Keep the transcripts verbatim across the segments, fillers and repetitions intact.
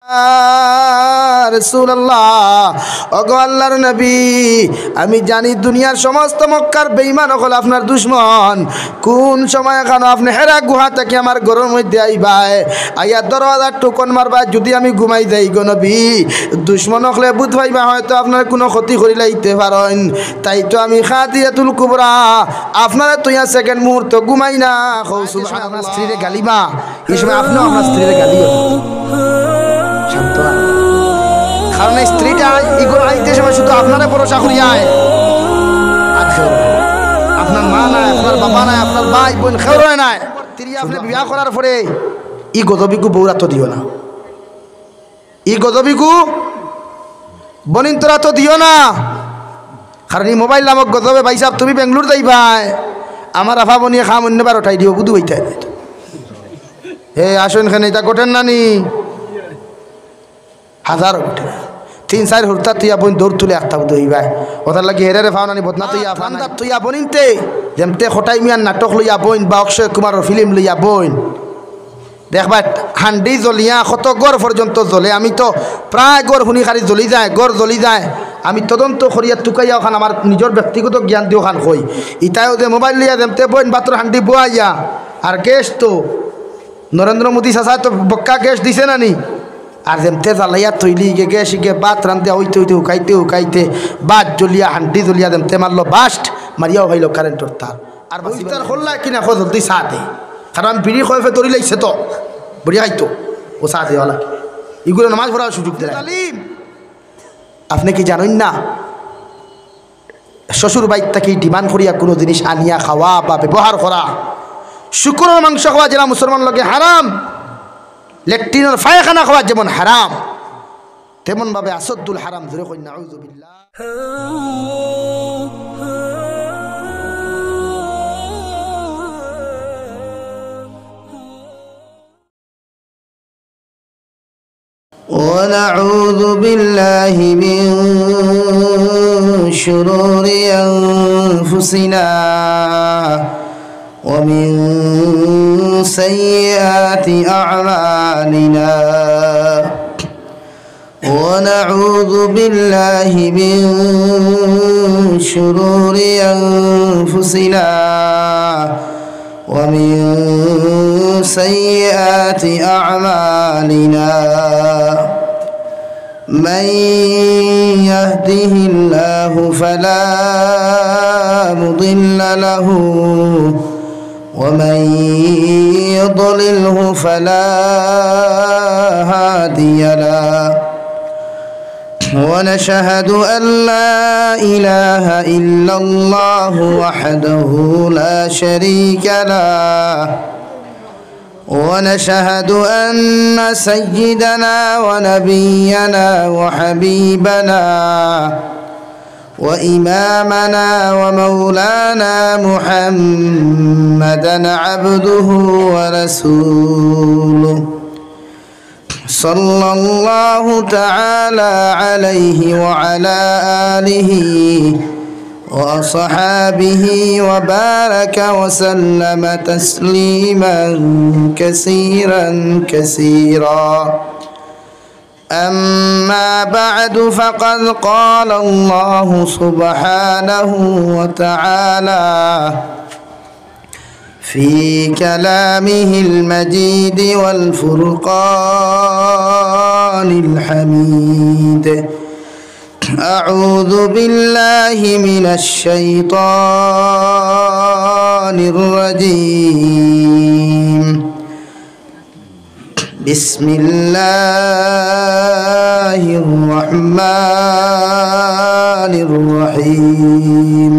ইয়া রাসূলুল্লাহ, ওগো আল্লাহর নবী, আমি জানি দুনিয়ার সমস্ত মক্কার বেঈমান অকল আপনার দুশমন। কোন সময় খানো আপনে হেরা গুহা থাকি আমার ঘরর মধ্যে আইবায়, আইয়া দরওয়াজার ঠুকন মারবায়, যুদি আমি ঘুমাই যাই গো নবী, দুশমন অকলে বুঝ পাইবা হয়তো আপনার কুনু ক্ষতি করি লাইতে পারইন। তাই তো আমি খাদিজাতুল কুবরা আপনারে থইয়া সেকেন্ড মুহূর্ত ঘুমাই না। কও সুবহানাল্লাহ। আপনার স্ত্রীরে গালিবা, ই সময় আপনেও আপনার স্ত্রীরে গালিও। শান্ত না। কারণ এই স্ত্রীটা ইগু আইতে সময় শুধু আপনারে ভরসা করি আয়। আর কেউ নাই। আপনার মা নাই, আপনার বাবা নাই, আপনার ভাই বোন কেউ নাই। তিরি আপনে বিয়া করার পরে ই গজবিগু বউর আতো দিও না। ই গজবিগু বইনতর আতো দিও না। কারণ ই মোবাইল নামক গজবে, ভাইসাব, তুমি বেঙ্গলোর যাইবায়, আমার আফা বইনে কাম অন্য বারো টাই দিও, বুধু হইতে। এ, আসইন কেনে, ইতা ঘটের না নি? হাজারো ঘটে। তিন চাইর হুরুতা থইয়া বইন দৌড় তুলে আখতা বুধু হইবায়। ওটার লাগি হেরেরে পাও না নি, বদনা থইয়া আফা নাই। থইয়া বইনতে, যেমতে খটাই মিয়ার নাটক লইয়া বইন, বা অক্ষয় কুমারর ফিল্ম লইয়া বইন। দেখবায়, হান্ডি জ্বলিয়া কত ঘর পর্যন্ত জ্বলে। আমি তো প্রায় ঘর হুনি খালি জ্বলি যায়, ঘর জ্বলি যায়। আমি তদন্ত করিয়া তুকাইয়া অখান আমার নিজর ব্যক্তিগত জ্ঞান দি অখান কই। ইতায়ও যে মোবাইল লইয়া যেমতে বইন ভাতর হান্ডি বওয়াইয়া, আর গ্যাস তো নরেন্দ্র মোদী চাচায় তো বক্কা গ্যাস দিছে না নি? আর যেমতে জ্বালাইয়া থইলি ইগে গ্যাস, ইগে ভাত রান্ধিয়া অইতে অইতে, হুকাইতে হুকাইতে, ভাত জ্বলিয়া, হান্ডি জ্বলিয়া যেমতে মারলো বাস্ট, মারিয়াও অইলো কারেন্টর তার। আর বাঁচিবার খোল্লা কিনা খো জলদি চা দে। কারণ বিড়ি কয় ফে ধরি লাইছে তো। বিড়ি খাইতো। ও চা দেওয়ালা। ইগুলো নামাজ পড়ার সুযোগ দিলাই। আপনে কি জানইন না? শ্বশুর বাইর থাকি ডিমান্ড করিয়া কুনু জিনিস আনিয়া খাওয়া বা ব্যবহার করা, শুকুরর মাংস খাওয়া যেরা মুসলমান লগে হারাম, লেট্রিনর পায়খানা খাওয়া যেমন হারাম, তেমন ভাবে আসাদ্দুল হারাম, জোরে কইন নাউজুবিল্লাহ। ونعوذ بالله من شرور أنفسنا ومن سيئات أعمالنا. ونعوذ بالله من شرور أنفسنا ومن سيئات أعمالنا. من يهده الله فلا مضل له ومن يضلله فلا هادي له. ونشهد أن لا إله إلا الله وحده لا شريك له. ونشهد أن سيدنا ونبينا وحبيبنا وإمامنا ومولانا محمدا عبده ورسوله، صلى الله تعالى عليه وعلى آله وأصحابه وبارك وسلم تسليما كثيرا كثيرا. أما بعد، فقد قال الله سبحانه وتعالى في كلامه المجيد والفرقان الحميد: أعوذ بالله من الشيطان الرجيم. بسم الله الرحمن الرحيم.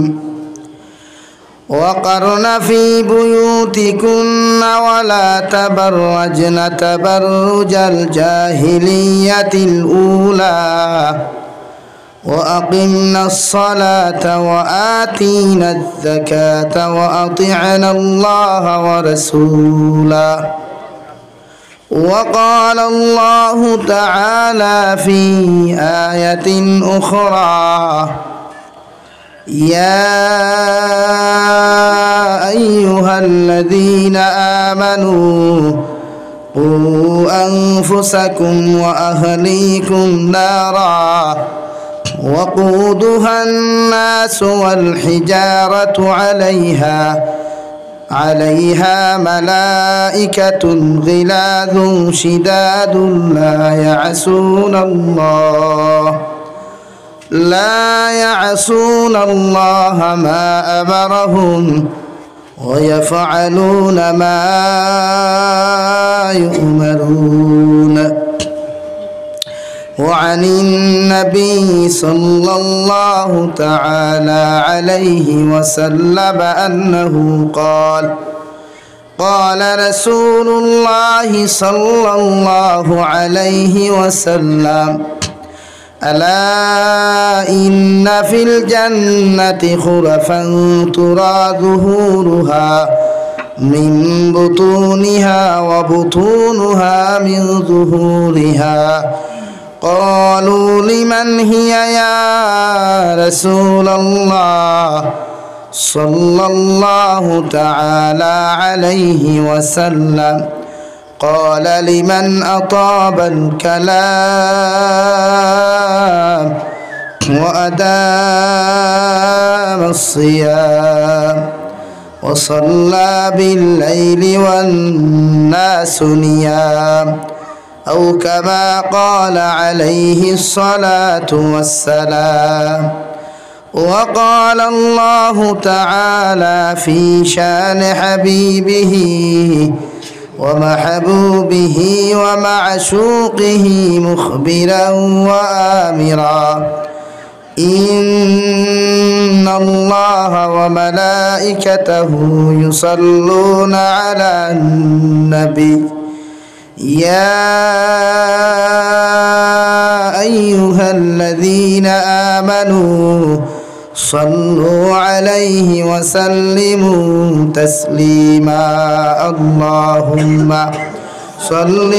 وقرن في بيوتكن ولا تبرجن تبرج الجاهلية الأولى وأقمن الصلاة وآتين الزكاة وأطعن الله ورسوله. وقال الله تعالى في آية أخرى: يا أيها الذين آمنوا قوا أنفسكم وأهليكم نارا وقودها الناس والحجارة عليها عليها ملائكة غلاظ شداد لا يعصون الله لا يعصون الله ما أمرهم ويفعلون ما يؤمرون. وعن النبي صلى الله تعالى عليه وسلم أنه قال: قال رسول الله صلى الله عليه وسلم: ألا إن في الجنة غرفا ترى ظهورها من بطونها وبطونها من ظهورها. قالوا: لمن هي يا رسول الله؟ صلى الله تعالى عليه وسلم. قال: لمن أطاب الكلام وأدام الصيام وصلى بالليل والناس نيام، أو كما قال عليه الصلاة والسلام. وقال الله تعالى في شان حبيبه ومحبوبه ومعشوقه مخبرا وآمرا: إن الله وملائكته يصلون على النبي، يا أيها الذين آمنوا صلوا عليه وسلموا تسليما. اللهم صل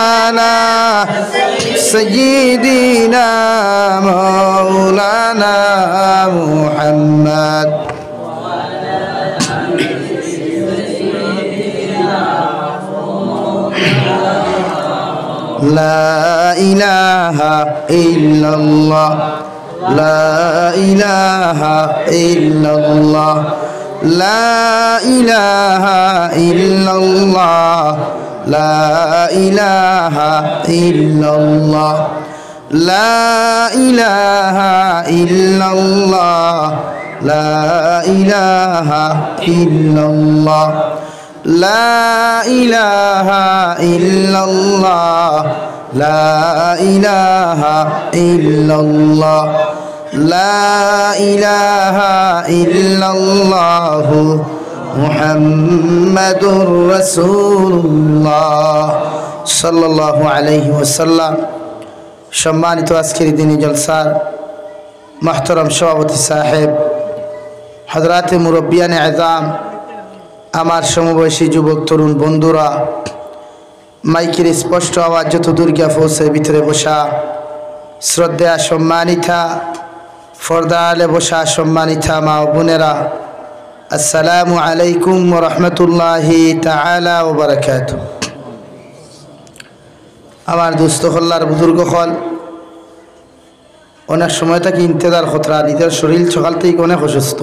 على سيدنا مولانا محمد. لا إله إلا الله. لا إله إلا الله. لا إله إلا الله. لا إله إلا الله. لا إله إلا الله. لا إله إلا الله. لا إله إلا الله. لا إله إلا الله. لا إله إلا الله. محمد رسول الله صلى الله عليه وسلم. সম্মানিত আজকের দিনী জলসার মুহতারাম সভাপতি সাহেব, হযরাতে মুরব্বিয়ানে আযম, আমার সমবয়সী যুবক তরুণ বন্ধুরা, মাইকের স্পষ্ট আওয়াজ যত দূর গিয়া পৌঁছে ভিতরে বসা শ্রদ্ধেয়া সম্মানিতা, পর্দা আড়ালে বসা সম্মানিতা মা ও বোনেরা, আসসালামু আলাইকুম ওয়া রাহমাতুল্লাহি তাআলা ওয়া বারাকাতুহু। আমার দোস্ত অকল আর বুজুর্গ অকল, অনেক সময় থাকি ইন্তেজার কররা, নিজর শরীল সকাল থাকি অনেক অসুস্থ,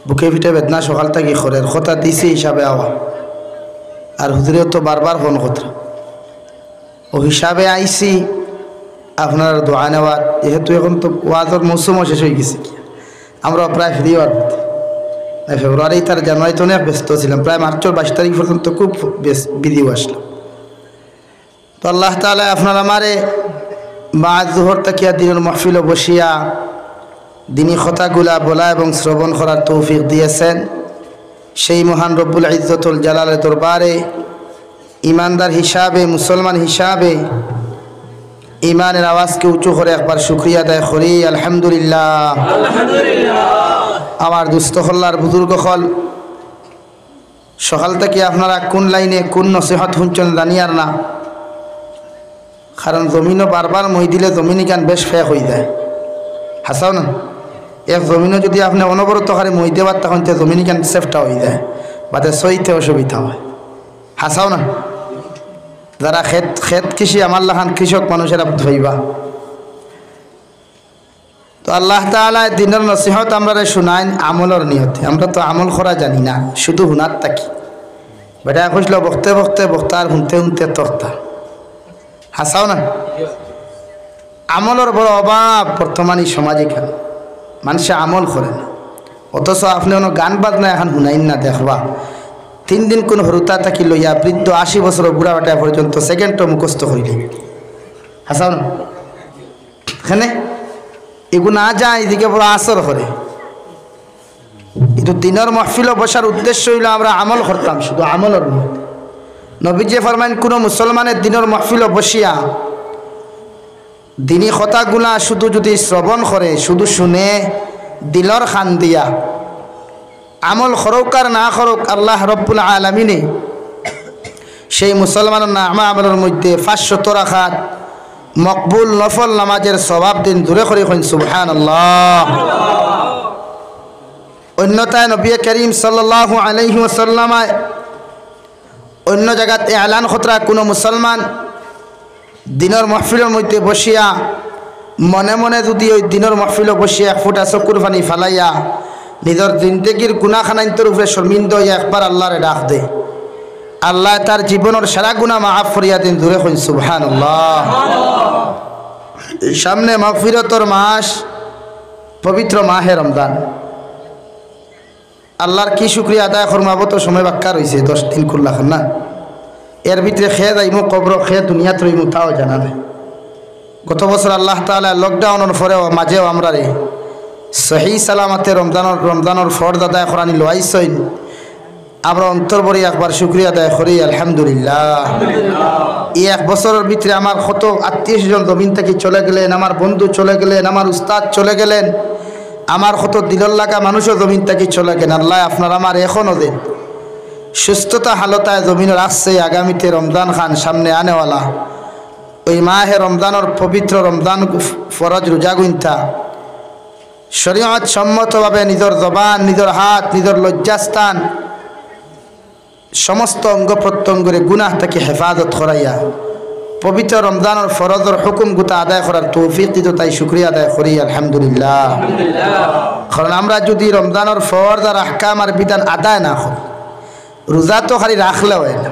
বুকে পিঠে বেদনা সকাল থাকি করের, কথা দিছি হিসাবে আওয়া, আর হুজুরেও তো বারবার ফোন কররা। অউ হিসাবে আইছি আপনারার দোয়া নেওয়াত, যেহেতু এখন তো ওয়াজর মৌসুমও শেষ অইগেছে, আমরা প্রায় ফিরিবার পথে। না, ফেব্রুয়ারি তার জানুয়ারিত অনেক ব্যস্ত ছিলাম, প্রায় মার্চর বাইশ তারিখ পর্যন্ত খুব বেশ বিজিও আসলাম। তো আল্লাহ তাআলায় আপনার আমারে বাদ জোহর থাকিয়া দিনর মাহফিলো বসিয়া দিনী কথাগুলা বলা এবং শ্রবণ করার তৌফিক দিয়েছেন। সেই মহান রব্বুল ইজ্জতুল জালালের দরবারে ইমানদার হিসাবে, মুসলমান হিসাবে ইমানের আওয়াজকে উঁচু করে একবার শুকরিয়া আদায় করি, আলহামদুলিল্লাহ। আলহামদুলিল্লাহ। আমার দোস্ত অকল আর বুজুর্গ অকল, সকাল থাকি আপনারা কোন লাইনে কোন নসিহত হুনছইন জানিয়ার না, কারণ জমিনো বারবার মই দিলে জমিন ইখান বেশ ফেক অইযায়, হাছাও না? এক জমিনো যুদি আপনে অনবরত খালি মই দেওয়ার তখন তে জমিন ইখান সেফটা অইযায়, বাদে সইতে অসুবিধা অয়, হাছাও না? যারা খেত, খেত কৃষি, আমার লাখান কৃষক মানুষেরা বুঝ পাইবা। তো আল্লাহ তাআলায় দিনর নসিহত আমরারে শুনাইন আমলর নিয়তে। আমরা তো আমল করা জানি না, শুধু হুনার থাকি। বেটায় কইছিল, "বখতে বখতে বখতা আর হুনতে হুনতে তখতা।" হাছাও না? আমলর বড় অভাব বর্তমানে সমাজে। কেন মানষে আমল করে না? অথচ আপনে অনো গান বাজনা এখান হুনাইন না, দেখবা তিন দিন কুন হুরুতা থাকি লইয়া বৃদ্ধ আশি বছর বুড়া বেটায় পর্যন্ত সেকেন্ডও মুখস্থ করিলে। হাছাও না? এখানে এগু না যায়, এদিকে বড় আসর করে। কিন্তু দিনর মাহফিলো বসার উদ্দেশ্য অইলো আমরা আমল করতাম, শুধু আমলর নিয়তে। নবীজি ফরমাইন, কুনু মুসলমানে দিনর মাহফিলো বসিয়া দিনি কথাগুলা শুধু যুদি শ্রবণ করে, শুধু শুনে, দিলর কান দিয়া, আমল করউক আর না করউক, আল্লাহ রব্বুল আলামিনে সেই মুসলমানর নামা আমলর মধ্যে পাঁচশত রাকাত মকবুল নফল নামাজের সওয়াব দেইন। জোরে করি কইন সুবহানাল্লাহ। অন্যথায় নবী করিম সাল্লাল্লাহু আলাইহি ওয়াসাল্লামায় অন্য জাগাত এলান কররা, কুনু মুসলমান দিনর মাহফিলর মধ্যে বসিয়া মনে মনে যুদি ওই দিনর মাহফিলো বসিয়া এক ফুটা চকুর পানি ফালাইয়া নিজর জিন্দেগির গুনাখানাইন্তর উপরে শর্মিন্দা অইয়া একবার আল্লাহরে ডাক দে, আল্লায় তার জীবনর সারা গুনা মাফ করিয়া দেইন। জোরে কইন সুবহানাল্লাহ। সামনে মাগফিরতর মাস, পবিত্র মাহে রমজান। আল্লাহর কি শুকরিয়া আদায় করমু, আবো তো সময় বাক্কা রইছে, দশ দিন কুল্লা খান না। এর ভিতরে কে যাইমু কবরো, কে দুনিয়াত রইমু, তাও জানা নাই। গত বছর আল্লাহ তাআলা লকডাউনর পরেও মাঝেও আমরারে সহি সালামতে রমজানর, রমজানর ফরজ আদায় করানি লওয়াইছইন। আমরা অন্তর ভরি একবার শুকরিয়া আদায় করি, আলহামদুলিল্লাহ। এই এক বছরর ভিতরে আমার কত আত্মীয় স্বজন জমিন থাকি চলে গেলেন, আমার বন্ধু চলে গেলেন, আমার উস্তাদ চলে গেলেন, আমার কত দিলর লাগা মানুষও জমিন থাকি চলে গেলেন। আল্লায় আপনার আমার এখনো দেইন সুস্থতা হালতায় জমিনো রাখছে, আগামীতে রমজান খান সামনে আনেওয়ালা, ওই মাহে রমজানর পবিত্র রমজান ফরজ রোজা গুনতা শরীয়ত সম্মতভাবে নিজর জবান, নিজর হাত, নিজর লজ্জাস্থান, সমস্ত অঙ্গ প্রত্যঙ্গরে গুনাহ থাকি হেফাজত করাইয়া পবিত্র রমজানর ফরজর হুকুম গুতা আদায় করার তৌফিক দিতো, তাই শুকরিয়া আদায় করি, আলহামদুলিল্লাহ। কারণ আমরা যুদি রমজানর ফরজ আর আহকাম আর বিধান আদায় না করি, রোজা তো খালি রাখলে অয় না,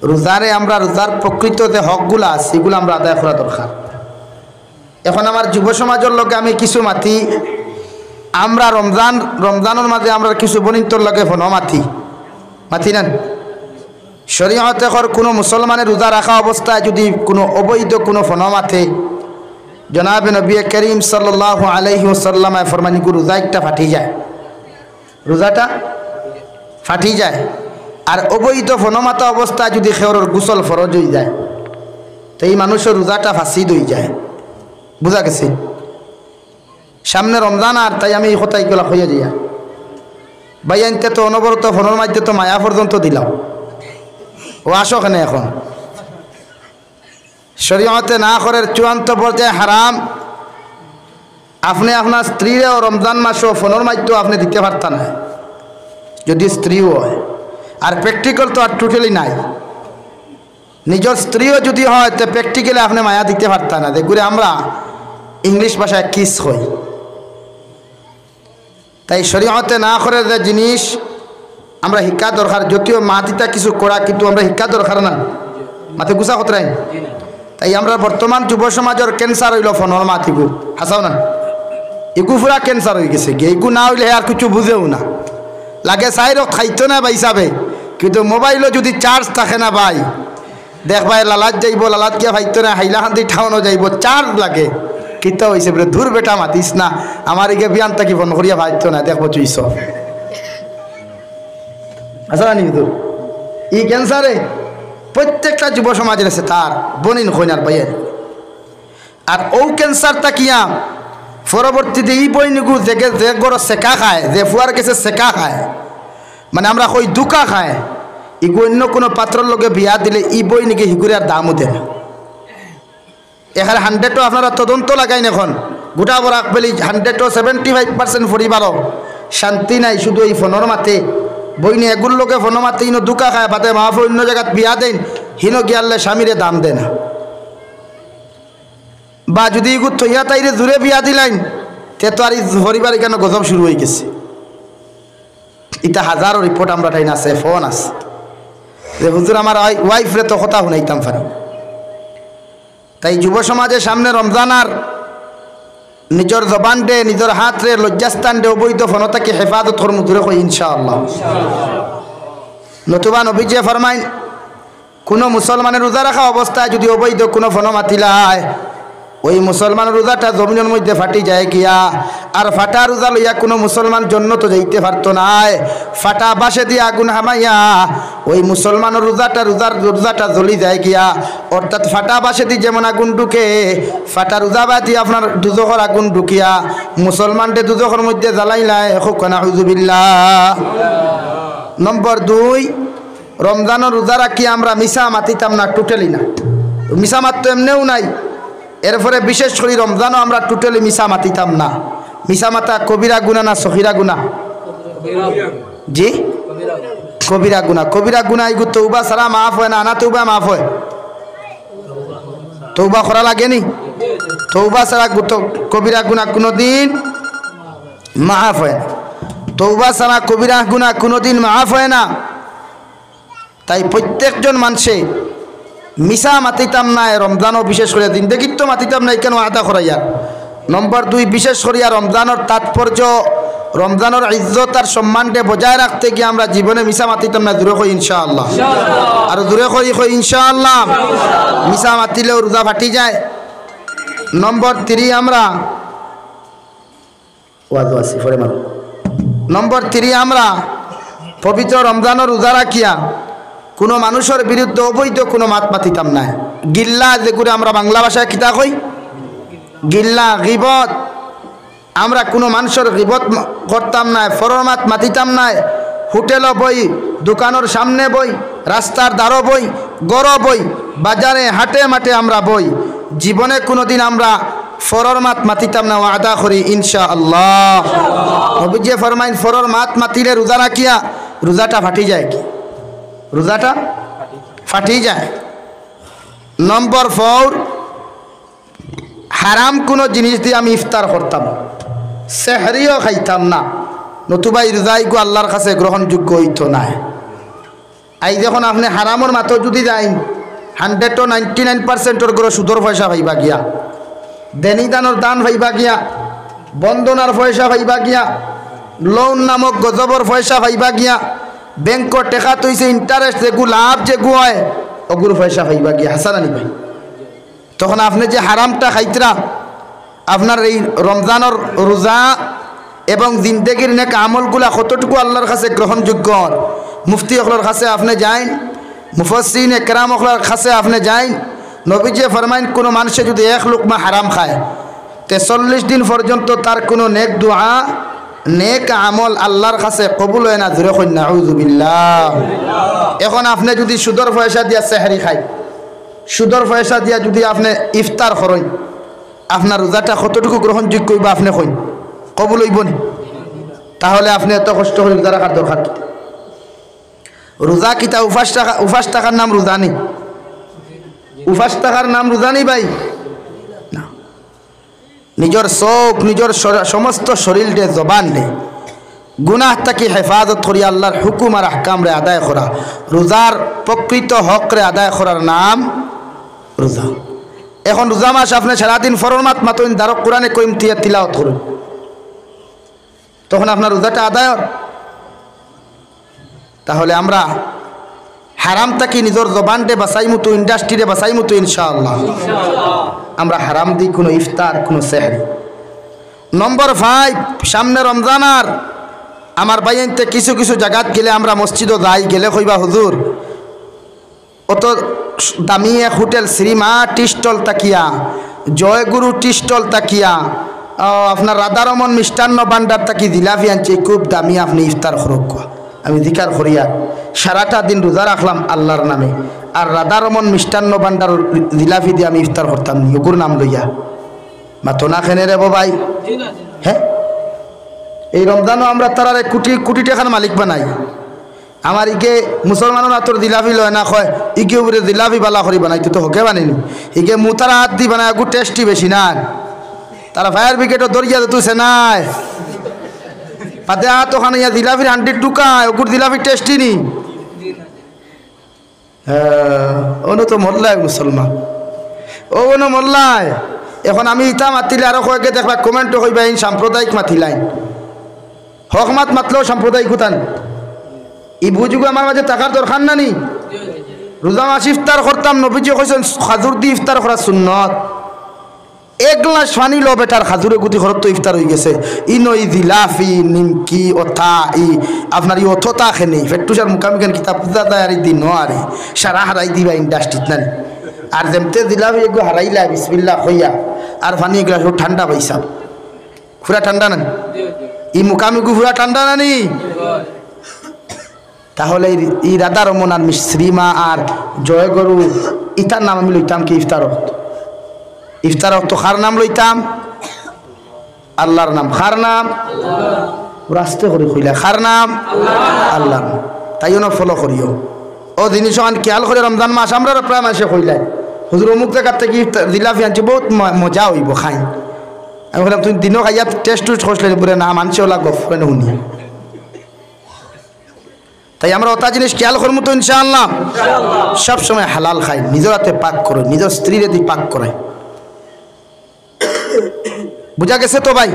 রোজারে আমরা রোজার প্রকৃত যে হকগুলা আছে, এগুলা আমরা আদায় করা দরকার। এখন আমার যুব সমাজর লগে আমি কিছু মাতি, আমরা রমজান, রমজানর মাঝে আমরা কিছু বইনতর লগে ফোনো মাতি, মাতি না নি? শরীয়তে কর কুনু মুসলমানে রোজা রাখা অবস্থায় যুদি কুনু অবৈধ কুনু ফোনো মাতে, জনাবে নবী করিম সাল্লাল্লাহু আলাইহি ওয়াসাল্লামে ফরমাইন, ইগু রোজা একটা ফাটি যায়। রোজাটা ফাটি যায়। আর অবৈধ ফোনো মাতা অবস্থায় যুদি কেউরর গোসল ফরজ অই যায়, তে ই মানুষর রোজাটা ফাসিদ অই যায়। বুঝা গেছে? সামনে রমজান আর, তাই আমি ই কথা ইগুলা কইয়া যাইয়ার। ভাইয়াইন্তে তো অনবরত ফোনর মাধ্যমে তো মায়া পর্যন্ত দিলাও। ও আসো কেনে এখন? শরীয়তে না করের চূড়ান্ত পর্যায়ে হারাম। আপনে আপনার স্ত্রীরেও রমজান মাসো ফোনর মাধ্যমে আপনে দিতে পারতা না, যুদি স্ত্রীও অয়। আর practical তো আর totally নাই। নিজর স্ত্রীও যুদি অয়, তে practically আপনে মায়া দিতে পারতা না, যেগুরে আমরা English ভাষায় kiss কই। তাই শরীয়তে না করের যে জিনিস আমরা হিকা দরকার, যদিও মাতিতা কিছু করা, কিন্তু আমরা হিকা দরকার না, মাতে গুছা খতরাই। তাই আমরা বর্তমান যুব সমাজর cancer অইলো ফোনর মাত ইগু, হাছাও না? ইগু পুরা cancer অই গেছে গিয়া, ইগু না অইলে হে আর কিছু বুঝেও না। লাগে চাইর অক্ত খাইতো না বা হিসাবে, কিন্তু mobile-ও যুদি charge থাকে না ভাই, দেখবায় লালাত যাইবো, লালাত গিয়া পাইতো না, হাইলাকান্দি টাউনো যাইবো, charge লাগে। কিতা অইছে বুলে, "দূর বেটা, মাতিস না, আমার ইগে বিয়ান থাকি ফোন করিয়া পাইতো না, দেখবো তুই সব।" আচ্ছা, নি হুজুর, ই cancer-এ প্রত্যেকটা যুব সমাজর আছে, তার বইন কইন আর ভাইয়াইন। আর অউ cancer থাকিয়া পরবর্তীতে ই বইনগু যে গে-, যে ঘরো সেকা খায়, যে ফুয়ার গেছে সেকা খায়, মানে আমরা কই ধুকা খায়, ইগু অইন্য কুনু পাত্রর লগে বিয়া দিলে ই বইনগে হিগুরে আর দামও দেয় না। এখানে hundred-ও আপনারা তদন্ত লাগাইন এখন, গোটা বরাক ভ্যালি hundred-ও seventy five percent পরিবারও শান্তি নাই, শুধু এই ফোনর মাতে। বইনে এগুর লগে ফোনর মাতে ইনো ধুকা খায়, বাদে মা বাপে অইন্য জাগাত বিয়া দেইন, হিনো গিয়ারলে স্বামীরে দাম দে না। বা যুদি ইগু থইয়া তাইরে জুরে বিয়া দিলাইন, তে তো আর ই পরিবার ইখানো গজব শুরু অইগেছে। ইতা হাজারো রিপোর্ট আমরার ঠাইন আছে, ফোন আছে, যে হুজুর আমার ওয়াই-, ওয়াইফরে তো কথা হুনাইতাম পারি। তাই যুব সমাজে সামনে রমজান আর নিজর জবানরে, নিজর হাতরে, লজ্জাস্থানরে অবৈধ ফোন থাকি হেফাজত করমু, জুরে কই ইনশাআল্লাহ। নতুবা নবীজিয়ে ফরমাইন, কুনু মুসলমানে রোজা রাখা অবস্থায় যুদি অবৈধ কুনু ফোন মাতিলায়, ওই মুসলমানর রোজাটা জমিনর মধ্যে ফাটি যায় গিয়া। আর ফাটা রোজা লইয়া কুনু মুসলমান জন্নতো যাইতে পারতো নায়। ফাটা বাঁশেদি আগুন হামাইয়া ওই মুসলমানর রোজাটা, রোজার, রোজাটা জ্বলি যায় গিয়া। অর্থাৎ ফাটা বাঁশেদি যেমন আগুন ঢুকে, ফাটা রোজা বাদি আপনার দুজখর আগুন ঢুকিয়া মুসলমানরে দুজখর মধ্যে জ্বালাইলায়। কউক্কা নাউজুবিল্লাহ। নম্বর দুই, রমজানর রোজা রাখিয়া আমরা মিছা মাতিতাম না, totally না। মিছা মাত তো এমনেও নাই, এরপরে বিশেষ করি রমজানও আমরা totally মিছা মাতিতাম না। মিছা মাতা কবিরা গুনা না সগিরা গুনা? জি, কবিরা গুনা। কবিরা গুনা ইগু তৌবা ছাড়া মাফ অয় না, না তৌবা মাফ অয়? তৌবা করা লাগেনি? তৌবা ছাড়া গু-, তো-, কবিরা গুনা কুনুদিন মাফ অয় না। তৌবা ছাড়া কবিরা গুনা কুনুদিন মাফ অয় না। তাই প্রত্যেকজন মানষে মিছা মাতিতাম নায়, রমজানও বিশেষ করিয়া, জিন্দেগিত তো মাতিতাম নায়, ইখান ওয়াদা করাইয়ার। নম্বর দুই, বিশেষ করিয়া রমজানর তাৎপর্য, রমজানর ইজ্জত আর সম্মানরে বজায় রাখতে গিয়া আমরা জীবনে মিছা মাতিতাম নায়, জুরে কই ইনশাআল্লাহ। আর জুরে কই, কই ইনশাআল্লাহ। মিছা মাতিলেও রোজা ফাটি যায়। নম্বর থ্রি, আমরা ওয়াজও আছি, পরে মারো। নম্বর থ্রি, আমরা পবিত্র রমজানর রোজা রাখিয়া কুনু মানুষর বিরুদ্ধে অবৈধ কুনু মাত মাতিতাম নায়। গিল্লা যেগুরে আমরা বাংলা ভাষায় কিতা কই? গিল্লা, গিবত। আমরা কুনু মানুষর গিবত ম-, করতাম নায়, পরর মাত মাতিতাম নায়। হোটেলো বই, দোকানর সামনে বই, রাস্তার ধারো বই, ঘরো বই, বাজারে হাটে মাঠে আমরা বই। জীবনে কুনুদিন আমরা পরর মাত মাতিতাম না, ওয়াদা করি ইনশাআল্লাহ। নবীজিয়ে ফরমাইন, পরর মাত মাতিলে রোজা রাখিয়া রোজাটা ফাটি যায় কি? রোজাটা ফাটি যায়। নম্বর ফোর, হারাম কুনু জিনিস দি আমি ইফতার করতাম, সেহরিও খাইতাম না, নতুবা ই রোজা ইগু আল্লার কাছে গ্রহণযোগ্য অইতো নায়। আইজ অখন আপনে হারামর মাতো যুদি যাইন, hundred ও ninety nine percent অর ঘরো সুদর পয়সা পাইবা গিয়া, দেনি দানর দান পাইবা গিয়া, বন্দনার পয়সা পাইবা গিয়া, লোন নামক গজবর পয়সা পাইবা গিয়া, ব্যাংকো টেকা থইছে, interest যেগু, লাভ যেগু অয়, অগুর পয়সা পাইবা গিয়া। হাছা নানি ভাই? তখন আপনে যে হারামটা খাইতরা, আপনার এই রমজানর রোজা এবং জিন্দেগির নেক আমলগুলা কতটুকু আল্লার কাছে গ্রহণযোগ্য? মুফতি অকলর কাছে আপনে যাইন, মুফাসসিরিনে কেরাম অকলর কাছে আপনে যাইন, নবীজিয়ে ফরমাইন, কুনু মানষে যুদি এক লুকমা হারাম খায়, তে চল্লিশ দিন পর্যন্ত তার কুনু নেক দোয়া, নেক আমল আল্লার কাছে কবুল অয় না। জুরে কইন, নাউজুবিল্লাহ। অখন আপনে যুদি সুদর পয়সা দিয়া সেহরি খাইন, সুদর পয়সা দিয়া যুদি আপনে ইফতার করইন, আপনার রোজাটা কতটুকু গ্রহণযোগ্য অইবো আপনে কইন? কবুল অইবো নি? তাহলে আপনে এত কষ্ট করি রোজা রাখার দরকার কি? রোজা কিতা উপাস থাকা, উপাস থাকার নাম রোজা নি? উপাস থাকার নাম রোজা নি ভাই? না। নিজর চউখ, নিজর সর-, সমস্ত শরীররে, জবানরে গুনাহ থাকি হেফাজত করি আল্লার হুকুম আর আহকামরে আদায় করা, রোজার প্রকৃত হকরে আদায় করার নাম রোজা। অখন রোজা মাস আপনে সারাদিন পরর মাত মাতইন, ধারো কোরআনে করিম তিয়া তিলাওয়াত করইন, তখন আপনার রোজাটা আদায় অর? তাহলে আমরা হারাম থাকি নিজর জবানরে বাঁচাইমু তো, industry-রে বাঁচাইমু তো ইনশাআল্লাহ। আমরা হারাম দি কুনু ইফতার, কুনু সেহরি। নম্বর ফাইভ, সামনে রমজান আর আমার ভাইয়াইন্তে কিছু কিছু জাগাত গেলে আমরা মসজিদো যাই, গেলে কইবা, "হুজুর, অত দামি এক হোটেল শ্রীমা টি স্টল থাকিয়া, জয়গুরু টি স্টল থাকিয়া, আহ, আপনার রাধারমন মিষ্টান্ন ভান্ডার থাকি জিলাপি আনছে, খুব দামি, আপনে ইফতার করউক্কা।" আমি জিকার করিয়া সারাটা দিন রোজা রাখলাম আল্লার নামে, আর রাধারমন মিষ্টান্ন ভান্ডারর জিলাপি দি আমি ইফতার করতাম নি, অগুর নাম লইয়া? মাতো না কেনে রে বাবাই? হে, এই রমজানো আমরা তারারে কোটি কোটি টেকার মালিক বানাই। আমার ইগে মুসলমানর আতর জিলাফি লয় না, কয় ইগে উপরে জিলাফি বালা করি বানাইতো তো হকে বানাইনি। ইগে মুতারা আত দি বানায়, এগু টেস্টি বেশি না। তারা ফায়ার ব্রিগেডও দরিয়া দিতো সে নাই। পাতে আত ওখানে ইয়া জিলাফির হান্ডির টুকায়, ওগুর জিলাফি টেস্টি নি। হ্যাঁ, অনো তো মল্লায় মুসলমান। ও অনো মল্লায়। এখন আমি ইতা মাতিলে আরো কয়েকে দেখবা, কমেন্টও কইবা, "ইন সাম্প্রদায়িক মাতিলাইন।" হক মাত মাতলেও সাম্প্রদায়িক উতান। ই বুঝগু আমার মাঝে থাকার দরকার না নি? রোজা মাস ইফতার করতাম, নবীজি কইছেন, "খাজুর দি ইফতার করা সুন্নত।" এক গ্লাস পানি লো বেটার, খাজুরে গুটি খরত তো ইফতার অই গেছে। ই নই জিলাফি, নিমকি, ওথা, ই আপনার ই ওথতা খেনে, ফেট্টুসার মুকামিকান কিতাব বুঝা যায় আর ই দিন আরে সারা হারাই দিবা ইন্ডাস্ট্রিত নানি। আর যেমতে জিলাফি এগু হারাইলা, বিসমিল্লাহ কইয়া, আর পানি এক গ্লাস ঠান্ডা পাইছা। পুরা ঠান্ডা নানি? ই মুকামিগু পুরা ঠান্ডা নানি? তাহলে ই, ই রাধা রমন আর মিশ্রিমা আর জয়গুরু, ইতার নাম আমি লইতাম কি ইফতার অক্ত? ইফতার অক্ত কার নাম লইতাম? আল্লাহর নাম। কার নাম? ওরা আস্তে করি কইলা, কার নাম? আল্লাহর নাম। তাই অনো ফলো করিও। ও জিনিস অখান খেয়াল করি, রমজান মাস আমরারে প্রায় মাসে কইলাই, "হুজুর, অমুক জাগাত থাকি ইফতার, জিলাফি আনছি, বউত ম-, মজা অইবো, খাইন।" আমি কইলাম, "তুমি দিনো খাইয়া টেস্ট টুস্ট করছিলে নি?" বুলে, "না, মানষে ওলা গফ করে হুনি।" তাই আমরা ওটা জিনিস খেয়াল করমু তো ইনশাআল্লাহ। সব সময় হালাল খাই, নিজর আতে পাক করো, নিজর স্ত্রীরে দি পাক করাই। বুঝা গেছে তো ভাই?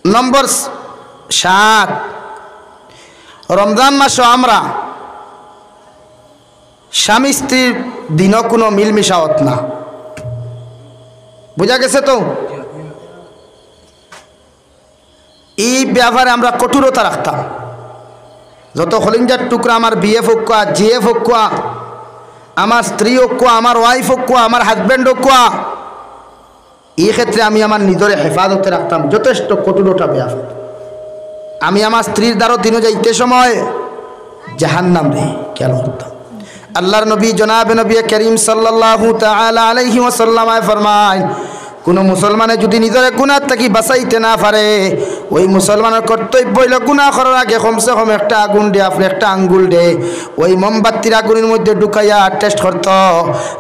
নম্বর সাত, রমজান মাসো আমরা স্বামী স্ত্রীর দিনো কুনু মিল মিশাওয়াত না। বুঝা গেছে তো? ই ব্যাপারে আমরা কঠোরতা রাখতাম। যত কলিঞ্জার টুকরা আমার বিএফ অউক্কা, জিএফ অউক্কা, আমার স্ত্রী অউক্কা, আমার ওয়াইফ অউক্কা, আমার হাজব্যান্ড অউক্কা, ই ক্ষেত্রে আমি আমার নিজরে হেফাজতে রাখতাম, যথেষ্ট কঠোরতা ব্যাপার। আমি আমার স্ত্রীর দ্বারো দিনো যাইতে সময় জাহান্নামরে খেয়াল করতাম। আল্লাহর নবী জনাবে নবী করিম সাল্লাল্লাহু তাআলা আলাইহি ওয়াসাল্লামে ফরমাইন, কুনু মুসলমানে যুদি নিজরে গুনাহ থাকি বাঁচাইতে না পারে, ওই মুসলমানর কর্তব্য অইলো গুনাহ করার আগে কমসে কম একটা আগুন দে, আপনে একটা আঙ্গুল দে, ওই মোমবাতির আগুনর মধ্যে ঢুকাইয়া টেস্ট করতো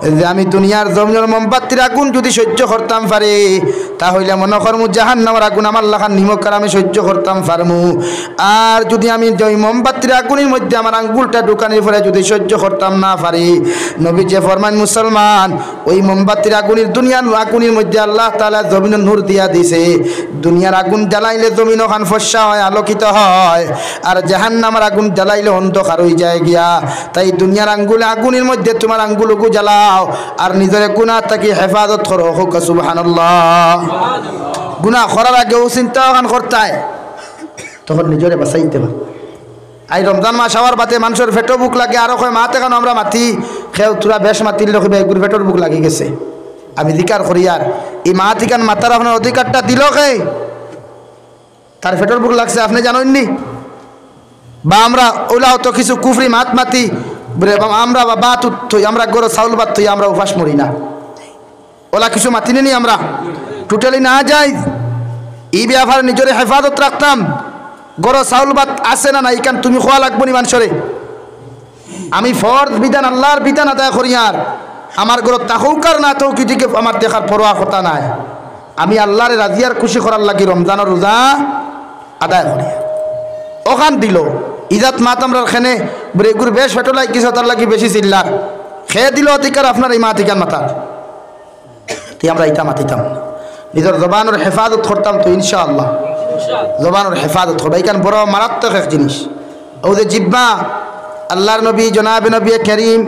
যে আমি দুনিয়ার জমিনর মোমবাতির আগুন যুদি সহ্য করতাম পারি, তা অইলে মনো করমু জাহান্নামর আগুন আমার লাখান নিমক আর আমি সহ্য করতাম পারমু। আর যুদি আমি ওই মোমবাতির আগুনর মধ্যে আমার আঙ্গুলটা ঢুকানির পরে যুদি সহ্য করতাম না পারি, নবীজি ফরমাইন, মুসলমান, ওই মোমবাতির আগুনর, দুনিয়ার আগুনর মধ্যে আল্লাহ তাআলা জমিনো নূর দিয়া দিছে। দুনিয়ার আগুন জ্বালাইলে জমিন অখান ফর্সা হয়, আলোকিত হয়, আর জাহান্নামর আগুন জ্বালাইলে অন্ধকার অইযায় গিয়া। তাই দুনিয়ার আঙ্গুলে আগুনর মধ্যে তুমার আঙ্গুলগু জ্বালাও, আর নিজরে গুনাহ থাকি হেফাজত করো। কউক্কা সুবহানাল্লাহ। গুনাহ করার আগেউ চিন্তা অখান করতায়, তখন নিজরে বাঁচাইতে অয়। আই রমজান মাস আওয়ার বাদে মানষর পেটো ভুক লাগে, আরো কয় মাত এখানো আমরা মাতি, কেউ থুড়া বেশ মাতিল, কইবা এগুর পেটর ভুক লাগি গেছে। আমি জিকার করিয়ার, ই মাত ইখান মাতার আপনার অধিকারটা দিলো কে? তার পেটর ভুক লাগছে, আপনে জানইন নি? বা আমরা অউলা অত কিছু কুফরি মাত মাতি, বুলে, "বাবা, আমরা বা ভাত উত থই, আমরা ঘরো চাউল ভাত থই, আমরা উপাস মরি না।" অউলা কিছু মাতি নি আমরা? Totally নাজায়েজ। ই ব্যাপারে নিজরে হেফাজত রাখতাম। ঘরো চাউল ভাত আছে না নাই, ইখান তুমি কওয়া লাগবো নি মানষরে? আমি ফরজ বিধান, আল্লাহর বিধান আদায় করিয়ার, আমার ঘরো থাকউক আর না থাকউক, ইদিকে আমার দেখার পরোয়া কথা নাই। আমি আল্লাহরে রাজি আর খুশি করার লাগি রমজানর রোজা আদায় করিয়ার। অখান দিলো, ইজাত মাত আমরার খেনে, বুলে এগুর বেশ পেটো লাগি গেছে, তার লাগি বেশি চিল্লার। কে দিলো অধিকার আপনার ই মাত ইখান মাতার? তে আমরা ইতা মাতিতাম না। নিজর জবানর হেফাজত করতাম তো ইনশাআল্লাহ। জবানর হেফাজত করবা, ইখান বড় মারাত্মক এক জিনিস। অউ যে জিব্বা, আল্লাহর নবী, জনাবে নবী করিম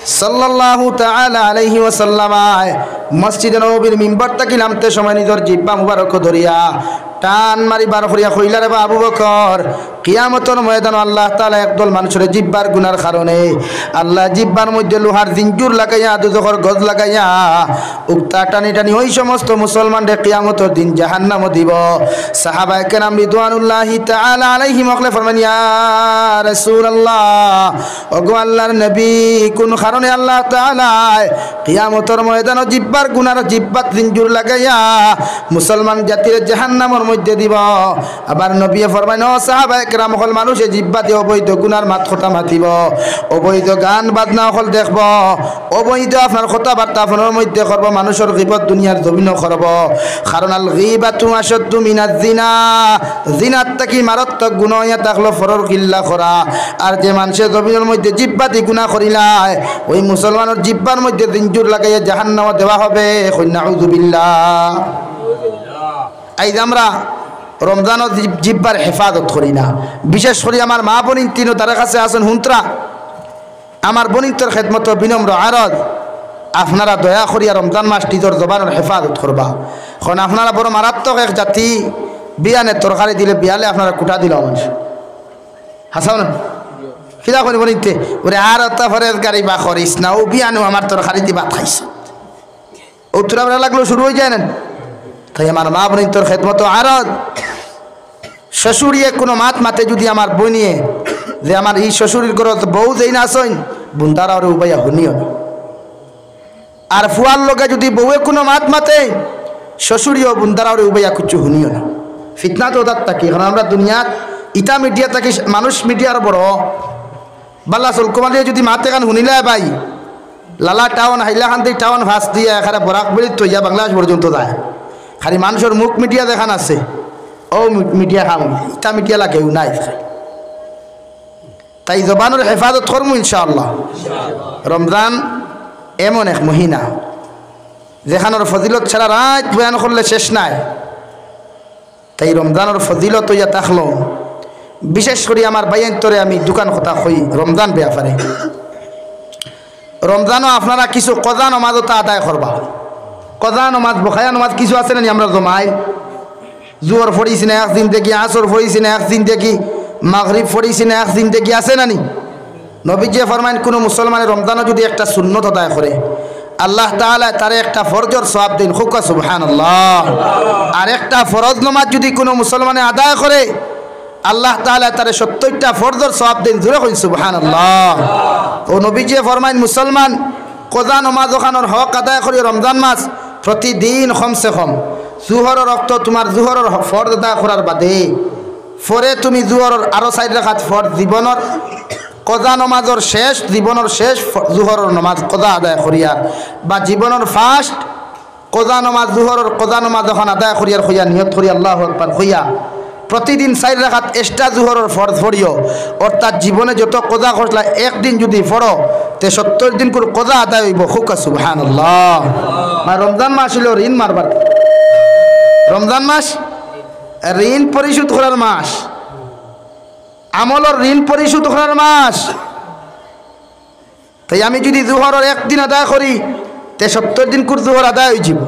সাল্লাল্লাহু তাআলা আলাইহি ওয়াসাল্লাম আয় মসজিদে নববীর মিম্বর থাকি নামতে সময় নিজর জিব্বা মুবারক ধরিয়া টান মারি বার করিয়া কইলা, "রে বা আবু বকর, কিয়ামতর ময়দানো আল্লাহ তাআলা একদল মানষরে জিব্বার গুনার কারণে আল্লাহ জিব্বার মধ্যে লোহার জিঞ্জুর লাগাইয়া, দুজখর গজ লাগাইয়া, উক্তা টানি টানি ওই সমস্ত মুসলমানরে কিয়ামতর দিন জাহান্নামো দিবো।" সাহাবায়ে কেরাম রিদওয়ানুল্লাহি তাআলা আলাইহিম হকলে ফরমান, "ইয়া রাসূলুল্লাহ, ওগো আল্লাহর নবী, কোন কারণে আল্লাহ তাআলায় কিয়ামতর ময়দানো জিব্বার গুনার জিব্বাত জিঞ্জুর লাগাইয়া মুসলমান জাতিরে জাহান্নামর মধ্যে দিব। আবার নবীয়ে ফরমাইন, ও সাহাবায়ে কেরাম অকল, মানুষে জিব্বা দিয়া অবৈধ গুনার মাত কথা মাতিব, অবৈধ গান বাজনা অকল দেখব, অবৈধ আপনার কথাবার্তা ফোনর মধ্যে করব, মানুষর গীবত দুনিয়ার জমিনো করব। কারণ আল গীবাতু আশাদ্দু মিনাজ জিনা, জিনার থাকি মারাত্মক গুনা অইয়া থাকলো পরর গিল্লা করা। আর যে মানষে জমিনর মধ্যে জিব্বা দি গুনা করিলায়, ওই মুসলমানর জিব্বার মধ্যে জিঞ্জুর লাগাইয়া জাহান্নামো দেওয়া হবে। কইন নাউজুবিল্লাহ। আইজ আমরা রমজানো জিব-, জিব্বার হেফাজত করি না। বিশেষ করি আমার মা বইন তিনও তার কাছে আছইন হুনতরা, আমার বইনতর খেদমতো বিনম্র আরজ, আপনারা দয়া করিয়া রমজান মাস নিজর জবানর হেফাজত করবা। কারণ আপনারা বড় মারাত্মক এক জাতি, বিয়ানে তরকারি দিলে বিয়ালে আপনারা কুটা দিলা মানুষ। হাছাও না? কিলা করি বইনতে? ওরে আর অতা পরেজগারি বা করিস না, অউ বিয়ানেও আমার তরকারি দি ভাত খাইছ। অউ তুরা বেড়া লাগলো শুরু অই যায় না? তাই আমার মা বইনতর খেদমতো আরজ, শ্বশুরিয়ে কুনু মাত মাতে যুদি আমার বইনিয়ে, যে আমার ই শ্বশুরির ঘরত বউ যেইন আছইন, বুন্দারা ওরে উবাইয়া হুনিও না। আর ফুয়ার লগে যুদি বউয়ে কুনু মাত মাতে, শ্বশুরিও বুন্দারা ওরে উবাইয়া কুচ্ছু হুনিও না। ফিতনা তো অতার থাকি, কারণ আমরা দুনিয়াত ইতা মিডিয়া থাকি মানুষ মিডিয়ার বড়। বাল্লা চুলকুমালিয়ে যুদি মাত এখান হুনিলায় ভাই, লালা টাউন, হাইলাকান্দি টাউন ফাঁস দিয়া এখানে বরাক ভ্যালি তইয়া বাংলাদেশ পর্যন্ত যায়। খালি মানুষর মুখ মিডিয়া যেখান আছে, অউ মি-, মিডিয়া খাম, ইতা মিডিয়া লাগেও নাই। তাই জবানর হেফাজত করমু ইনশাআল্লাহ। রমজান এমন এক মহিনা, যেখানর ফজিলত সারা রাইত বয়ান করলে শেষ নাই। তাই রমজানর ফজিলত অইয়া থাকলো, বিশেষ করি আমার ভাইয়াইন্তরে আমি দুখান কথা কই রমজান ব্যাপারে। রমজানো আপনারা কিছু কজা নমাজ অতা আদায় করবা। কজা নমাজ, বকায়া নমাজ কিছু আছে না নি? আমরা জমাই জুহর পড়িছি না এক জিন্দেগি, আসর পড়িছি না এক জিন্দেগি, মাগরিব পড়িছি না এক জিন্দেগি, আছে না নি? নবীজিয়ে ফরমাইন, কুনু মুসলমানে রমজানো যুদি একটা সুন্নত আদায় করে, আল্লাহ তাআলায় তারে একটা ফরজর সওয়াব দেইন। কউক্কা সুবহানাল্লাহ। আর একটা ফরজ নমাজ যুদি কুনু মুসলমানে আদায় করে, আল্লাহ তাআলায় তারে সত্তইরটা ফরজর সওয়াব দেইন। জুরে কইন সুবহানাল্লাহ। অউ নবীজিয়ে ফরমাইন, মুসলমান কজা নমাজ অখানর হক আদায় করিও রমজান মাস প্রতিদিন কমসে কম। জুহরর অক্ত তুমার জুহরর হ-, ফরজ আদায় করার বাদে, পরে তুমি জুহরর আরো চাইর রাকাত ফরজ জীবনর কজা নমাজর শেষ, জীবনর শেষ ফ-, জুহরর নমাজ কজা আদায় করিয়া, বা জীবনর ফার্স্ট কজা নমাজ, জুহরর কজা নমাজ অখান আদায় করিয়ার কইয়া, নিয়ত করি আল্লাহু আকবার কইয়া, প্রতিদিন চাইর রাকাত extra জুহরর ফরজ পড়িও। অর্থাৎ জীবনে যত কজা করছলা একদিন যুদি পড়ো, তে সত্তইর দিনকুর কজা আদায় অইবো। কউক্কা সুবহানাল্লাহ। মানে রমজান মাস অইলো ঋণ মারবার। রমজান মাস ঋণ পরিশোধ করার মাস, আমলর ঋণ পরিশোধ করার মাস। তাই আমি যুদি জুহরর একদিন আদায় করি, তে সত্তইর দিনকুর জুহর আদায় অইযিবো।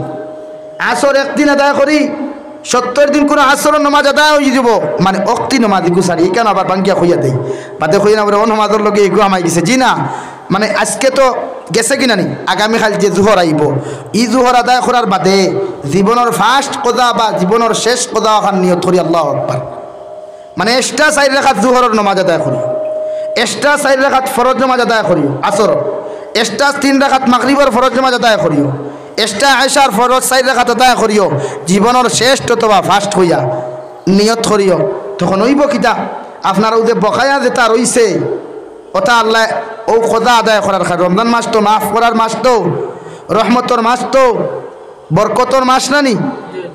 আসর একদিন আদায় করি, সত্তইর দিনকুর আসরর নমাজ আদায় অইযিবো। মানে অক্তি নমাজ ইগু সারি, ইখান আবার ভাঙ্গিয়া কইয়া দেই। বাদে কইয়া না, বলে, অউ নমাজর লগে ইগু হামাই গেছে। জি না, মানে আইজকে তো গেছে কিনা নি, আগামীকাইল যে জুহর আইবো, ই জুহর আদায় করার বাদে জীবনর ফার্স্ট কজা বা জীবনর শেষ কজা অখান নিয়ত করি, আল্লাহু আকবার। মানে extra চাইর রাকাত জুহরর নমাজ আদায় করিও, extra চাইর রাকাত ফরজ নমাজ আদায় করিও আসরর, extra তিন রাকাত মাগরিবর ফরজ নমাজ আদায় করিও, extra এশার ফরজ চাইর রাকাত আদায় করিও, জীবনর শেষ অথবা ফার্স্ট কইয়া নিয়ত করিও। তখন অইবো কিতা? আপনার অউ যে বকায়া যেটা রইছে, অটা আল্লায় অউ কজা আদায় করার খাতির। রমজান মাস তো মাফ করার মাস তো, রহমতর মাস তো, বরকতর মাস না নি?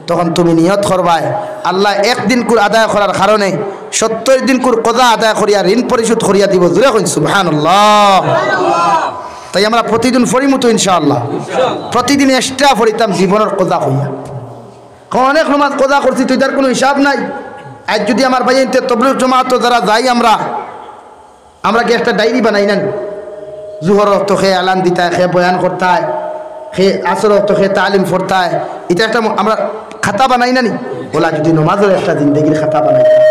তখন তুমি নিয়ত করবায়, আল্লায় একদিনকুর আদায় করার কারণে সত্তইর দিনকুর কজা আদায় করিয়া ঋণ পরিশোধ করিয়া দিবো। জুরে কইন সুবহানাল্লাহ। তাই আমরা প্রতিদিন পড়িমু তো ইনশাআল্লাহ। প্রতিদিন extra পড়িতাম জীবনর কজা কইয়া। অনেক নমাজ কজা করছি, তো ইতার কুনু হিসাব নাই। আইজ যুদি আমার ভাইয়াইন্তে তবলিগ জমাতো যারা যাই আমরা, আমরা কি একটা ডায়েরি বানাই না নি? জুহর অক্ত কে এলান দিতায়, কে বয়ান করতায়, কে আসর অক্ত কে তালিম পড়তায়, ইতা একটা ম-, আমরা খাতা বানাই না নি? অলা যুদি নমাজর একটা জিন্দেগির খাতা বানাইতাম,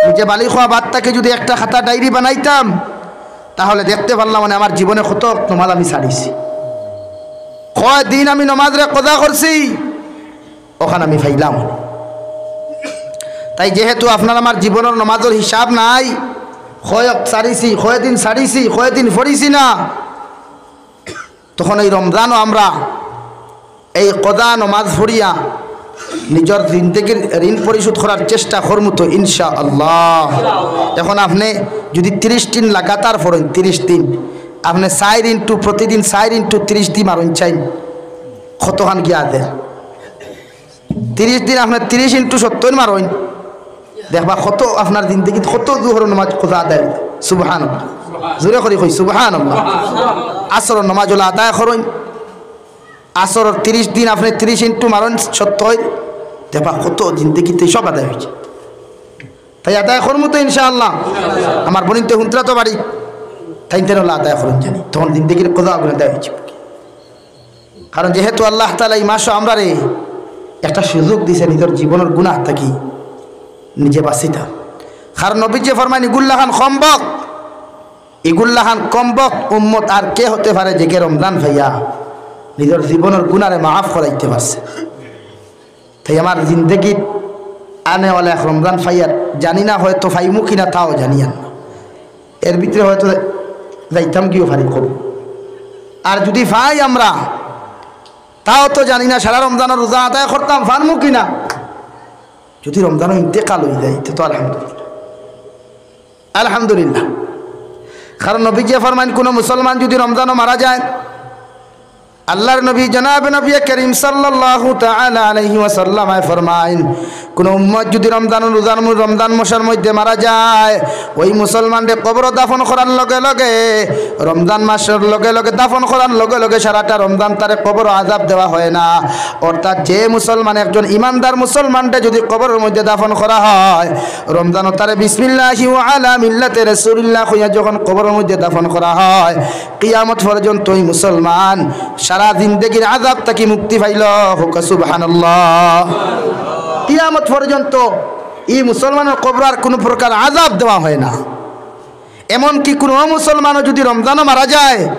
নিজে বালিগ অওয়া বাদ থাকি যুদি একটা খাতা ডায়েরি বানাইতাম, তাহলে দেখতে পারলাম মানে আমার জীবনে কত নমাজ আমি ছাড়িছি, কয় দিন আমি নমাজরে কজা করছি, অখান আমি পাইলাম। তাই যেহেতু আপনার আমার জীবনর নমাজর হিসাব নাই, কয় অক্ত ছাড়িছি, কয় দিন ছাড়িছি, কয় দিন পড়িছি না, তখন এই রমজানও আমরা এই কজা নমাজ পড়িয়া নিজর জিন্দেগির ঋণ পরিশোধ করার চেষ্টা করমু তো ইনশাআল্লাহ। এখন আপনে যুদি তিরিশ দিন লাগাতার পড়ইন, তিরিশ দিন, আপনে চাইর into, প্রতিদিন চাইর into তিরিশ দি মারইন চাইন, কতখান গিয়া দের? তিরিশ দিন আপনে তিরিশ into সত্তইর মারইন, দেখবা কত আপনার জিন্দেগিত কত জুহরর নমাজ কাজা আদায় অইল। সুবহানাল্লাহ। জোরে করি কই সুবহানাল্লাহ। আসরর নমাজ অলা আদায় করইন, আসরর তিরিশ দিন আপনে তিরিশ into মারইন সত্তইর, দেখবা কত জিন্দেগিত সব আদায় অইছে। তাই আদায় করমু তো ইনশাআল্লাহ। আমার বইনতে হুনতরা তো বাড়ি, তাইন তেন অলা আদায় করইন জানি, তখন জিন্দেগির কাজা অগুন আদায় অইছে। কারণ যেহেতু আল্লাহ তাআলা ই মাসো আমরারে একটা সুযোগ দিছে নিজর জীবনর গুনাহ থাকি নিজে বাঁচিতা। কারণ নবীজি ফরমাইন, "ইগুল্লাখান কমবখত, ইগুল্লাখান কমবখত উম্মত আর কে হতে পারে যে কে রমজান পাইয়া নিজর জীবনর গুনারে মাফ করাইতে পারছে?" তাই আমার জিন্দেগিত আনেওয়ালা এক রমজান পাইয়ার, জানি না হয়তো পাইমু কিনা, তাও জানিয়ার না। এর ভিতরে হয়তো যাইতাম গিয়েও পারি কবর। আর যুদি পাই আমরা, তাও তো জানি না সারা রমজানর রোজা আদায় করতাম পারমু কিনা। যুদি রমজানও ইন্তেকাল অই যায়, তে তো আলহামদুলিল্লাহ, আলহামদুলিল্লাহ। কারণ নবীজি ফরমাইন, কুনু মুসলমান যুদি রমজানও মারা যায়, আল্লাহর নবী জনাবে নবী করিম সাল্লাল্লাহু তাআলা আলাইহি ওয়াসাল্লাম ফরমাইন, কুনু উম্মত যুদি রমজান রোজার ম-, রমজান মাসর মধ্যে মারা যায়, ওই মুসলমানরে কবরো দাফন করার লগে লগে, রমজান মাসর লগে লগে দাফন করার লগে লগে সারাটা রমজান তারে কবরো আযাব দেওয়া হয় না। অর্থাৎ যে মুসলমান, একজন ইমানদার মুসলমানরে যুদি কবরর মধ্যে দাফন করা হয়, রমজানও তারে বিসমিল্লাহি ওয়া আলা মিল্লাতি রাসূলিল্লাহ কইয়া যখন কবরর মধ্যে দাফন করা হয়, কিয়ামত পর্যন্ত ওই মুসলমান সারা জিন্দেগির আযাব থাকি মুক্তি পাইল। কউক্কা সুবহানাল্লাহ। কিয়ামত পর্যন্ত ই মুসলমানর কবরো আর কুনু প্রকার আযাব দেওয়া হয় না। এমনকি কুনু অমুসলমানও যুদি রমজানও মারা যায়,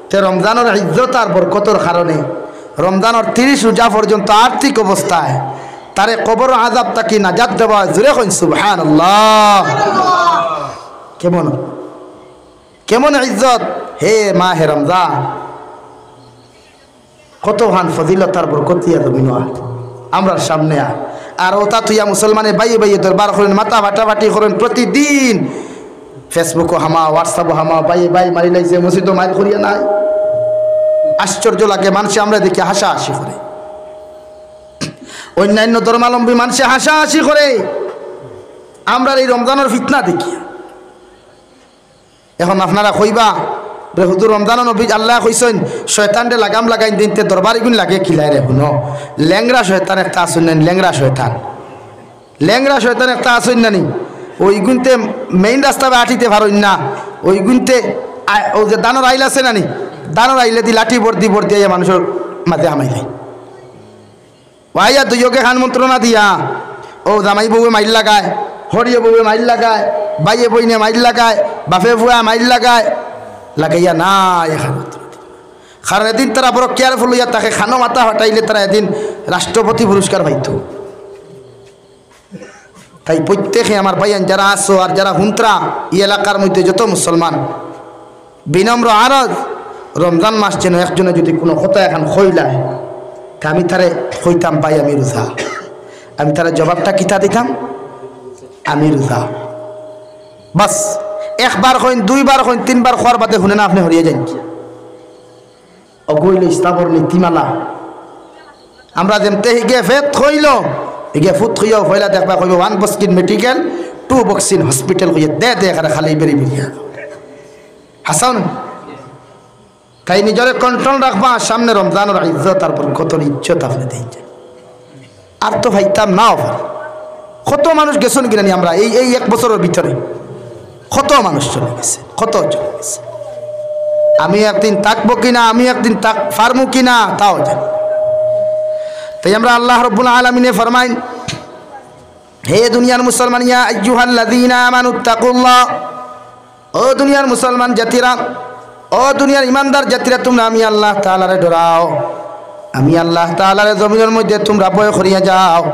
তে রমজানর ইজ্জত আর বরকতর কারণে রমজানর তিরিশ রোজা পর্যন্ত আর্থিক অবস্থায় তারে কবরর আযাব থাকি নাজাত দেওয়া হয়। জোরে কইন সুবহানাল্লাহ। কেমন, কেমন ইজ্জত হে মাহে রমজান। কতখান ফজিলত আর বরকত দিয়া জমিন আমরার সামনে আ-, আর ওটা তুইয়া মুসলমানে বাইয়ে বাইয়ে দরবার করইন, মাথা ফাটাফাটি করইন, প্রতিদিন Facebook-ও হামা, WhatsApp-ও হামা, বাইয়ে বাই মারি লাইছে, মসজিদও মাইর করিয়া নাই। আশ্চর্য লাগে, মানষে আমরারে দেখিয়া হাসাহাসি করে, অন্যান্য ধর্মাবলম্বী মানষে হাসাহাসি করে আমরার এই রমজানর ফিতনা দেখিয়া। এখন আপনারা কইবা, "রে হুজুর, রমজানও নবী আল্লায় কইছইন, শয়তানরে লাগাম লাগাইন দিনতে দরবারিগুন লাগে কিলায় রে?" হুনো, লেংড়া শয়তান একটা আছইন না নি, লেংড়া শয়তান। লেংড়া শয়তান একটা আছইন না নি, ওইগুনতে মেইন রাস্তা বায় আটিতে পারইন না, ওইগুনতে আ-, অউ যে ধানর আইল আছে না নি, ধানর আইলেদি লাঠি বর্দি বর্দি আইয়া মানষর মাঝে হামাই যায়। ও আইয়া দুইওগে খান মন্ত্রণা দিয়া, অউ জামাই বউয়ে মাইর লাগায়, হড়িয়ে বউয়ে মাইর লাগায়, বাইয়ে বইনে মাইর লাগায়, বাফে ফুয়ায় মাইর লাগায়, লাগাইয়া না এখান মন্ত্রণা দিয়া। কারণ এদিন তারা বড় careful অইয়া থাকে, খানো মাথা ফাটাইলে তারা এদিন রাষ্ট্রপতি পুরস্কার পাইতো। তাই প্রত্যেকে আমার ভাইয়ান যারা আছো আর যারা হুনতরা, ই এলাকার মধ্যে যত মুসলমান, বিনম্র আরজ, রমজান মাস যেন একজনে যুদি কুনু কথা এখান কইলায়, তে আমি তারে কইতাম, "ভাই, আমি রোজা।" আমি তারে জবাবটা কিতা দিতাম? "আমি রোজা।" বাস, একবার কইন, দুইবার কইন, তিনবার কওয়ার বাদে হুনে না, আপনে হরিয়া যাইন। অগু অইল ইসলামর নীতিমালা। আমরা যেমতে হিগে ফেত কইল, হিগে ফুত কইয়াও পয়লা দেখবা কইব, "One Boskin Medical, two Boskin Hospital" কইয়া দে দে এখানে খালি বেরি বেরিয়া। হাসাও না? তাই নিজরে control রাখবা, সামনে রমজানর ইজ্জত আর বরকতর ইজ্জত আপনে দেইন। আর তো পাইতাম নাও পারি। কত মানুষ গেছইন গি না নি আমরা এই, এই এক বছরর ভিতরে? কত মানুষ চলে গেছে, কত চলে গেছে। আমি একদিন থাকবো কিনা, আমি একদিন থাক-, পারমু কিনা, তাও জানি। তাই আমরা আল্লাহ রব্বুল আলামিনে ফরমাইন, "হে দুনিয়ার মুসলমান, ইয়া আইয়ুহাল্লাযীনা আমানুত্তাকুল্লাহ।" ও দুনিয়ার মুসলমান জাতিরা, ও দুনিয়ার ইমানদার জাতিরা, তুমরা আমি আল্লাহ তাআলারে ডরাও, আমি আল্লাহ তাআলারে জমিনর মধ্যে তুমরা ভয় করিয়া যাও।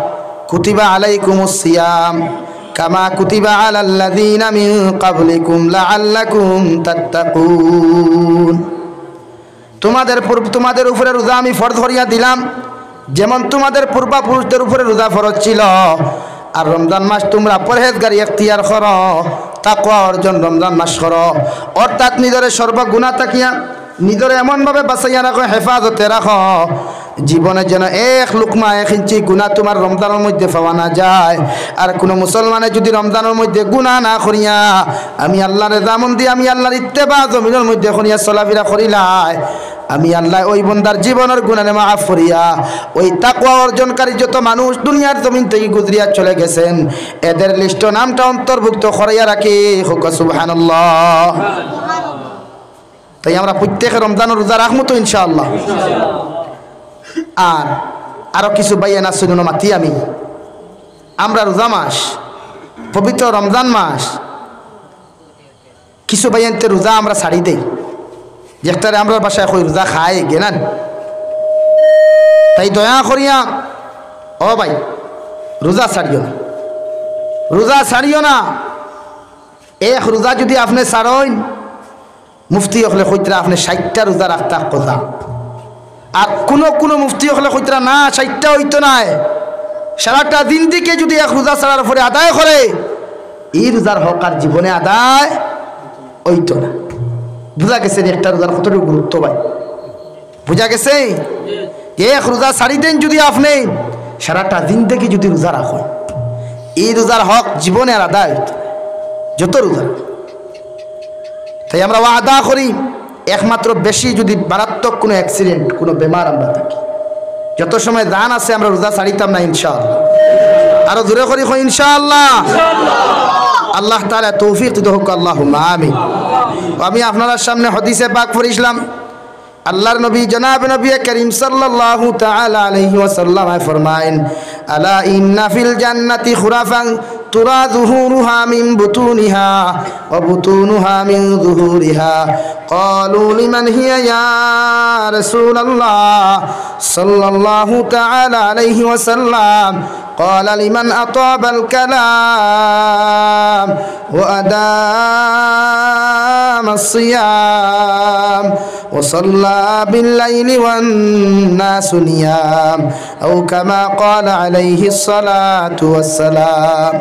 কুতিবা আলাইকুমুস সিয়াম কামা কুতিবা আলাল্লাযীনা মিন ক্বাবলিকুম লাআল্লাকুম তাত্তাকুন। তোমাদের পূর্ব-, তোমাদের উপরে রোজা আমি ফরজ করিয়া দিলাম, যেমন তোমাদের পূর্বপুরুষদের উপরে রোজা ফরজ ছিল, আর রমজান মাস তোমরা পরহেজগারি এখতিয়ার করো, তাকওয়া অর্জন রমজান মাস করো, অর্থাৎ নিজরে সর্ব গুনাহ থাকিয়া নিজরে এমনভাবে বাঁচাইয়া রাখো, হেফাজতে রাখো, জীবনে যেন এক লুকমা, এক ইঞ্চি গুনাহ তোমার রমজানর মধ্যে পাওয়া না যায়। আর কোনো মুসলমানে যদি রমজানর মধ্যে গুনাহ না করিয়া, আমি আল্লাহর রেজামন্দি, আমি আল্লাহর ইত্তেবা জমিনর মধ্যে করিয়া চলাফিরা করিলায়, আমি আল্লাহ ওই বন্দার জীবনর গুনাহ মাফ করিয়া ওই তাকওয়া অর্জনকারী যত মানুষ দুনিয়ার জমিন থাকি গুজরিয়া চলে গেছেন, এদের লিস্টো নামটা অন্তর্ভুক্ত করাইয়া রাখি। কউক্কা সুবহানাল্লাহ। তাই আমরা প্রত্যেকে রমজানর রোজা রাখমু তো ইনশাআল্লাহ। আর আরো কিছু ভাইয়াইন আছইন, অনো মাতি আমি, আমরা রোজা মাস, পবিত্র রমজান মাস, কিছু ভাইয়াইন্তে রোজা আমরা ছাড়ি দেই, যেটারে আমরার ভাষায় কই রোজা খায় গেনান। তাই দয়া করিয়া, ও ভাই, রোজা ছাড়িও না, রোজা ছাড়িও না। এক রোজা যদি আপনে ছাড়ইন, মুফতি অকলে কইতরা আপনে ষাইটটা রোজা রাখতা কজা। আর কুনু কুনু মুফতি অকলে কইতরা না, ষাইটটা অইতো নায়। সারাটা জিন্দেগি যদি এক রোজা ছাড়ার পরে আদায় করে, ই রোজার হক আর জীবনে আদায় অইতো না। বুঝা গেছে নি একটা রোজার কতটুকু গুরুত্ব ভাই? বুঝা গেছে? এক রোজা ছাড়ি দেইন যদি আপনে, সারাটা জিন্দেগি যদি রোজা রাখইন, ই রোজার হক জীবনে আর আদায় অইতো না। যত রোজা তাই আমরা ওয়াদা করি, একমাত্র বেশি যদি মারাত্মক কুনু accident, কুনু বেমার আমরা থাকি, যত সময় জান আছে আমরা রোজা ছাড়িতাম না ইনশাআল্লাহ। আরো জোরে করি কই ইনশাআল্লাহ। আল্লাহ তাআলা তৌফিক দিতে হউক, আল্লাহুম্মা আমিন। আমি আপনারার সামনে হাদিসে পাক পড়ছিলাম, আল্লাহর নবী জনাব নবী করিম সাল্লাল্লাহু তাআলা আলাইহি ওয়াসাল্লাম ফরমাইন, আলা ইন্না ফিল জান্নাতি খুরাফান তুরা যুহুরুহা মিন বুতুনিহা ওয়া বুতুনুহা মিন যুহুরিহা। ক্বালু লিমান হিয়া ইয়া রাসূলাল্লাহ সাল্লাল্লাহু তাআলা আলাইহি ওয়াসাল্লাম? ক্বালা লিমান আতাবাল কালাম ওয়া আদামাস সিয়াম ওয়া সাল্লা বিল লাইলি ওয়ান নাসু নিয়াম। আও কামা ক্বালা আলাইহিস সালাতু ওয়াস সালাম।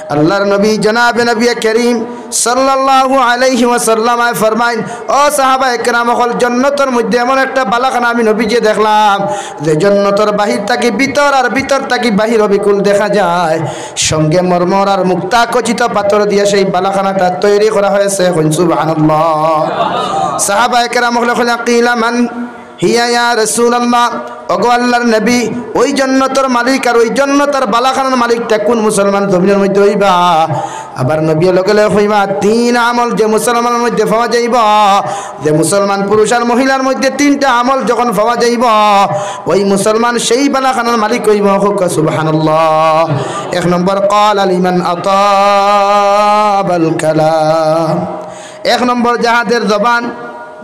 আল্লাহর নবী জনাবে নবী করিম সাল্লাল্লাহু আলাইহি ওয়াসাল্লাম ফরমাইন, ও সাহাবা একরাম অকল, জন্নতর মধ্যে এমন একটা বালাখানা আমি নবীজি দেখলাম যে জন্নতর বাহির থাকি ভিতর আর ভিতর থাকি বাহির অবিকুল দেখা যায়, সঙ্গে মরমর আর মুক্তা খচিত পাথর দিয়া সেই বালাখানাটা তৈরি করা হয়েছে। কইন সুবহানাল্লাহ। সাহাবা একরাম অকলে কইলা, কিলা মান হিয়া ইয়া রাসূলাল্লাহ, ওগো আল্লাহর নবী, ওই জন্নতর মালিক আর ওই জন্নতর বালাখানার মালিকটা কুন মুসলমান জমিনর মধ্যে অইবা? আবার নবী লগে লগে কইবা, তিন আমল যে মুসলমানর মধ্যে পাওয়া যাইবো, যে মুসলমান পুরুষ আর মহিলার মধ্যে তিনটা আমল যখন পাওয়া যাইবো, ওই মুসলমান সেই বালাখানার মালিক অইবো। কউক্কা সুবহানাল্লাহ। এক নম্বর, ক্বালা লিমান আতাবাল কালাম। এক নম্বর, যাহাদের জবান,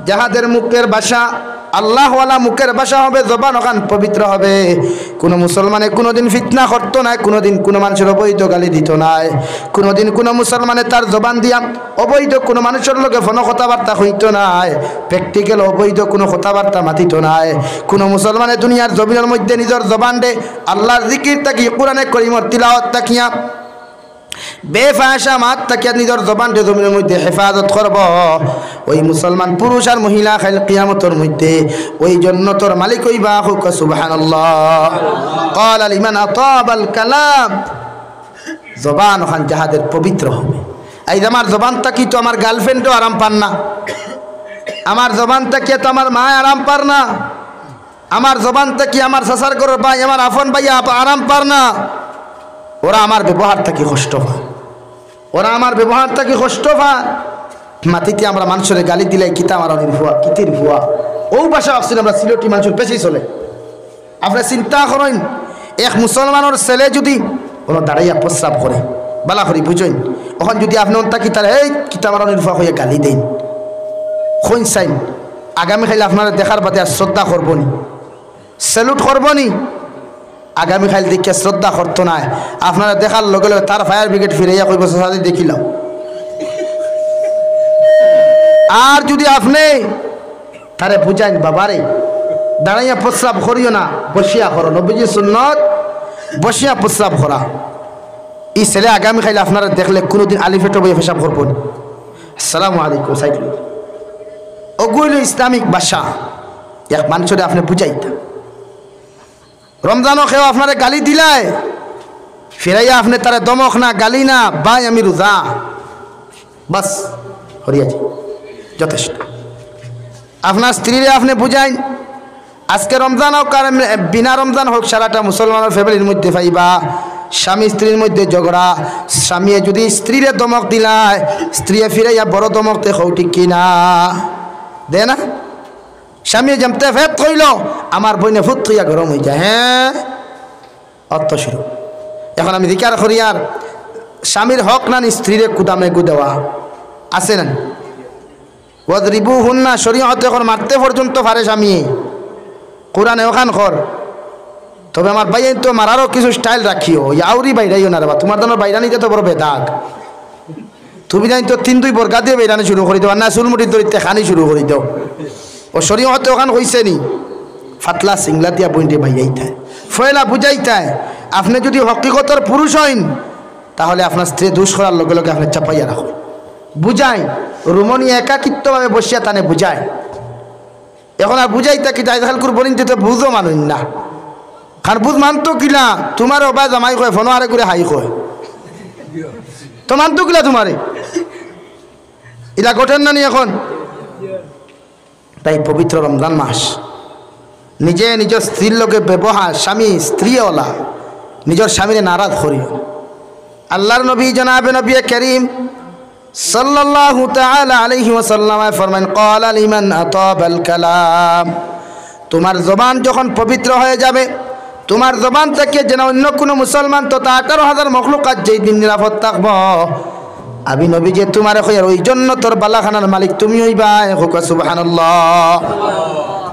যাহাদের মুখের ভাষা, আল্লাহওয়ালা মুখের ভাষা হবে, জবান অখান পবিত্র হবে। কুনু মুসলমানে কুনুদিন ফিতনা করতো নায়, কুনুদিন কুনু মানষর অবৈধ গালি দিতো নায়, কুনুদিন কুনু মুসলমানে তার জবান দিয়া অবৈধ কুনু মানষর লগে ফোনো কথাবার্তা কইতো নায়, practical অবৈধ কুনু কথাবার্তা মাতিতো নায়। কুনু মুসলমানে দুনিয়ার জমিনর মধ্যে নিজর জবানরে আল্লাহর জিকির থাকি, কোরআনে করিমর তিলাওয়াত থাকিয়া বেফাহশা মাত থাকিয়া নিজর জবানরে জমিনর মধ্যে হেফাজত করবো, ওই মুসলমান পুরুষ আর মহিলা কাইল কিয়ামতর মধ্যে ওই জন্নতর মালিক অইবা। কউক্কা সুবহানাল্লাহ। ক্বালা লিমান আতাবাল কালাম। জবান অখান যাহাদের পবিত্র হবে। আইজ আমার জবান থাকি তো আমার girlfriendও আরাম পার না, আমার জবান থাকিয়া তো আমার মায় আরাম পার না, আমার জবান থাকি আমার চাচার ঘরর ভাই, আমার আপন ভাই আপ-, আরাম পার না। ওরা আমার ব্যবহার থাকি কষ্ট পার, ওরা আমার ব্যবহার থাকি কষ্ট পার। মাটিতে আমরা মানষরে গালি দিলাই, কিতা মারানির ফুয়া, কিতির ফুয়া। অউ ভাষা অকছিল আমরা সিলেটি মানষর বেশি চলে। আপনে চিন্তা করইন, এক মুসলমানর ছেলে যুদি অনো দাঁড়াইয়া প্রস্রাব করে, বালা করি বুঝইন, অখন যুদি আপনে অন থাকি তারে, "এই কিতা মারানির ফুয়া" কইয়া গালি দেইন, কইন চাইন, আগামী কাইল আপনারে দেখার বাদে আর শ্রদ্ধা করবো নি? Salute করবো নি? আগামী কাইল দেখিয়া শ্রদ্ধা করতো নায়, আপনারে দেখার লগে লগে তার fire brigade ফিরাইয়া কইবো, "চাচাজি দেখিলাও।" আর যুদি আপনে তারে বুঝাইন, "বাবারে, দাঁড়াইয়া প্রস্রাব করিও না, বসিয়া করো। নবীজির সুন্নত বসিয়া প্রস্রাব করা। ই ছেলে আগামীকাইল আপনারে দেখলে কুনুদিন আলি পেটো বইয়া পেশাব করবো না। আসসালামু আলাইকুম, সাইড লইয়া। অগু অইলো ইসলামিক ভাষা। এক মানষরে আপনে বুঝাইতা। রমজানো কেউ আপনারে গালি দিলায়, ফিরাইয়া আপনে তারে ধমক না, গালি না, "ভাই, আমি রোজা।" বাস, হরিয়াছি, যথেষ্ট। আপনার স্ত্রীরে আপনে বুঝাইন, আজকে রমজান অউক আর এমনে বিনা রমজান অউক, সারাটা মুসলমানর ফ্যামিলির মধ্যে পাইবা, স্বামী স্ত্রীর মধ্যে ঝগড়া। স্বামীয়ে যুদি স্ত্রীরে ধমক দিলায়, স্ত্রীয়ে ফিরাইয়া বড় ধমক দে, কও ঠিক কি না? দে না? স্বামীয়ে যেমতে ফেত কইলো, আমার বইনে ফুত কইয়া গরম অইযায়। হ্যাঁ, অত শুরু। এখন আমি জিকার করি আর স্বামীর হক নানি স্ত্রীরে কুদামে গু দেওয়া আছে নানি? "ওয়াদরিবুহুন্না", শরীয়তে এখন মারতে পর্যন্ত পারে স্বামী। কোরআনে অখান কর। তবে আমার ভাইয়াইন তো মারারও কিছু স্টাইল রাখিও, ওই আউরি বাইরাইও না রে বা, তোমার দানোর বাইরানিতে তো বড় বেদাগ। তুমি জানি তো তিন দুই বর্গা দিয়া বাইরানি শুরু করি দেও, আর না চুলমুঠি ধরিতে খানি শুরু করি দেও। ও শরীয়তে অখান কইছে নি, ফাতলা সিংলা দিয়া বইনরে বাইয়াইতায়, ফয়লা বুঝাইতায়। আপনে যুদি হকিকতর পুরুষ অইন, তাহলে আপনার স্ত্রী দুষ করার লগে লগে আপনে চাপাইয়া রাখো, বুঝাই, রুমনি একাকিত্বভাবে বসিয়া তানে বুঝাই। এখন আর বুঝাইতা কিতা, আজকালকুর বইন তো বুঝও মানুষ না। কারণ বুঝ মানতো কিলা, তোমারে ওবা জামাই কয়, ফোনো আরে করে হাই কয়। তো মানতো কিলা তোমারে? ইলা ঘটের না নি এখন? তাই পবিত্র রমজান মাস, নিজে নিজর স্ত্রীর লগে ব্যবহার, স্বামী স্ত্রী ওলা, নিজর স্বামীরে নারাজ করিও না। আল্লাহর নবী জনাবে নবী করিম সাল্লাল্লাহু তাআলা আলাইহি ওয়াসাল্লাম ফরমাইন, "ক্বালা লিমান আতাবাল কালাম।" তোমার জবান যখন পবিত্র হয়ে যাবে, তোমার জবান থেকে যেন অন্য কোনো মুসলমান তথা আঠারো হাজার মখলুকাত যেই দিন নিরাপদ থাকবো, আমি নবী যে তোমারে কইয়ার ওই জন্নতর বালাখানার মালিক তুমি অইবায়। কউক্কা সুবহানাল্লাহ।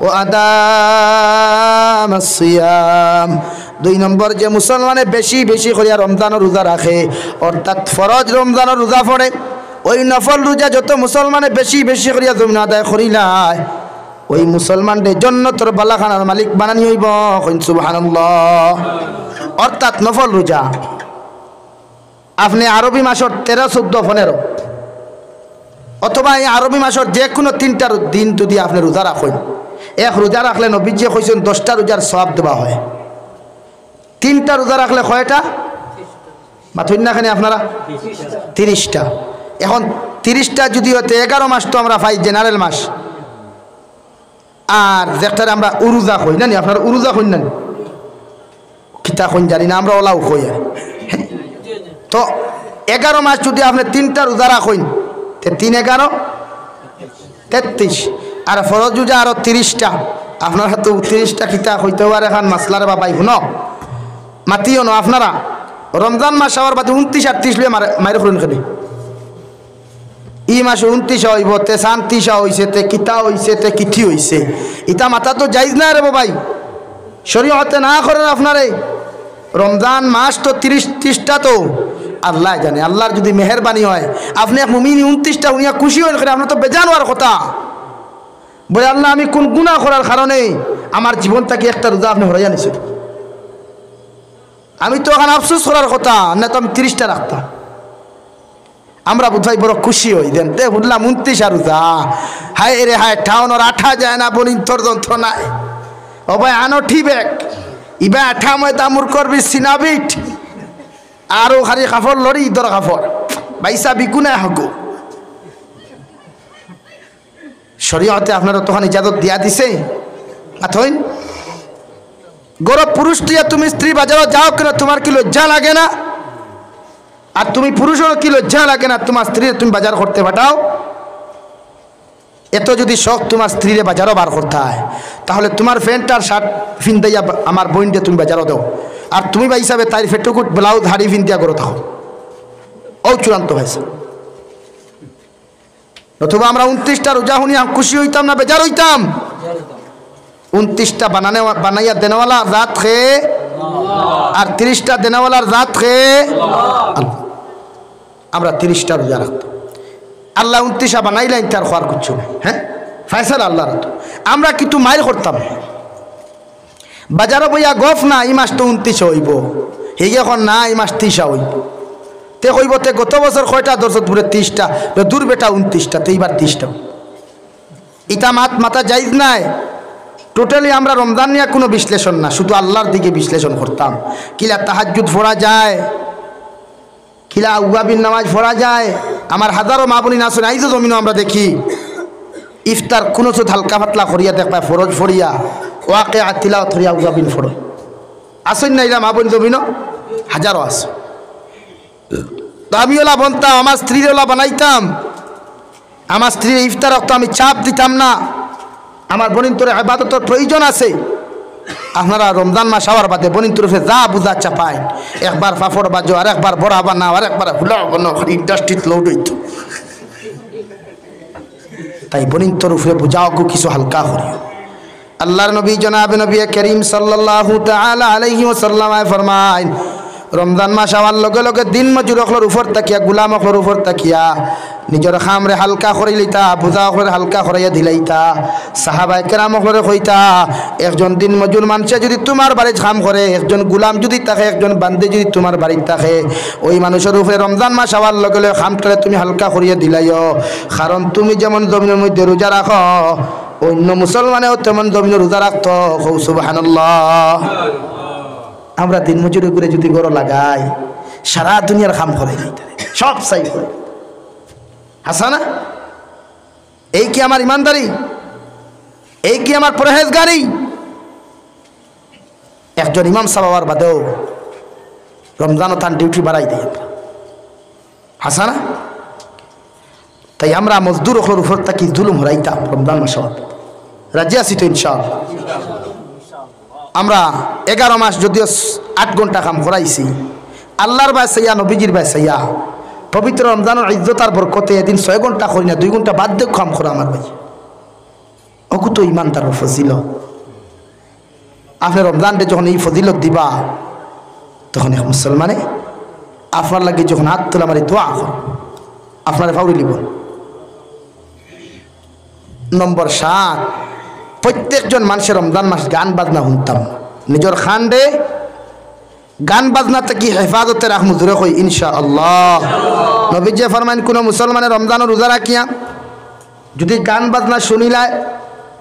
ওয়া আদামাস সিয়াম, দুই নম্বর, যে মুসলমানে বেশি বেশি করিয়া রমজানর রোজা রাখে, অর্থাৎ ফরজ রমজানর রোজা পড়ে, ওই নফল রোজা যত মুসলমানে বেশি বেশি করিয়া জমিন আদায় করিলায়, ওই মুসলমানরে জন্নতর বালাখানার মালিক বানানি অইবো। কইন সুবহানাল্লাহ। অর্থাৎ নফল রোজা আপনে আরবি মাসর তেরো, চৌদ্দ, পনেরো, অথবা এই আরবি মাসর যে কোনো তিনটা রো-, দিন যুদি আপনে রোজা রাখইন, এক রোজা রাখলে নবীজিয়ে কইছইন দশটা রোজার সওয়াব দেওয়া হয়। তিনটা রোজা রাখলে কয়টা? মাতইন না কেনে আপনারা? তিরিশটা। এখন তিরিশটা যুদি অয় তে এগারো মাস তো আমরা পাই, জেনারেল মাস। আর যেটারে আমরা উরুজা কই না নি, আপনারা উরুজা কইন না নি? কিতা কইন জানি না, আমরা ওলাও কই আর। তো এগারো মাস যুদি আপনে তিনটা রোজা রাখইন, তে তিন এগারো তেত্রিশ, আর ফরজ রোজা আরো তিরিশটা। আপনারা তো তিরিশটা কিতা কইতে পারে, এখন মাসলার বাবাই হুনো, মাতিও না আপনারা। রমজান মাস আওয়ার বাদে ঊনত্রিশ আর ত্রিশ লইয়া মারে-, মাইর করইন কেনে? ই মাসে ঊনত্রিশা অইবো, তে সানত্রিশা অইছে, তে কিতা অইছে, তে কিথি অইছে, ইতা মাতা তো জাইজ না রে বাবাই। শরীয়তে না করের আপনারে। রমজান মাস তো তিরিশ, তিরিশটা তো আল্লায় জানে। আল্লার যুদি মেহেরবানি হয়, আপনে এক মুমিন ঊনত্রিশটা হুনিয়া খুশি অইন কেনে, আপনার তো বেজান অওয়ার কথা। বলে, "আল্লা, আমি কুন গুনা করার কারণে আমার জীবন থাকি একটা রোজা আপনে হরাইয়া নিছইন? আমি তো অখন আফসোস করার কথা, না তো আমি তিরিশটা রাখতাম।" আমরা বুঝাই বড় খুশি অই, দেন তে হুনলাম ঊনত্রিশা রোজা। হায় রে হায়, টাউনর আটা যায় না, বনিন্তর যন্ত্রণায়। ও ভাই, আনো টি ব্যাগ, ইবা আটা ময়দা মুরকর বি সিনাবিট, আরো খালি কাপড় লড়ি ইদর কাপড়, বাইসা বিকুনে হাগু। শরীয়তে আপনারে তখন ইজাজত দিয়া দিছে। আথইন, গরব পুরুষ তুইয়া তুমি স্ত্রী বাজারো যাও কেনে, তোমার কি লজ্জা লাগে না? আর তুমি পুরুষর কি লজ্জা লাগে না, তোমার স্ত্রীরে তুমি বাজার করতে পাঠাও? এত যুদি শখ তোমার স্ত্রীরে বাজারো বার করতায়, তাহলে তোমার প্যান্ট আর শার্ট ফিন্দাইয়া বা-, আমার বইনরে তুমি বাজারো দেও, আর তুমি বা হিসাবে তাইর পেটিকোট ব্লাউজ হাড়ি ফিন্দিয়া ঘরো থাকো। অউ চূড়ান্ত অইছে। নতুবা আমরা ঊনত্রিশটা রোজা হুনিয়া খুশি অইতাম না বেজার অইতাম? ঊনত্রিশটা বানানে-, বানাইয়া দেনেওয়ালার জাত কে? আর তিরিশটা দেনেওয়ালার জাত কে? আল্লা। আমরা তিরিশটা রোজা রাখতাম। আল্লায় ঊনত্রিশা বানাইলা, ইনতার খোয়ার কিচ্ছু নাই। হ্যাঁ, ফয়সালা আল্লার আতো। আমরা কিন্তু মাইর করতাম। বাজারো বইয়া গফ না, ই মাস তো ঊনত্রিশে অইবো। হিগে কর না, ই মাস ত্রিশা অইবো। তে কইবো, "তে গত বছর কয়টা ধরছত?" বুলে, "ত্রিশটা।" বুলে, "দূর বেটা, ঊনত্রিশটা, তে ইবার ত্রিশটা।" ইতা মাত মাতা জাইজ নায়। Totally আমরা রমজান নিয়া কুনু বিশ্লেষণ না, শুধু আল্লার দিকে বিশ্লেষণ করতাম। কিলা তাহাজ্জুদ পড়া যায়, কিলা আউয়াবিন নামাজ পড়া যায়। আমার হাজারো মা বইন আছইন, আইজও জমিনো আমরা দেখি, ইফতার কুনুত হালকা পাতলা করিয়া দেখবায়, ফরজ পড়িয়া, ওয়াকিয়া তিলাওয়াত করিয়া আউয়াবিন পড়ে। আছইন না ইলা মা বইন জমিনো? হাজারো আছে। তো আমি ওলা বনতাম, আমার স্ত্রীরে ওলা বানাইতাম। আমার স্ত্রীরে ইফতার অক্ত আমি চাপ দিতাম না। আমার বইনতরে ইবাদতর প্রয়োজন আছে। আপনারা রমজান মাস আওয়ার বাদে বইনতর উপরে যা বুঝা চাপাইন, একবার পাপড় ভাজো, আর একবার বড়া বানাও, আর একবার পোলাও বানাও, খালি ইন্ডাস্ট্রিত লোড অইতো। তাই বইনতর উপরে বুঝাও, কিছু হালকা করিও। আল্লার নবী জনাবে নবী করিম সাল্লাল্লাহু তাআলা আলাইহি ওয়াসাল্লামে ফরমাইন, রমজান মাস আওয়ার লগে লগে দিন মজুর অকলর উপর থাকিয়া, গুলাম অকলর উপর থাকিয়া নিজর কামরে হালকা করি লইতা, বুঝা অকলরে হালকা করাইয়া দিলাইতা। সাহাবায়ে কেরাম অকলরে কইতা, একজন দিন মজুর মানষে যুদি তুমার বাড়িত কাম করে, একজন গুলাম যুদি থাকে, একজন বান্দি যুদি তুমার বাড়িত থাকে, ওই মানুষর উপরে রমজান মাস আওয়ার লগে লগে কামটারে তুমি হালকা করিয়া দিলাইও। কারণ তুমি যেমন জমিনর মধ্যে রোজা রাখো, অইন্য মুসলমানেও তেমন জমিনো রোজা রাখতো। কও সুবহানাল্লাহ। আমরা দিন মজুরি করি যুদি ঘরো লাগাই, সারা দুনিয়ার কাম করাই দিতে, সব সাই করে। হাছা না? এই কি আমার ইমানদারি? এই কি আমার পরহেজগারি? একজন ইমাম সাব অওয়ার বাদেও রমজানো তান ডিউটি বাড়াই দেয়। হাছা না? তাই আমরা মজদুর অকলর উপর থাকি জুলুম হরাইতাম রমজান মাসো। রাজি আছি তো ইনশাআল্লাহ? আমরা এগারো মাস যুদিও আট ঘন্টা কাম করাইছি, আল্লার বায় চাইয়া, নবীজির বায় চাইয়া, পবিত্র রমজানর ইজ্জত আর বরকতে এদিন ছয় ঘন্টা করি না, দুই ঘন্টা বাদ দেও কাম করা আমার ভাই। অগু তো ইমানদারর ফজিলত। আপনে রমজানরে যখন এই ফজিলত দিবা, তখন এক মুসলমানে আপনার লাগি যখন আত তুলা মারি দোয়া করে, আপনারে ফাউরি লিব। নম্বর সাত, প্রত্যেকজন মানষে রমজান মাস গান বাজনা হুনতাম না। নিজর কানরে গান বাজনা থাকি হেফাজতে রাখমু, জোরে কই ইনশাআল্লাহ। নবীজিয়ে ফরমাইন, কুনু মুসলমানে রমজানর রোজা রাখিয়া যুদি গান বাজনা হুনিলায়,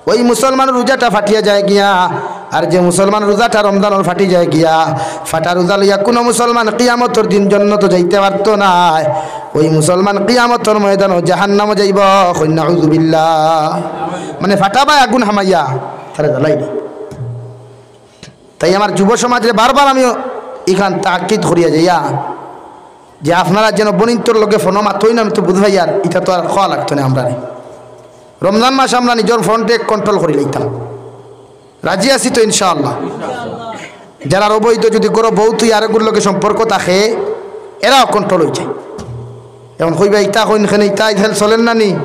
ওই মুসলমানর রোজাটা ফাটিয়া যায় গিয়া। আর যে মুসলমানর রোজাটা রমজানর ফাটি যায় গিয়া, ফাটা রোজা লইয়া কুনু মুসলমান কিয়ামতর দিন জন্নতো যাইতে পারতো নায়। ওই মুসলমান কিয়ামতর ময়দানো জাহান্নামো যাইবো। কইন নাউজুবিল্লাহ। মানে ফাটা বায় আগুন হামাইয়া তারে জ্বালাইল। তাই আমার যুব সমাজরে বারবার আমি ইখান তাকিদ করিয়া যাইয়া যে আপনারা যেন বইনতর লগে ফোনো মাতইন, আমি তো বুঝ পাইয়ার, ইতা তো আর কওয়া লাগতো না আমরারে। রমজান মাস আমরা নিজর ফোনরে কন্ট্রোল করি লইতাম। রাজি আছি তো ইনশাআল্লাহ? যারার অবৈধ যুদি ঘরো বউ তুই আরেকগুর লগে সম্পর্ক থাকে, এরাও কন্ট্রোল অইযায়। এখন কইবা, "ইতা কইন কেনে, ইতা আইজকাল চলের না নি?"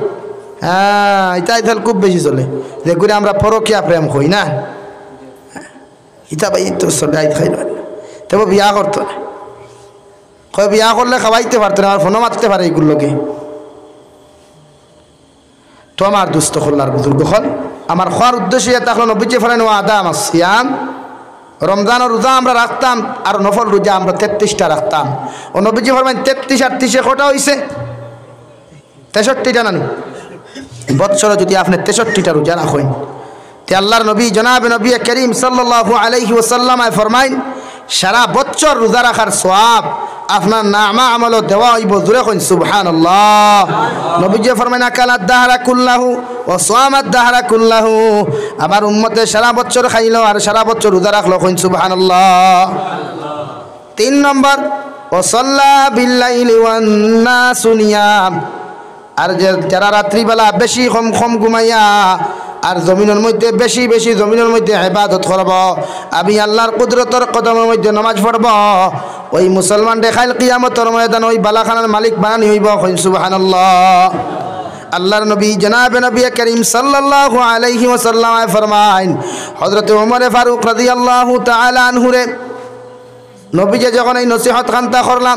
হ্যাঁ, ইতা আইজকাল খুব বেশি চলে। যেগুরে আমরা পরকিয়া প্রেম কই না, ইতা ভাই তো চলে আইজকাল। তেবো বিয়া করতো না। কয়, "বিয়া করলে খাওয়াইতে পারতো না, আমার ফোনো মাততে পারে ইগুর লগে।" তো আমার দুস্ত অকল আর বুজুর্গ অকল, আমার কওয়ার উদ্দেশ্য ইটা অইলো, নবীজিয়ে ফরমাইন, "ওয়া আদামা সিয়াম", রমজানর রোজা আমরা রাখতাম, আর নফল রোজা আমরা তেত্রিশটা রাখতাম। অউ নবীজিয়ে ফরমাইন, তেত্রিশ আর তিরিশে কয়টা অইছে? তেষট্টিটা না নি? বৎসরো যুদি আপনে তেষট্টিটা রোজা রাখইন, তে আল্লার নবী, জনাবে নবী করিম সাল্লাল্লাহু আলাইহি ওয়াসাল্লামে ফরমাইন, সারা বৎসর রোজা রাখার সওয়াব আপনার নামা আমলো দেওয়া অইবো। জোরে কইন সুবহানাল্লাহ। নবীজিয়ে ফরমাইন, "আকালাদ দাহরা কুল্লাহু ওয়া সামাদ দাহরা কুল্লাহু।" আমার উম্মতে সারা বৎসর খাইলো আর সারা বৎসর রোজা রাখলো। কইন সুবহানাল্লাহ। তিন নম্বর, "ওয়া সাল্লা বিল লাইলি ওয়ান নাসু নিয়াম।" আর যে, যারা রাত্রিবেলা বেশি কম কম ঘুমাইয়া আর জমিনর মধ্যে বেশি বেশি জমিনর মধ্যে ইবাদত করবো, আমি আল্লার কুদরতর কদমর মধ্যে নামাজ পড়বো, ওই মুসলমানরে কাইল কিয়ামতর ময়দানো ওই বালাখানার মালিক বানানি অইবো। কইন সুবহানাল্লাহ। আল্লার নবী, জনাবে নবী করিম সাল্লাল্লাহু আলাইহি ওয়াসাল্লামে ফরমাইন, হযরতে ওমরে ফারুক রাদিয়াল্লাহু তাআলা আনহুরে নবীজিয়ে যখন এই নসিহত খান্তা করলা,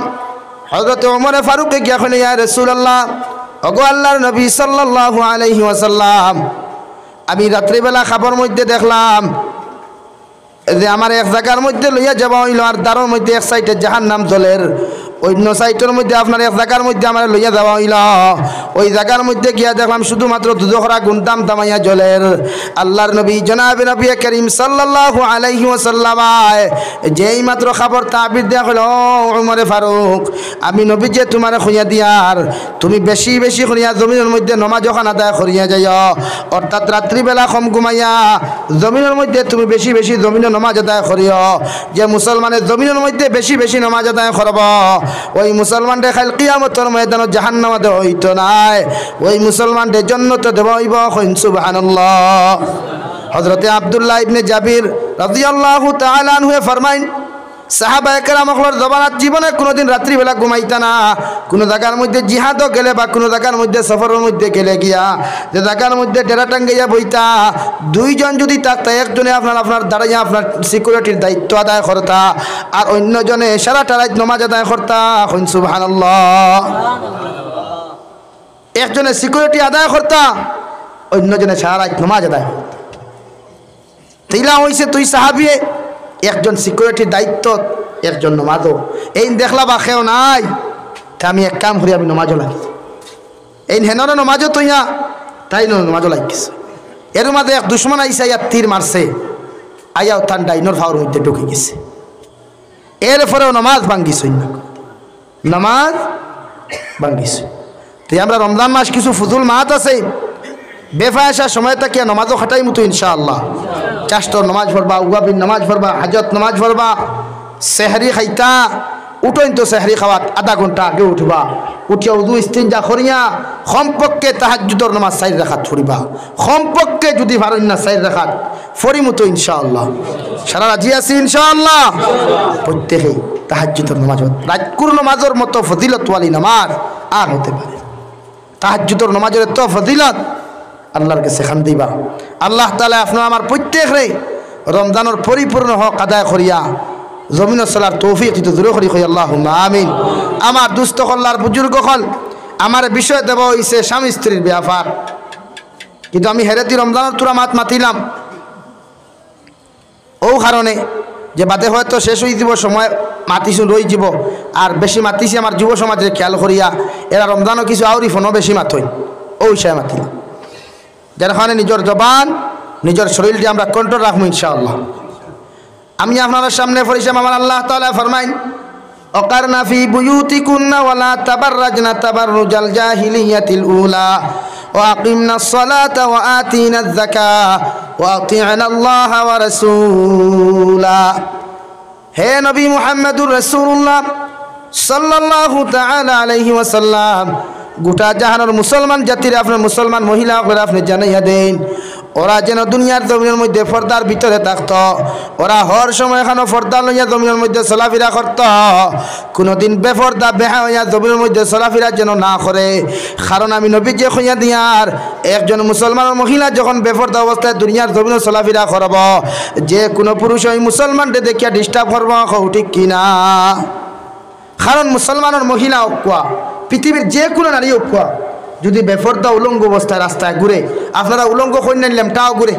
হযরতে ওমরে ফারুকে গিয়া কইলা, "ইয়া রাসূলুল্লাহ, ওগো আল্লার নবী সাল্লাল্লাহু আলাইহি ওয়াসাল্লাম, আমি রাত্রিবেলা খাবর মধ্যে দেখলাম যে আমারে এক জাগার মধ্যে লইয়া যাওয়া অইলো, আর দ্বারর মধ্যে এক সাইডে জাহান্নাম জ্বলের, অইন্য সাইডর মধ্যে আপনার এক জাগার মধ্যে আমারে লইয়া যাওয়া অইলো। ওই জাগার মধ্যে গিয়া দেখলাম শুধুমাত্র দুজখর আগুন দামদামাইয়া জ্বলের। আল্লাহর নবী জনাবে নবী করিম সাল্লাল্লাহু আলাইহি ওয়াসাল্লাম যেই মাত্র খবর তাবির দেওয়া অইলো, "ও উমরে ফারুক, আমি নবীয়ে তুমারে কইয়া দিয়ার, তুমি বেশি বেশি করিয়া জমিনর মধ্যে নমাজ অখান আদায় করিয়া যাইও।" অর্থাৎ রাত্রিবেলা কম ঘুমাইয়া জমিনর মধ্যে তুমি বেশি বেশি জমিনো নমাজ আদায় করিও। যে মুসলমানে জমিনর মধ্যে বেশি বেশি নমাজ আদায় করবো, ওই মুসলমানরে কাইল কিয়ামতর ময়দানো জাহান্নামো দেওয়া অইতো নায়, ওই মুসলমানরে জন্নতো দেওয়া অইবো। কইন সুবহানাল্লাহ। হযরতে আব্দুল্লাহ ইবনে জাবির রাদিয়াল্লাহু তাআলা আনহুয়ে ফরমাইন, সাহাবায়ে কেরাম অকলর জমানাত জীবনে কুনুদিন রাত্রিবেলা ঘুমাইতা না। কুনু জাগার মধ্যে জিহাদো গেলে বা কুনু জাগার মধ্যে সফরর মধ্যে গেলে গিয়া, যে জাগার মধ্যে ডেরা টাঙ্গাইয়া বইতা, দুইজন যুদি থাকতা, একজনে আপনার, আপনার দাঁড়াইয়া আপনার সিকিউরিটির দায়িত্ব আদায় করতা, আর অইন্যজনে সারাটা রাইত নমাজ আদায় করতা। কইন সুবহানাল্লাহ। একজনে সিকিউরিটি আদায় করতা, অইন্যজনে সারা রাইত নমাজ আদায় করতা। তে ইলা অইছে দুই সাহাবিয়ে, একজন সিকিউরিটির দায়িত্বত, একজন নমাজো। এইন দেখলা বা কেউ নাই, তে আমি এক কাম করি, আমি নমাজো লাগি। এইন হেনরে নমাজো থইয়া, তাইন নমাজো লাগি গেছে। এর মাঝে এক দুশমন আইছে, আইয়া তীর মারছে, আইয়াও তান ডাইনর পাওর মধ্যে ঢুকি গেছে। এরপরেও নমাজ ভাঙ্গিছইন না। নমাজ ভাঙ্গিছইন। তে আমরা রমজান মাস কিছু ফজুল মাত আছে, বেফায়সা সময় থাকিয়া নমাজো খাটাইমু তো ইনশাআল্লাহ। চাস্তর নমাজ পড়বা, উয়াবির নমাজ পড়বা, হাজত নমাজ পড়বা, সেহরি খাইতা, উঠইন তো সেহরি খাওয়াত আধা ঘন্টা আগে উঠবা, উঠিয়া উযু ইস্তিনজা করিয়া কমপক্ষে তাহাজ্জুদর নমাজ চাইর রাকাত পড়িবা, কমপক্ষে যুদি পারইন না চাইর রাকাত পড়িমু তো ইনশাআল্লাহ। সারা রাজি আছি ইনশাআল্লাহ। প্রত্যেকে তাহাজ্জুদর নমাজ, রাইতকুর নমাজর মতো ফজিলতওয়ালি নমাজ আর হতে পারে না। তাহাজ্জুদর নমাজর এত ফজিলত আল্লাহর গেছে কান্দিবা। আল্লাহ তাআলা আপনার আমার প্রত্যেকরে রমজানর পরিপূর্ণ হক আদায় করিয়া জমিনো চলার তৌফিক দিতা, জোরে করি কই আল্লাহুম্মা আমিন। আমার দুস্ত অকল আর বুজুর্গ অকল, আমার বিষয় দেওয়া অইছে স্বামী স্ত্রীর ব্যাপার, কিন্তু আমি হেরেদি রমজানর থুড়া মাত মাতিলাম। অউ কারণে যে বাদে হয়তো শেষ অইযিবো, সময় মাতিছুন রইযিবো, আর বেশি মাতিছি আমার যুব সমাজরে খেয়াল করিয়া, এরা রমজানো কিছু আউরি ফোনো বেশি মাতইন, অউ বিষয়ে মাতিলাম। যার কারণে নিজর জবান, নিজর শরীলরে আমরা কন্ট্রোল রাখমু ইনশাআল্লাহ। আমি আপনারার সামনে পড়ছিলাম, আমার আল্লাহ তাআলা ফরমাইন, وقرن في بيوتكن ولا تبرجن تبرج الجاهلية الأولى وأقمن الصلاة وآتين الزكاة وأطعن الله ورسوله। হে নবী মুহাম্মাদুর রাসূলুল্লাহ সাল্লাল্লাহু তাআলা আলাইহি ওয়াসাল্লাম, গোটা জাহানর মুসলমান জাতিরে, আপনার মুসলমান মহিলা অকলরে আপনে জানাইয়া দেইন, ওরা যেন দুনিয়ার জমিনর মধ্যে পর্দার ভিতরে থাকতো। ওরা হর সময় এখানো পর্দা লইয়া জমিনর মধ্যে চলাফিরা করতো। কুনুদিন বেপর্দা বেহায়া অইয়া জমিনর মধ্যে চলাফিরা যেন না করে। কারণ আমি নবীজিয়ে কইয়া দিয়ার, একজন মুসলমানর মহিলা যখন বেপর্দা অবস্থায় দুনিয়ার জমিনো চলাফিরা করবো, যে কুনু পুরুষ ওই মুসলমানরে দেখিয়া ডিস্টার্ব করবো, কও ঠিক কি না? কারণ মুসলমানর মহিলা অউক্কা, পৃথিবীর যে কুনু নারী অউক্কা, যুদি বেপর্দা উলঙ্গ অবস্থায় রাস্তায় ঘুরে, আপনারা উলঙ্গ কইন না নি, লেংটাও ঘুরে,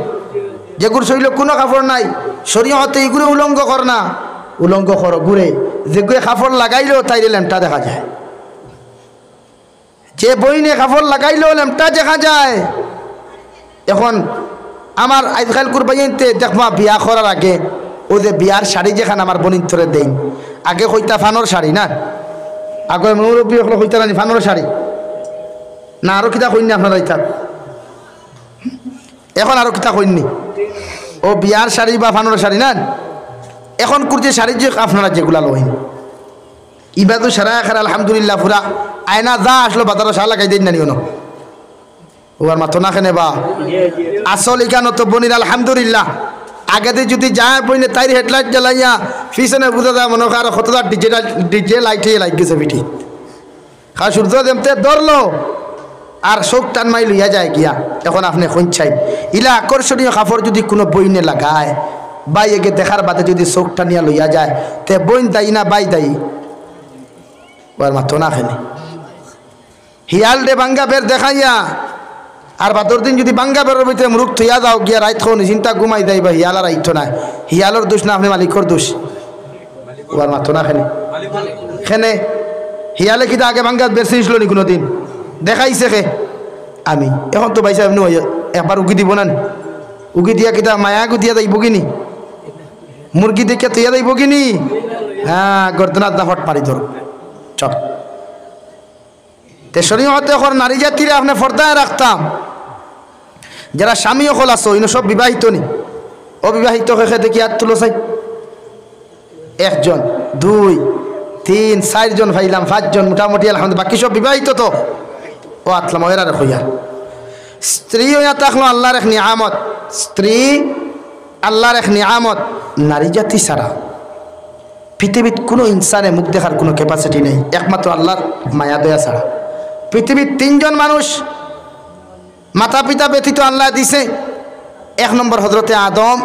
যেগুর শরীলো কুনু কাপড় নাই, শরীয়তে ইগুরে উলঙ্গ কর না, উলঙ্গ করো ঘুরে, যেগুয়ে কাপড় লাগাইলেও তাইরে লেংটা দেখা যায়, যে বইনে কাপড় লাগাইলেও লেংটা দেখা যায়। এখন আমার আইজকাইল কুরবাইনতে দেখবা বিয়া করার আগে অউ যে বিয়ার শাড়ি যেখান আমার বইনতরে দেইন, আগে কইতা ফানর শাড়ি না, আগে মুরব্বি অকলে কইতা না নি ফানর শাড়ি, না আরো কিতা কইন না আপনারা ইতা? এখন আরো কিতা কইন নি? অউ বিয়ার শাড়ি বা ফানর শাড়ি না, এখন কুর্তি শাড়ি যে আপনারা যেগুলা লইন, ইবা তো সারা আখার আলহামদুলিল্লাহ পুরা আয়না যা আসলো বাজারো সারা লাগাই দেইন না নি অনো? অউ আর মাতো না কেনে বা? আসল ইখানো তো বইনর আলহামদুলিল্লাহ। আগেদি যুদি যায় বইনে তাইর হেডলাইট জ্বালাইয়া পিছনে বুঝা যায় মনো অয় আরো কততা ডিজিটাল ডিজে লাইটে লাইগি গেছে পিঠিত। কারণ সূর্য যেমতে ধরলো আর চউখ টান মারি লইয়া যায় গিয়া। এখন আপনে কইন চাইন, ইলা আকর্ষণীয় কাপড় যুদি কুনু বইনে লাগায়, ভাই এগে দেখার বাদে যুদি চউখ টানিয়া লইয়া যায়, তে বইন দায়ী না ভাই দায়ী? অউ আর মাতো না কেনে? হিয়ালরে ভাঙ্গা বের দেখাইয়া আর বাদর দিন যুদি ভাঙ্গা বেড়ার ভিতরে মুরুগ থইয়া যাও গিয়া, রাইত খাও নিশ্চিন্তা ঘুমাই যাইবা, হিয়াল আর আইতো নায়। হিয়ালর দোষ না আপনে মালিকর দোষ? ওয়ার মাতো না খেনে। খেনে হিয়ালে কিতা আগে ভাঙ্গা বেড় ছিঁড়ছিল নি কুনুদিন? দেখাইছে কে? আমি। অখন তো ভাইসাব নু একবার উগি দিবো না নি? উগি দিয়া কিতা মায়া গুদিয়া যাইবোগি নি? মুরগি দেখিয়া থইয়া যাইবোগি নি? হ্যাঁ, গর্দনাত জাফট মারি ধরো। চল। তে শরীয়তে কর নারী জাতিরে আপনে পর্দায় রাখতাম। যারা স্বামী অকল আছো, ইনো সব বিবাহিত নি? অবিবাহিত কে কে দেখি আত তুলো চাই। একজন, দুই, তিন, চাইরজন পাইলাম, পাঁচজন মোটামুটি আলহামদুলিল্লাহ। বাকি সব বিবাহিত তো? ও আতলাম, এরারে কইয়া। স্ত্রী অইয়া থাকলো আল্লার এক নিয়ামত। স্ত্রী আল্লার এক নিয়ামত। নারী জাতি ছাড়া পৃথিবীত কুনু ইনসানে মুখ দেখার কুনু capacity নাই, একমাত্র আল্লার মায়া দয়া ছাড়া। পৃথিবীত তিনজন মানুষ মাতা পিতা ব্যতীত আল্লায় দিছে। এক নম্বর হজরতে আদম,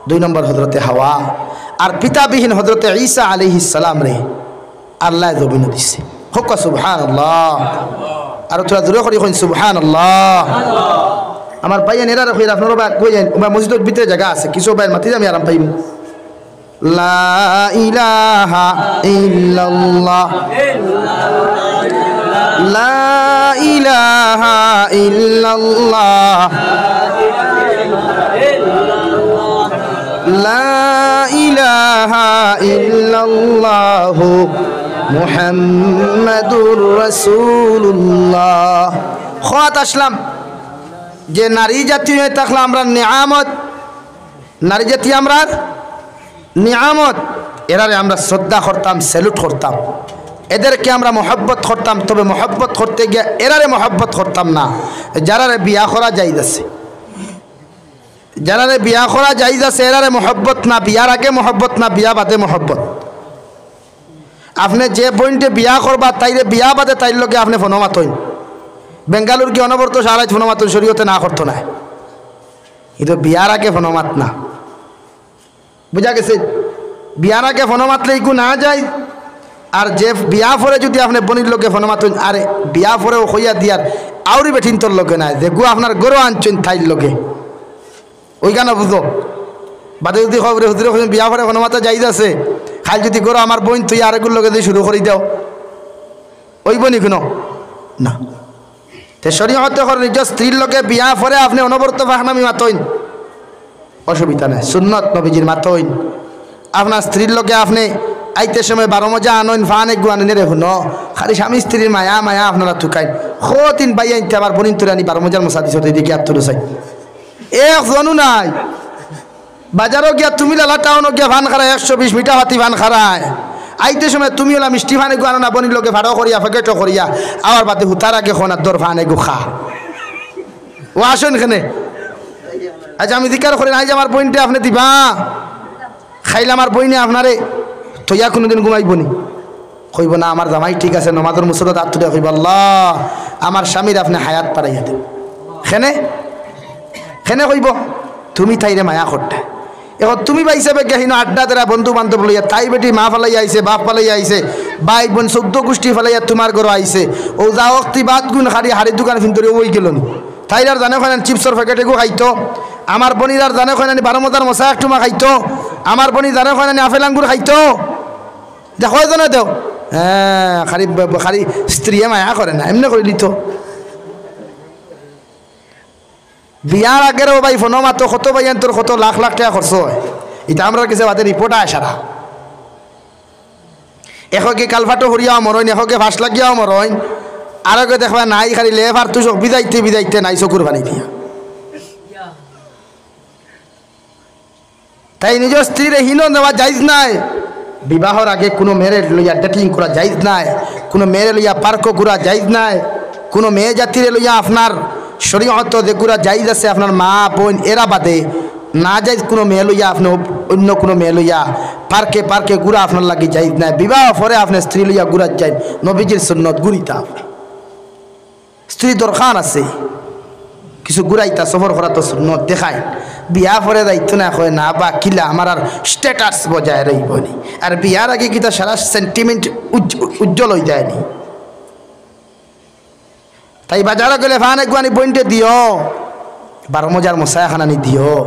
দুই নম্বর হজরতে হাওয়া, আর পিতাবিহীন হজরতে ঈসা আলাইহিস সালামরে আল্লায় জমিনো দিছে। কউক্কা সুবহানাল্লাহ। আর থুড়া জোরে করি কইন সুবহানাল্লাহ। আমার ভাইয়াইন এরারে কইরা আপনারা বা কই যাইন, ওবা মসজিদর ভিতরে জাগা আছে, কিছু ভাইয়াইন মাতি আমি আরাম পাইমু। লা ইলাহা ইল্লাল্লাহ। লা ইলাহা ইল্লাল্লাহ। লা ইলাহা ইল্লাল্লাহু মুহাম্মাদুর রাসূলুল্লাহ। কওয়াত আসলাম যে নারী জাতি অইয়া থাকলো আমরার নিয়ামত, নারী জাতি আমরার নিয়ামত, এরারে আমরা শ্রদ্ধা করতাম, salute করতাম, এদেরকে আমরা মহব্বত করতাম। তবে মহব্বত করতে গিয়া এরারে মহব্বত করতাম না, যারারে বিয়া করা জায়েজ আছে। যারারে বিয়া করা জায়েজ আছে, এরারে মহব্বত না, বিয়ার আগে মহব্বত না, বিয়া বাদে মহব্বত। আপনে যে বইনরে বিয়া করবা, তাইরে বিয়া বাদে তাইর লগে আপনে ফোনো মাতইন। বেঙ্গালুর গিয়া অনবরত সারা রাইত ফোনো মাতইন, শরীয়তে না করতো নায়। কিন্তু বিয়ার আগে ফোনো মাত না। বুঝা গেছে? বিয়ার আগে ফোনো মাতলে ইগু না যায়। আর যে বিয়া পরে যুদি আপনে বইনর লগে ফোনো মাতইন, আরে বিয়া পরেও কইয়া দিয়ার আউরি বেটিন্তর লগে নায়, যেগু আপনার ঘরো আনছইন তাইর লগে। ওইখানে বুঝো। বাদে যুদি কও, "রে হুজুরে কইছইন বিয়া পরে ফোনো মাতা জায়েজ আছে, কাইল যুদি ঘরো আমার বইন থুইয়া আরেকগুর লগে যুদি শুরু করি দেও, অইবো নি কুনু?" না। তে শরীয়তে কর নিজর স্ত্রীর লগে বিয়া পরে আপনে অনবরত ফাহনামি মাতইন, অসুবিধা নাই। সুন্নত নবীজির মাতইন। আপনার স্ত্রীর লগে আপনে আইতে সময় বারো মজা আনইন, ফান এগু আনইন, রে হুনো, খালি স্বামী স্ত্রীর মায়া, মায়া আপনারা তুকাইন। কয়দিন ভাইয়াইন্তে আমার বইনতরে আনি বারো মজার মশা দিছো, তো এদিকে আর তুলো চাই। একজনও নাই। বাজারো গিয়া তুমি লালা টাউনো গিয়া ফান খারায়, একশো বিশ মিঠা ফাতি ফান খারায়। আইতে সময় তুমি অলা মিষ্টি ফান এগু আনো না, বইনর লগে ফাড়ো করিয়া, প্যাকেটো করিয়া, আওয়ার বাদে হুতার আগে কও না, ধর ফান এগু খা। ও আসইন কেনে? আইজ আমি জিকার করি না, আইজ আমার বইনতে আপনে দিবা। কাইল আমার বইনে আপনারে থইয়া কুনুদিন ঘুমাইবো নি? কইবো না, আমার জামাই ঠিক আছে, নমাজর মুসল্লাত আত তুলিয়া কইবো, "আল্লাহ, আমার স্বামীর আপনে হায়াত বাড়াইয়া দেন।" কেনে? কেনে কইবো? তুমি তাইরে মায়া করতায়। এখন তুমি বা হিসাবে গেহিনো আড্ডা দেরা বন্ধু বান্ধব লইয়া, তাই বেটি মা ফালাইয়া আইছে, বাপ ফালাইয়া আইছে, ভাই বইন চৌদ্দ গুষ্টি ফালাইয়া তুমার ঘরো আইছে। অউ যা অক্তি বাদ গুন খাড়ি হাড়ি দোকান ফিন্দরি অউ অইগেলো নি। তাইর আর জানে কয় না চিপসর প্যাকেট এগু খাইতো, আমার বইনর আর জানে কয় না বারো মজার মশা এক টুমা খাইতো, আমার বইনর জানে কয় না আপেল আঙ্গুর খাইতো। দেখো এজনে দেও। হ্যাঁ, খালি ব-, ব-, খালি স্ত্রীয়ে মায়া করে না, এমনে করিলি তো। বিয়ার আগেরও ভাই ফোনো মাতো, কত ভাইয়াইন্তর কত লাখ লাখ টেকা খরচ অয়। ইটা আমরার গেছে বাদে রিপোর্ট আয় সারা। একগে কালফাটো হরিয়াও মরইন, একগে ফাঁস লাগিয়াও মরইন, আরোগে দেখবা নাই খালি লেফ আর তুষক ভিজাইতে ভিজাইতে নাই চকুর পানি দিয়া। তাই নিজর স্ত্রীরে হিনো নেওয়া জায়েজ নায়। বিবাহর আগে কুনু মেয়েরে লইয়া dating করা জায়েজ নায়, কুনু মেয়েরে লইয়া পার্কো ঘুরা জায়েজ নায়, কুনু মেয়ে জাতিরে লইয়া আপনার শরীয়তো যে ঘুরা জায়েজ আছে আপনার মা বইন এরা বাদে, না জায়েজ কুনু মেয়ে লইয়া আপনে অপ-, অইন্য কুনু মেয়ে লইয়া পার্কে পার্কে ঘুরা আপনার লাগি জায়েজ নায়। বিবাহ পরে আপনে স্ত্রী লইয়া ঘুরা যাইন, নবীজির সুন্নত ঘুরিতা। স্ত্রী দরকার আছে, কিছু ঘুরাইতা, সফর করা তো সুন্নত দেখায়। বিয়া পরে যাইতো না, কয় না বা কিলা, আমার আর status বজায় রইবো নি। আর বিয়ার আগে কিতা সারা sentiment উজ্জ-, উজ্জ্বল অই যায় নি। তাই বাজারো গেলে ফান এগুয়ানি বইনরে দিও, বারো মজার মশা এখান আনি দিও।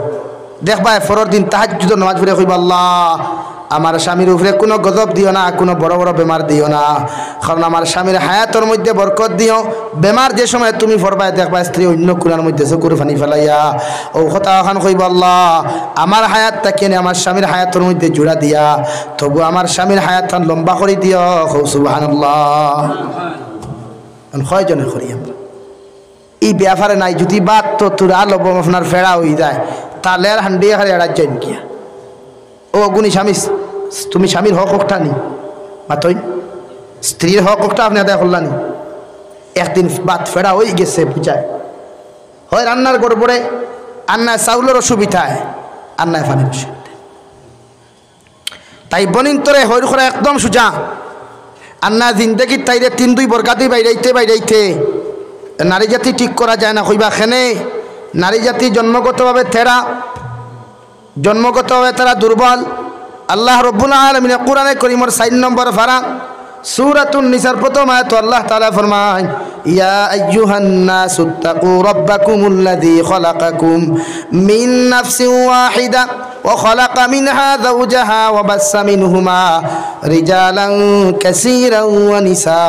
দেখবায় পরর দিন তাহাজ্জুদর নামাজ পড়ে কইবা, "আল্লাহ, আমার স্বামীর উপরে কুনু গজব দিও না, কুনু বড় বড় বেমার দিও না, কারণ আমার স্বামীর হায়াতর মধ্যে বরকত দিও।" বেমার যে সময় তুমি পড়বায় দেখবায় স্ত্রী অইন্য কুনার মধ্যে চকুর পানি ফালাইয়া অউ কথা অখান কইবা, "আল্লাহ, আমার হায়াত থাকিয়া নি আমার স্বামীর হায়াতর মধ্যে জুড়া দিয়া তবু আমার স্বামীর হায়াত খান লম্বা করি দিও।" কও সুবহানাল্লাহ। এখন কয়জনে করি আমরা? ই ব্যাপারে নাই, যদি বাত তো তোর আলো বোম আপনার ফেড়া অই যায়, তাহলে আর হান্ডি এখানে এড়াত যাইন কিয়া? ও গুণী স্বামী, তুমি স্বামীর হক হকটা নি, মাতইন, স্ত্রীর হক হকটা আপনে আদায় করলা নি? একদিন বাত ফেড়া অই গেছে বুঝায়, হয় রান্নার গড়বড়ে, আর নায় চাউলর অসুবিধায়, আর নায় পানির অসুবিধায়। তাই বনিন্তরে হইর করা একদম সুজা। আর নায় জিন্দেগিত তাইরে তিন দুই বরগাদি বাইরাইতে বাইরাইতে নারী জাতি ঠিক করা যায় না। কইবা কেনে? নারী জাতি জন্মগতভাবে তেরা, জন্মগতভাবে তারা দুর্বল। আল্লাহ রব্বুল আলামিনে কোরআনে করিমর চাইর নম্বর পারা সূরাতুন নিসার প্রথম আয়াত আল্লাহ তাআলা ফরমায়, "ইয়া আইয়ুহান নাসু ইত্তাকু রাব্বাকুমুল্লাযী খালাকাকুম মিন নাফসিন ওয়াহিদা ওয়া খালাকা মিনহা যাওজাহা ওয়া বাসসা মিনহুমা রিজালান কাসীরান ওয়া নিসা।"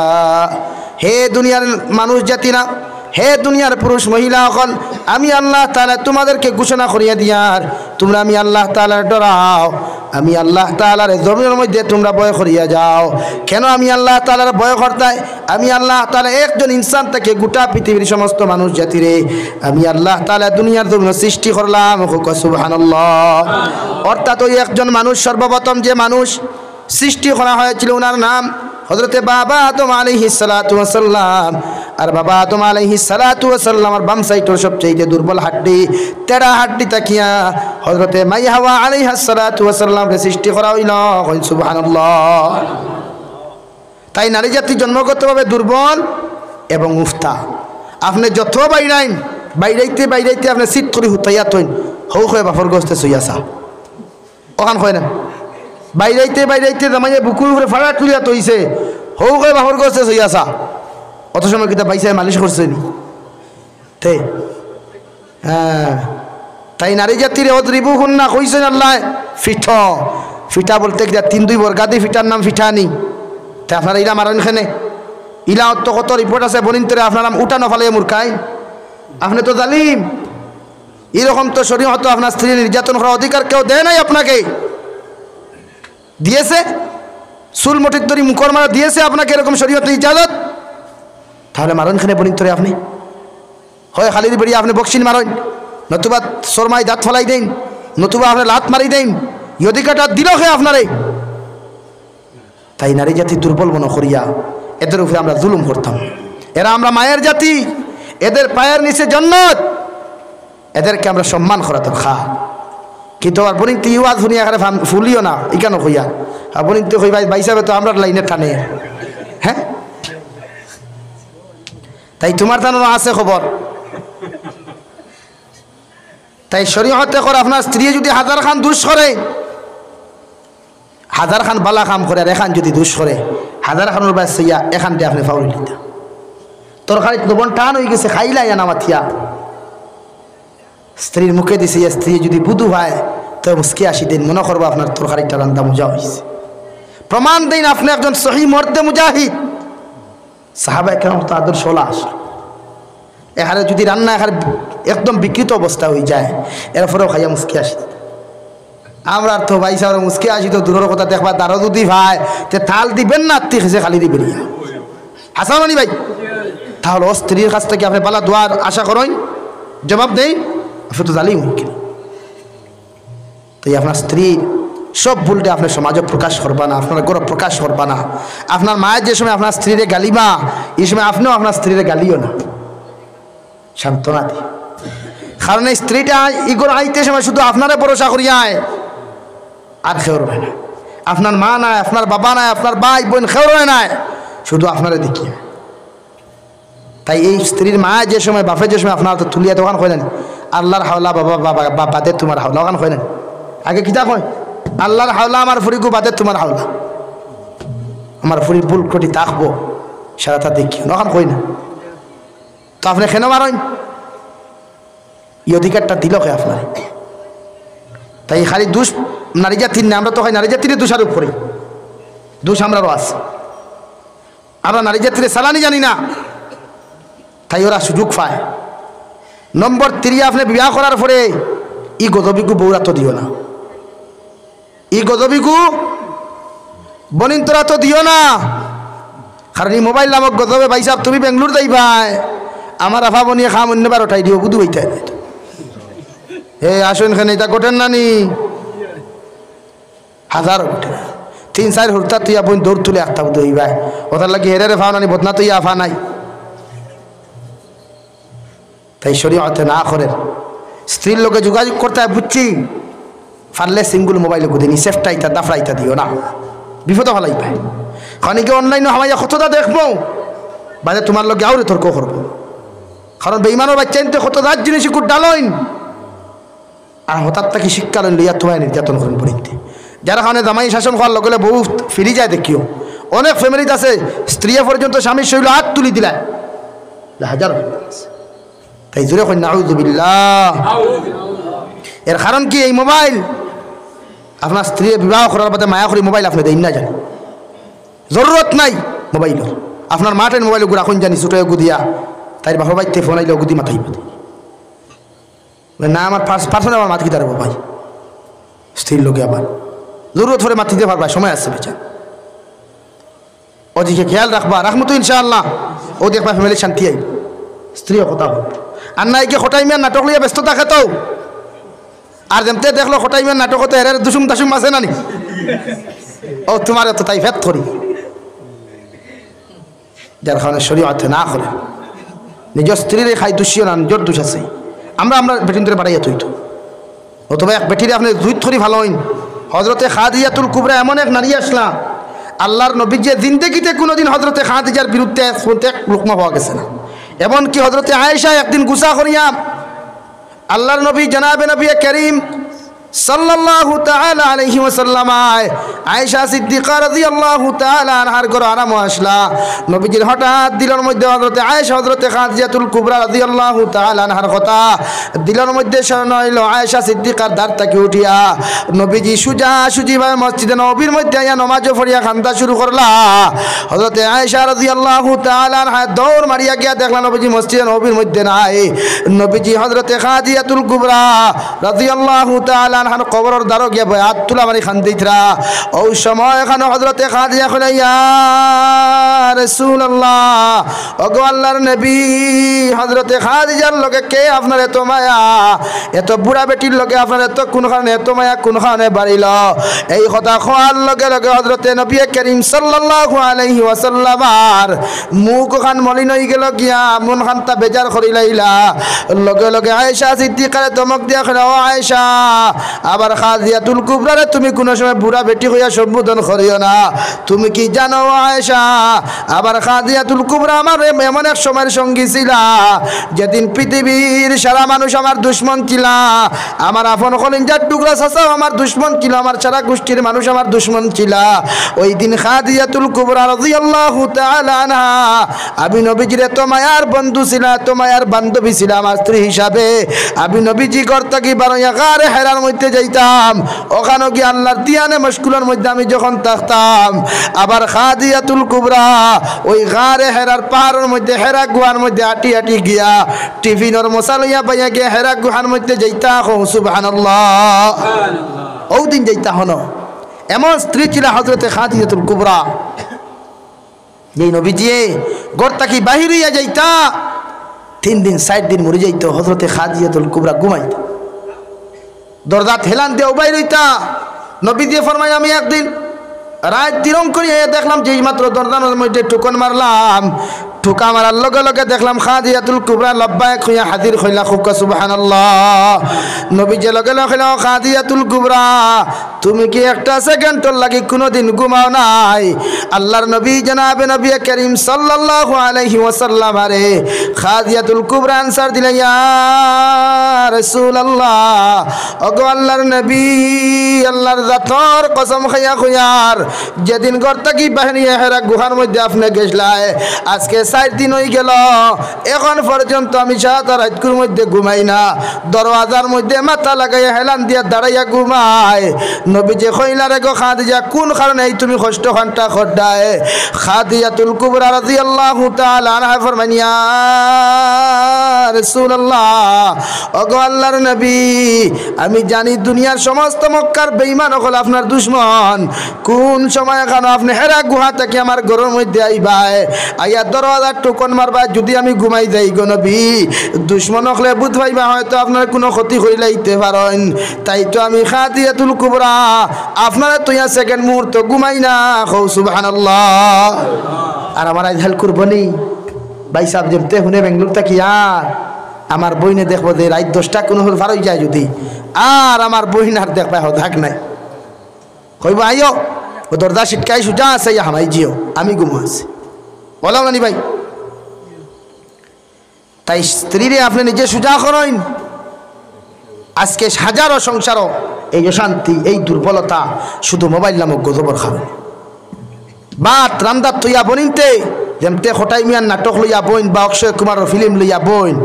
হে দুনিয়ার মানুষ জাতিরা, হে দুনিয়ার পুরুষ মহিলা অকল, আমি আল্লাহ তাআলা তোমাদেরকে ঘোষণা করিয়া দিয়ার, তোমরা আমি আল্লাহ তাআলারে ডরাও, আমি আল্লাহ তাআলারে জমিনর মধ্যে তোমরা ভয় করিয়া যাও। কেন আমি আল্লাহ তাআলারে ভয় করতায়? আমি আল্লাহ তাআলা একজন ইনসান থাকি গোটা পৃথিবীর সমস্ত মানুষ জাতিরে আমি আল্লাহ তাআলা দুনিয়ার জমিনো সৃষ্টি করলাম। কও সুবহানাল্লাহ। অর্থাৎ ওই একজন মানুষ, সর্বপ্রথম যে মানুষ সৃষ্টি করা হয়েছিল, ওনার নাম হযরতে বাবা আদম আলাইহিস সালাতু ওয়াস সালাম। আর বাবা আদম আলাইহিস সালাতু ওয়াস সালামর বাম সাইডর সবচেয়ে দুর্বল হাড্ডি, তেড়া হাড্ডি থাকিয়া হযরতে মাই হাওয়া আলাইহাস সালাতু ওয়াস সালামরে সৃষ্টি করা অইলো। কইন সুবহানাল্লাহ। তাই নারী জাতি জন্মগতভাবে দুর্বল এবং উফতা। আপনে যত বাইরাইন, বাইরাইতে বাইরাইতে আপনে চিত করি হুতাইয়া থইন, হউ কয় বাফর গস্তে সইয়া চা। অখান কয় না? বাইরাইতে বাইরাইতে জামাইয়ে বুকুর উপরে ফাড়া তুলিয়া থইছে, হউ কয় বাফর গস্তে সইয়া চা। অত সময় কিতা বাইসায় মালিশ করছে নি? তে, হ্যাঁ। তাই নারী জাতিরে ওয়াদরিবুহুন্না কইছইন আল্লায়, ফিঠো। ফিঠা বলতে কিতা তিন দুই বরগাদি ফিঠার নাম ফিঠানি। তে আপনারা ইলা মারইন কেনে? ইলা অত কত রিপোর্ট আছে, বনিন্তরে আপনারা উঠানো ফালাইয়া মুরকাইন। আপনে তো জালিম। এরকম তো শরীয়তো আপনার স্ত্রী নির্যাতন করার অধিকার কেউ দেয় নাই আপনাকে। দিয়েছে? চুল মুঠিত ধরি মুখর মারা দিয়েছে আপনাকে এরকম শরীয়তে ইজাজত? তাহলে মারইন কেনে বনিন্তরে আপনে? হয় খালির বেড়িয়া আপনে বক্সিন মারইন, নতুবা শরমায় দাঁত ফালাই দেইন, নতুবা আপনে লাত মারি দেইন। ই অধিকারটা দিল কে আপনারে? তাই নারী জাতি দুর্বল মনে করিয়া এদের উপরে আমরা জুলুম করতাম। এরা আমরা মায়ের জাতি, এদের পায়ের নিচে জন্নত, এদেরকে আমরা সম্মান করা দরকার। কিন্তু আর বনিন্তে ই ওয়াজ হুনিয়া এখানে ফাম-, ফুলিও না, ইখানো কইয়া। আর বনিন্তে কই, "ভাই, ভাই সাহেব তো আমরার লাইনে টানে।" হ্যাঁ? তাই তোমার তানোর আছে খবর। তাই শরীয়তে কর আপনার স্ত্রী যদি হাজার খান দুষ করে, হাজার খান বালা কাম করে আর এখান যদি দুষ করে, হাজার খানর বায় সইয়া এখান দিয়ে আপনে ফাউরি লিতা। তরকারিত লবণ টান অই গেছে, খাইলা ইয়া না মাতিয়া। স্ত্রীর মুখে দিছে, ইয়া স্ত্রী যদি বুধু হয়, তো মুসকি আসি দিন, মনে করবো আপনার তরকারিটা রান্দা মজা অইছে। প্রমাণ দিন আপনে একজন সহি মর্দে মুজাহিদ। সাহাবায়ে কেরাম তো আদর্শ অলা আসলো। এখানে যদি রান্না এখানে একদম বিকৃত অবস্থা অই যায়, এরপরেও খাইয়া মুসকি আসি। আমরার তো ভাই সাহেব মুসকি আসি তো দূরর কথা, দেখবা দারো যদি ভাই, তে থাল দিবেন না, আত্তি খেছে খালি দিবেন ইয়া। হাছা নানি ভাই? তাহলে ও স্ত্রীর কাছ থাকি আপনে বালা দোয়ার আশা করইন, জবাব দেইন, আপনে তো জালিম অইন। তাই আপনার স্ত্রীর সব ভুলটা আপনে সমাজো প্রকাশ করবা না, আপনার ঘরো প্রকাশ করবা না। আপনার মায়ে যে সময় আপনার স্ত্রীরে গালিবা, ই সময় আপনেও আপনার স্ত্রীরে গালিও না, সান্ত্বনা দি। কারণ এই স্ত্রীটা ই ঘরো আইতে সময় শুধু আপনারে ভরসা করিয়া আয়, আর কেউরে নায়। আপনার মা নায়, আপনার বাবা নায়, আপনার ভাই বইন কেউরে নায়, শুধু আপনারে দেখিয়া। তাই এই স্ত্রীর মায়ে যে সময়, বাপে যে সময় আপনার তো তুলিয়া তখন কইলেন, "আল্লাহর হাওলা বাবা, বাবা, বা-, বাদে তোমার হাওলা", ওখান কইলেন। আগে কিতা কয়? "আল্লাহর হাওলা আমার ফুরিগু, বাদে তোমার হাওলা। আমার ফুরি ভুল ত্রুটি থাকবো, সারাটা দেখি", ওখান কই না। তো আপনে কেনে মারইন? ই অধিকারটা দিল কে আপনারে? তাই খালি দুষ নারী জাতির না, আমরা তো খালি নারী জাতিরে দোষারোপ করি, দুষ আমরারও আছে। আমরা নারী জাতিরে চালানি জানি না, তাই ওরা সুযোগ পায়। নম্বর থ্রি, আপনে বিয়া করার পরে ই গজবিগু বউরাতো দিও না, ই গজবিগু বইনতরাতো দিও না। কারণ ই মোবাইল নামক গজবে, ভাইসাব, তুমি বেঙ্গলোর যাইবায়, আমার আফা বইনে কাম অন্যবার উঠাই দিও, বুধু হইতে। এ আসইন কেনে, ইতা ঘটের না নি? হাজার ঘটে। তিন চাইর হুরুতা তুইয়া বইন দৌড় তুলে আখতা বুধু হইবায়। ওটার লাগি হেরেরে পাও না নি, বদনা তুইয়া আফা নাই। তাই শরীয়তে না করের। স্ত্রীর লগে যোগাযোগ করতে হয়, বুঝছি? পারলে সিঙ্গেল মোবাইল গুদিনি, সেফটাইতা, দাফড়াইতা দিও না, বিপদো ফালাইবায়। খানিকে অনলাইনো হামাইয়া কততা দেখবো, বাদে তুমার লগে আউরে তর্ক করবো। কারণ বেইমানর বাইচ্চাইন্তে কত জাত জিনিস ইগুর ডালইন, আর হঠাৎ থাকি শিক্ষা লইন, লইয়া তুমায় নির্যাতন করইন পরিন্তে। যার কারণে জামাই শাসন করার লগে লগে বউ ফিরি যায় দেখিও। অনেক ফ্যামিলিত আছে, স্ত্রীয়ে পর্যন্ত স্বামীর শরীলো আত তুলি দিলায়। হাজার তাই জোরে কইন, নাউজুবিল্লাহ। এর কারণ কি? এই মোবাইল। আপনার স্ত্রীয়ে বিবাহ করার বাদে মায়া করি মোবাইল আপনে দেইন না জানি, জরুরত নাই মোবাইলর। আপনার মাঠের মোবাইল গুড়া কইন জানি, ছুটো এগু দিয়া, তাইর বাপর বাড়িতে ফোন আইলে গুদি মাথায় পাতে। না, আমার পার্স-, পার্সোনাল আমার মাত কিতার বাবাই, স্ত্রীর লগে আবার জরুরত পড়ে মাতিতে পারবা, সময় আছে বেচার। ওদিকে খেয়াল রাখবা, রাখমু তো ইনশাআল্লাহ। ও দেখবা ফ্যামিলি শান্তি আইব, স্ত্রীও কথা হোক। আর না, এগিয়ে খটাই মিয়ার নাটক লইয়া ব্যস্ত থাকে তো। আর যেমতে দেখলো খটাই মিয়ার নাটক তো এর দুসুম দাসুম আছে না নি? ও তুমারে তো তাই ফেত করি। যার কারণে শরীয়তে না করে, নিজর স্ত্রীরে খাই দুষিও না, নিজর দুষ আছে। আমরা, আমরা বেটিন্তরে বাড়াইয়া থইতো। অথবা এক বেটিরে আপনে জুইত করি ফালাইন। হজরতে খাদিজাতুল কুবরা এমন এক নারী আছলা, আল্লাহর নবীর যে জিন্দেগিতে কোনোদিন হজরতে খাদিজার বিরুদ্ধে শুনতে এক লুকমা পাওয়া গেছে না। এমনকি হজরতে আয়েশা একদিন গুসা করিয়া আল্লাহর নবী জনাবে নবী করিম সাল্লাল্লাহু তাআলা আলাইহি ওয়াসাল্লাম আয়, আয়েশা সিদ্দিকা রাদিয়াল্লাহু তাআলা আনহার ঘরো আরামো আছলা। নবীজির হঠাৎ দিলর মধ্যে হজরতে আয়েশা, হজরতে খাদিজাতুল কুবরা রাদিয়াল্লাহু তাআলা আনহার কথা দিলর মধ্যে স্মরণ অইলো। আয়েশা সিদ্দিকার দার থাকি উঠিয়া নবীজি সুজা সুজি ভাবে মসজিদে নববীর মধ্যে আইয়া নমাজও পড়িয়া কান্দা শুরু করলা। হজরতে আয়েশা রাদিয়াল্লাহু তাআলা আনহা দৌড় মারিয়া গিয়া দেখলা নবীজি মসজিদে নববীর মধ্যে নাই। নবীজি হজরতে খাদিজাতুল কুবরা রাদিয়াল্লাহু তাআলা আনহার কবরর দারো গিয়া বয়া আত তুলা মারি কান্দিতরা। অউ সময় এখানো হজরতে খাদিজা কইলা, "ইয়া রাসূলুল্লাহ, ওগো আল্লাহর নবী, হজরতে খাদিজার লগে কে আপনার এত মায়া? এত বুড়া বেটির লগে আপনার এত কোন কারণে, এত মায়া কোন কারণে বাড়িল?" এই কথা কওয়ার লগে লগে হজরতে নবী করিম সাল্লাল্লাহু আলাইহি ওয়াসাল্লামর মুখ খান মলিন অই গেল গিয়া, মন খানতা বেজার করি লাইলা। লগে লগে আয়েশা সিদ্দিকারে ধমক দিয়া কইলা, "ও আয়েশা, আবার খাদিজাতুল কুবরারে তুমি কোনো সময় বুড়া বেটি কইয়া সম্বোধন করিও না। তুমি কি জানো ও আয়েশা, আবার খাদিজাতুল কুবরা আমার এম-, এমন এক সময়ের সঙ্গী ছিলা, যেদিন পৃথিবীর সারা মানুষ আমার দুশমন ছিলা, আমার আপন কলিজার টুকরা চাচাও আমার দুশমন ছিল, আমার সারা গোষ্ঠীর মানুষ আমার দুশমন ছিলা। ওই দিন খাদিজাতুল কুবরা রাদিয়াল্লাহু তাআলা আনহা, আমি নবীজির এত মায়ার বন্ধু ছিলা, এত মায়ার বান্ধবী ছিলা আমার স্ত্রী হিসাবে। আমি নবীজি ঘর থাকি বারইয়া গারে হেরার মধ্যে যাইতাম, ওখানো গিয়া আল্লাহর দিয়ানে মশগুলর মধ্যে আমি যখন থাকতাম, আবার খাদিজাতুল কুবরা ওই গারে হেরার পাহাড়র মধ্যে, হেরা গুহার মধ্যে আটি আটি গিয়া টিফিনর মশা লইয়া বাইয়া গিয়া হেরা গুহার মধ্যে যাইতা, কও সুবহানাল্লাহ। অউ দিন যাইতা হনো। এমন স্ত্রী ছিলা হজরতে খাদিজাতুল কুবরা। যেই নবীজিয়ে ঘর থাকি বাহির অইয়া যাইতা, তিন দিন, চাইর দিন মরি যাইতো, হজরতে খাদিজাতুল কুবরা ঘুমাইতা। দরজাত হেলান দিয়া উবাই রইতা। নবীজিয়ে ফরমায়, আমি একদিন রাইত দিরং করি আইয়া দেখলাম যে এইমাত্র দরজার মধ্যে ঠুকন মারলাম, ঠুকা মারার লগে লগে দেখলাম খাদিজাতুল কুবরা লব্বায়েক কইয়া হাজির। কইলা, কউক্কা সুবহানাল্লাহ। নবীজিয়ে লগে লগে কইলা, ও খাদিজাতুল কুবরা, তুমি কি একটা সেকেন্ডর লাগি কোনোদিন ঘুমাও নাই? আল্লাহর নবী জনাবে নবী করিম সাল্লাল্লাহু আলাইহি ওয়াসাল্লাম আরে খাদিজাতুল কুবরা আনসার দিলা, ইয়া রাসূলুল্লাহ, ওগো আল্লাহর নবী, আল্লাহর জাতর কসম খাইয়া কইয়ার, যেদিন ঘর থাকি বাহিরিয়া হেরা গুহার মধ্যে আপনে গেছলায়, আজকে চাইর দিন অইগেল, এখন পর্যন্ত আমি সারাটা রাইতকুর মধ্যে ঘুমাই না, দরওয়াজার মধ্যে মাথা লাগাইয়া হেলান দিয়া দাঁড়াইয়া ঘুমাই। নবীজি কইলা, রে গো খাদিজা, কুন কারণে এই তুমি কষ্ট কান্তা কররায়? খাদিজাতুল কুবরা রাদিয়াল্লাহু তাআলা আনহা ফরমাইন, ইয়া রাসূলুল্লাহ, ওগো আল্লাহর নবী, আমি জানি দুনিয়ার সমস্ত মক্কার বেঈমান অকল আপনার দুশমন। কুন সময় কেন আপনে হেরা গুহা থাকি আমার ঘরর মধ্যে আইবায়, আইয়া দরওয়াজার ঠুকন মারবায়, যুদি আমি ঘুমাই যাই গো নবী, দুশমন অকলে বুঝ পাইবা হয়তো আপনার কুনু ক্ষতি করিলাইতে পারইন। তাই তো আমি খাদিজাতুল কুবরা আপনারে থইয়া সেকেন্ড মুহূর্ত ঘুমাই না। কও সুবহানাল্লাহ। আর আমার আইজ হালকুর বইন, ভাইসাব যেমতে হুনে বেঙ্গালুর থাকি, আর আমার বইনে দেখবো যে রাইত দশটা কুনু হুর পার অই যায় যুদি, আর আমার বইন আর দেখবায় হদাক নাই। কইবো, আইও, ও দরজা সিটকাই সুজা আছে, ইয়া হামাই যিও, আমি ঘুমো আছি। বলাও না নি ভাই? তাই স্ত্রীরে আপনে নিজে সুজা করইন। আজকে হাজারো সংসারো এই অশান্তি, এই দুর্বলতা শুধু মোবাইল নামক গজবর কারণে। ভাত রান্দাত থইয়া বইনতে, যেমতে কটাই মিয়ার নাটক লইয়া বইন বা অক্ষয় কুমারর ফিল্ম লইয়া বইন,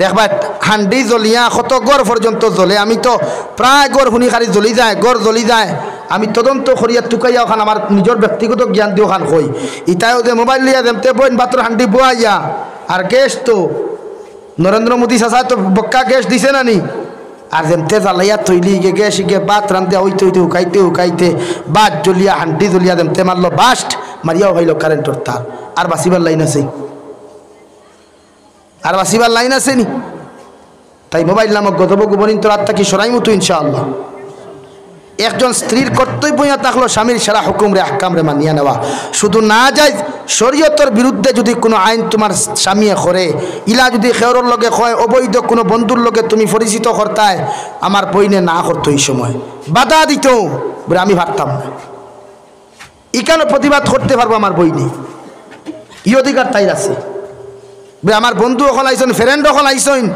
দেখবায় হান্ডি জ্বলিয়া কত ঘর পর্যন্ত জ্বলে। আমি তো প্রায় ঘর হুনি খালি জ্বলি যায়, ঘর জ্বলি যায়। আমি তদন্ত করিয়া তুকাইয়া অখান আমার নিজর ব্যক্তিগত জ্ঞান দি অখান কই। ইতায়ও যে মোবাইল লইয়া যেমতে বইন ভাতর হান্ডি বওয়াইয়া, আর গ্যাস তো নরেন্দ্র মোদী চাচায় তো বক্কা গ্যাস দিছে না নি? আর যেমতে জ্বালাইয়া থইলি ইগে গ্যাস ইগে ভাত রান্দিয়া অইতে অইতে হুকাইতে হুকাইতে ভাত জ্বলিয়া হান্ডি জ্বলিয়া যেমতে মারলো বাস্ট, মারিয়াও অইলো কারেন্টর তার। আর বাঁচিবার লাইন আছে? আর বাঁচিবার লাইন আছে নি? তাই মোবাইল নামক গজব অগু বইন তোর আত থাকি সরাইমু তো ইনশাআল্লাহ। একজন স্ত্রীর কর্তব্য ইয়া থাকলো স্বামীর সারা হুকুমরে আহকামরে মানিয়া নেওয়া। শুধু নাজাইজ শরীয়তর বিরুদ্ধে যুদি কুনু আইন তুমার স্বামীয়ে করে, ইলা যুদি কেউরর লগে কয়, অবৈধ কুনু বন্ধুর লগে তুমি পরিচিত করতায়, আমার বইনে না করতো ই সময়, বাধা দিতো, বলে আমি পারতাম না। ইখানো প্রতিবাদ করতে পারবো আমার বইনে, ই অধিকার তাইর আছে। বলে, আমার বন্ধু অকল আইছইন, ফ্রেন্ড অকল আইছইন,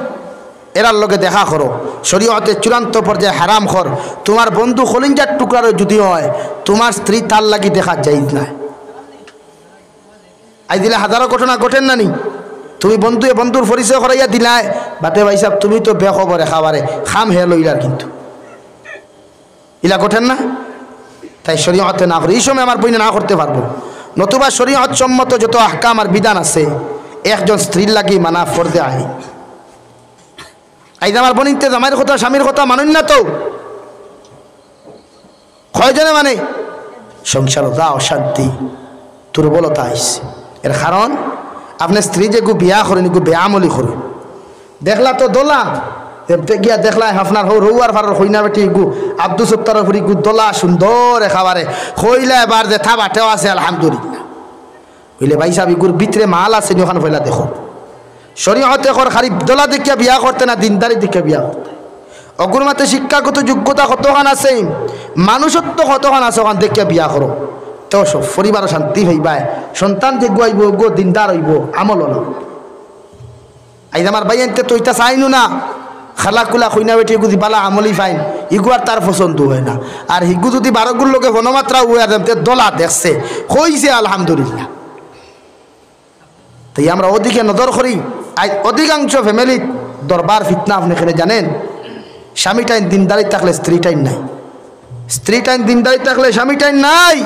এরার লগে দেখা করো। শরীয়তে চূড়ান্ত পর্যায়ে হারাম কর। তুমার বন্ধু কলিঞ্জার টুকরারও যুদি অয়, তুমার স্ত্রী তার লাগি দেখা জাইজ নায়। আইজ দিলে হাজারো ঘটনা ঘটের না নি? তুমি বন্ধুয়ে বন্ধুর পরিচয় করাইয়া দিলায়, বাদে ভাইসাব তুমি তো বেখবর একেবারে, কাম হে লইলার কিন্তু। ইলা ঘটের না? তাই শরীয়তে না করে, ই সময় আমার বইনে না করতে পারবো। নতুবা শরীয়ত সম্মত যত আহকাম আর বিধান আছে, একজন স্ত্রীর লাগি মানা ফরজে আইন। আইজ আমার বইনতে জামাইর কথা, স্বামীর কথা মানইন না তো। কয়জনে মানে? সংসারো যা অশান্তি, দুর্বলতা আইছে। এর কারণ, আপনে স্ত্রী যেগু বিয়া করইন, ইগু বেআমলি করইন। দেখলা তো দলা, এমতে গিয়া দেখলা আপনার হউ রউয়ার ফারর কইনা বেটি ইগু, আব্দুস সত্তারর ফুড়ি ইগু দলা সুন্দর একেবারে। কইলা এবার যেতা বাটেও আছে, আলহামদুলিল্লাহ। অইলে ভাইসাব, ইগুর ভিতরে মাল আছে নি, অখান পয়লা দেখো। শরীয়তে কর খালি দলা দেখিয়া বিয়া করতে না, দিনদারি দেখিয়া বিয়া করতে। অগুর মাঝে শিক্ষাগত যোগ্যতা কতখান আছে, মানুষত্ব কতখান আছে, অখান দেখিয়া বিয়া করো। তো সব পরিবারও শান্তি পাইবায়, সন্তান যেগু আইবো, অগু দিনদার অইবো, আমলআলা। আইজ আমার ভাইয়াইন্তে তো ইতা চাইনউ না। খালা-খুলা কইনা বেটি ইগু যুদি বালা আমলি পাইন, ইগু আর তার পছন্দ অয় না। আর হিগু যুদি বারোগুর লগে ফোনো মাতরা অয়, আর যেমতে দলা দেখছে, কইছে আলহামদুলিল্লাহ। তাই আমরা অদিকে নজর করি, আইজ অধিকাংশ ফ্যামিলিত দরবার ফিতনা আপনে কেনে জানইন, স্বামী টাইন দিনদারি থাকলে স্ত্রী টাইন নাই, স্ত্রী টাইন দিনদারি থাকলে স্বামী টাইন নাই।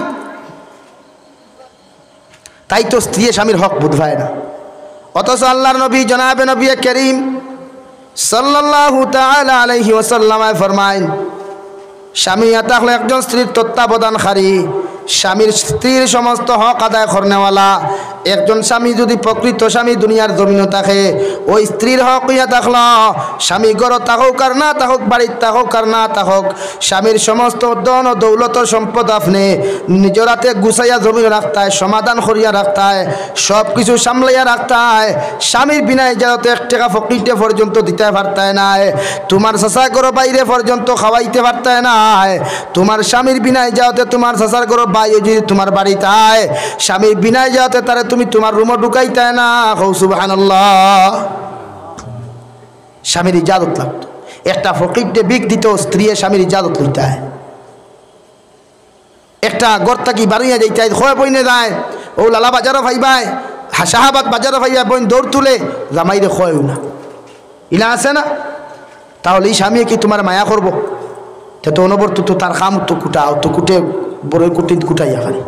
তাই তো স্ত্রীয়ে স্বামীর হক বুঝ পায় না। অথচ আল্লাহর নবী জনাবে নবী করিম সাল্লাল্লাহু তাআলা আলাইহি ওয়াসাল্লামে ফরমাইন, স্বামী ইয়া থাকলে একজন স্ত্রীর তত্ত্বাবধানকারী, স্বামীর স্ত্রীর সমস্ত হক আদায় করনেওয়ালা, একজন স্বামী যুদি প্রকৃত স্বামী দুনিয়ার জমিনো থাকে, অউ স্ত্রীর হক অইয়া থাকলো, স্বামী ঘরো থাকউক আর না থাকউক, বাড়িত থাকউক আর না থাকউক, স্বামীর সমস্ত ধন ও দৌলত ও সম্পদ আপনে নিজর আতে গুছাইয়া জমিনো রাখতায়, সমাধান করিয়া রাখতায়, সব কিছু সামলাইয়া রাখতায়। স্বামীর বিনা ইজাজতে এক টেকা ফকিরে পর্যন্ত দিতায় পারতায় নায়, তুমার চাচার ঘরর ভাইরে পর্যন্ত খাওয়াইতে পারতায় নায়। তুমার স্বামীর বিনা ইজাজতে তুমার চাচার ঘরর ভাই যুদি তুমার বাড়িত আয়, স্বামীর বিনা ইজাজতে তারে তুমি তুমার রুমো ঢুকাইতায় না। কও সুবহানাল্লাহ। স্বামীর ইজাজত লাগতো। একটা ফকিরে ভিক দিতো, স্ত্রীয়ে স্বামীর ইজাজত লইতায়। একটা ঘর থাকি বারইয়া যাইতায়, কয় বইনে যায়, "ও লালা বাজারো পাইবায়, হা, শাহাবাদ বাজারো পাইবায়", বইন দৌড় তুলে, জামাইরে কয়ও না। ইলা আছে না? তাহলে ই স্বামীয়ে কি তুমারে মায়া করবো? তে তো অনবরত তো তার কাম তো কুটা, তো কুটে, বড়ই কুটিন কুটাইয়া খালি।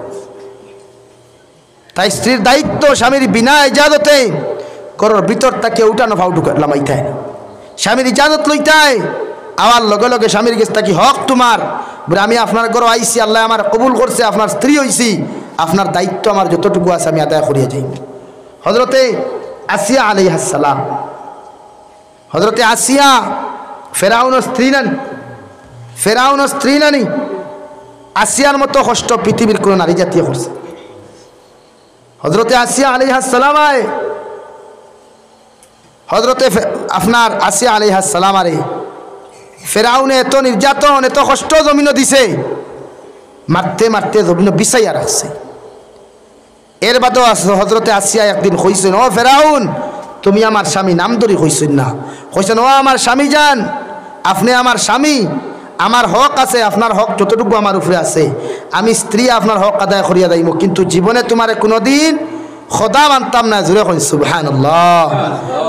তাই স্ত্রীর দায়িত্ব স্বামীর বিনা ইজাজতে ঘরর ভিতর থাকি উঠানো পাও ঢুকা লামাইতায় না। স্বামীর ইজাজত লইতায়, আওয়ার লগে লগে স্বামীর গেছ থাকি, "হক তুমার, বুলে আমি আপনার ঘরো আইছি, আল্লায় আমারে কবুল করছে, আপনার স্ত্রী অইছি, আপনার দায়িত্ব আমার যতটুকু আছে আমি আদায় করিয়া যাইমু।" হযরতে আসিয়া আলাইহাস সালাম, হযরতে আসিয়া ফেরাউনর স্ত্রী নানি? ফেরাউনর স্ত্রী নানি? আসিয়ার মতো কষ্ট পৃথিবীর কোনো নারী জাতিয়ে করছে? হযরতে আসিয়া আলাইহাস সালাম আয়, হযরতে ফে-, আপনার আসিয়া আলাইহাস সালাম আরে ফেরাউনে এত নির্যাতন, এত কষ্ট জমিনো দিছে, মারতে মারতে জমিনো বিছাইয়া রাখছে। এর বাদেও আস-, হযরতে আসিয়া একদিন কইছইন, "ও ফেরাউন, তুমি আমার স্বামী", নাম ধরি কইছইন না, কইছইন, "ও আমার স্বামী জান, আপনে আমার স্বামী, আমার হক আছে, আপনার হক যতটুকু আমার উপরে আছে, আমি স্ত্রী আপনার হক আদায় করিয়া যাইমু, কিন্তু জীবনে তুমারে কোনোদিন খোদা মানতাম না।" জোরে কইন সুবহানাল্লাহ।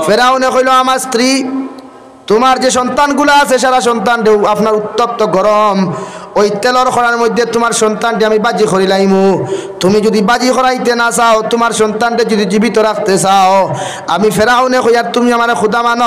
ফেরাউনে কইলো, "আমার স্ত্রী, তুমার যে সন্তানগুলা আছে, সারা সন্তানরে আপনার উত্তপ্ত গরম ওই তেলর কড়ার মধ্যে তুমার সন্তানরে আমি বাজি করিলাইমু। তুমি যুদি বাজি করাইতে না চাও, তুমার সন্তানরে যুদি জীবিত রাখতে চাও, আমি ফেরাউনে কইয়ার তুমি আমারে খোদা মানো।"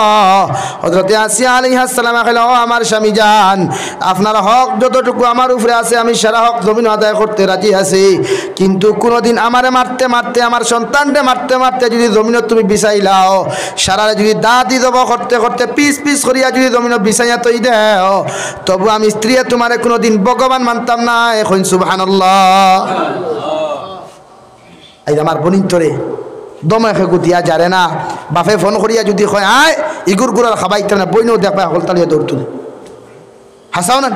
হযরতে আসিয়া আলাইহাস সালাম কইলা, "ও আমার স্বামী জান, আপনার হক যতটুকু আমার উপরে আছে, আমি সারা হক জমিনো আদায় করতে রাজি আছি, কিন্তু কোনোদিন আমারে মারতে মারতে, আমার সন্তানরে মারতে মারতে যুদি জমিনো তুমি বিছাইলাও, সারারে যুদি দাদি জব করতে করতে পিস পিস করিয়া যুদি জমিনো বিছাইয়া থই দেও, তবু আমি স্ত্রীয়ে তুমারে কোনোদিন ভগবান মানতাম না।" এখন সুবহানাল্লাহ। আইজ আমার বইনতরে দমে খেগু দিয়া যারে না, বাপে ফোন করিয়া যুদি কয়, "আয়, ইগুর গুড়ার খাবাইতে না", বইনও দেখবায় হকলতা লইয়া দৌড় তুলে। হাছাও না?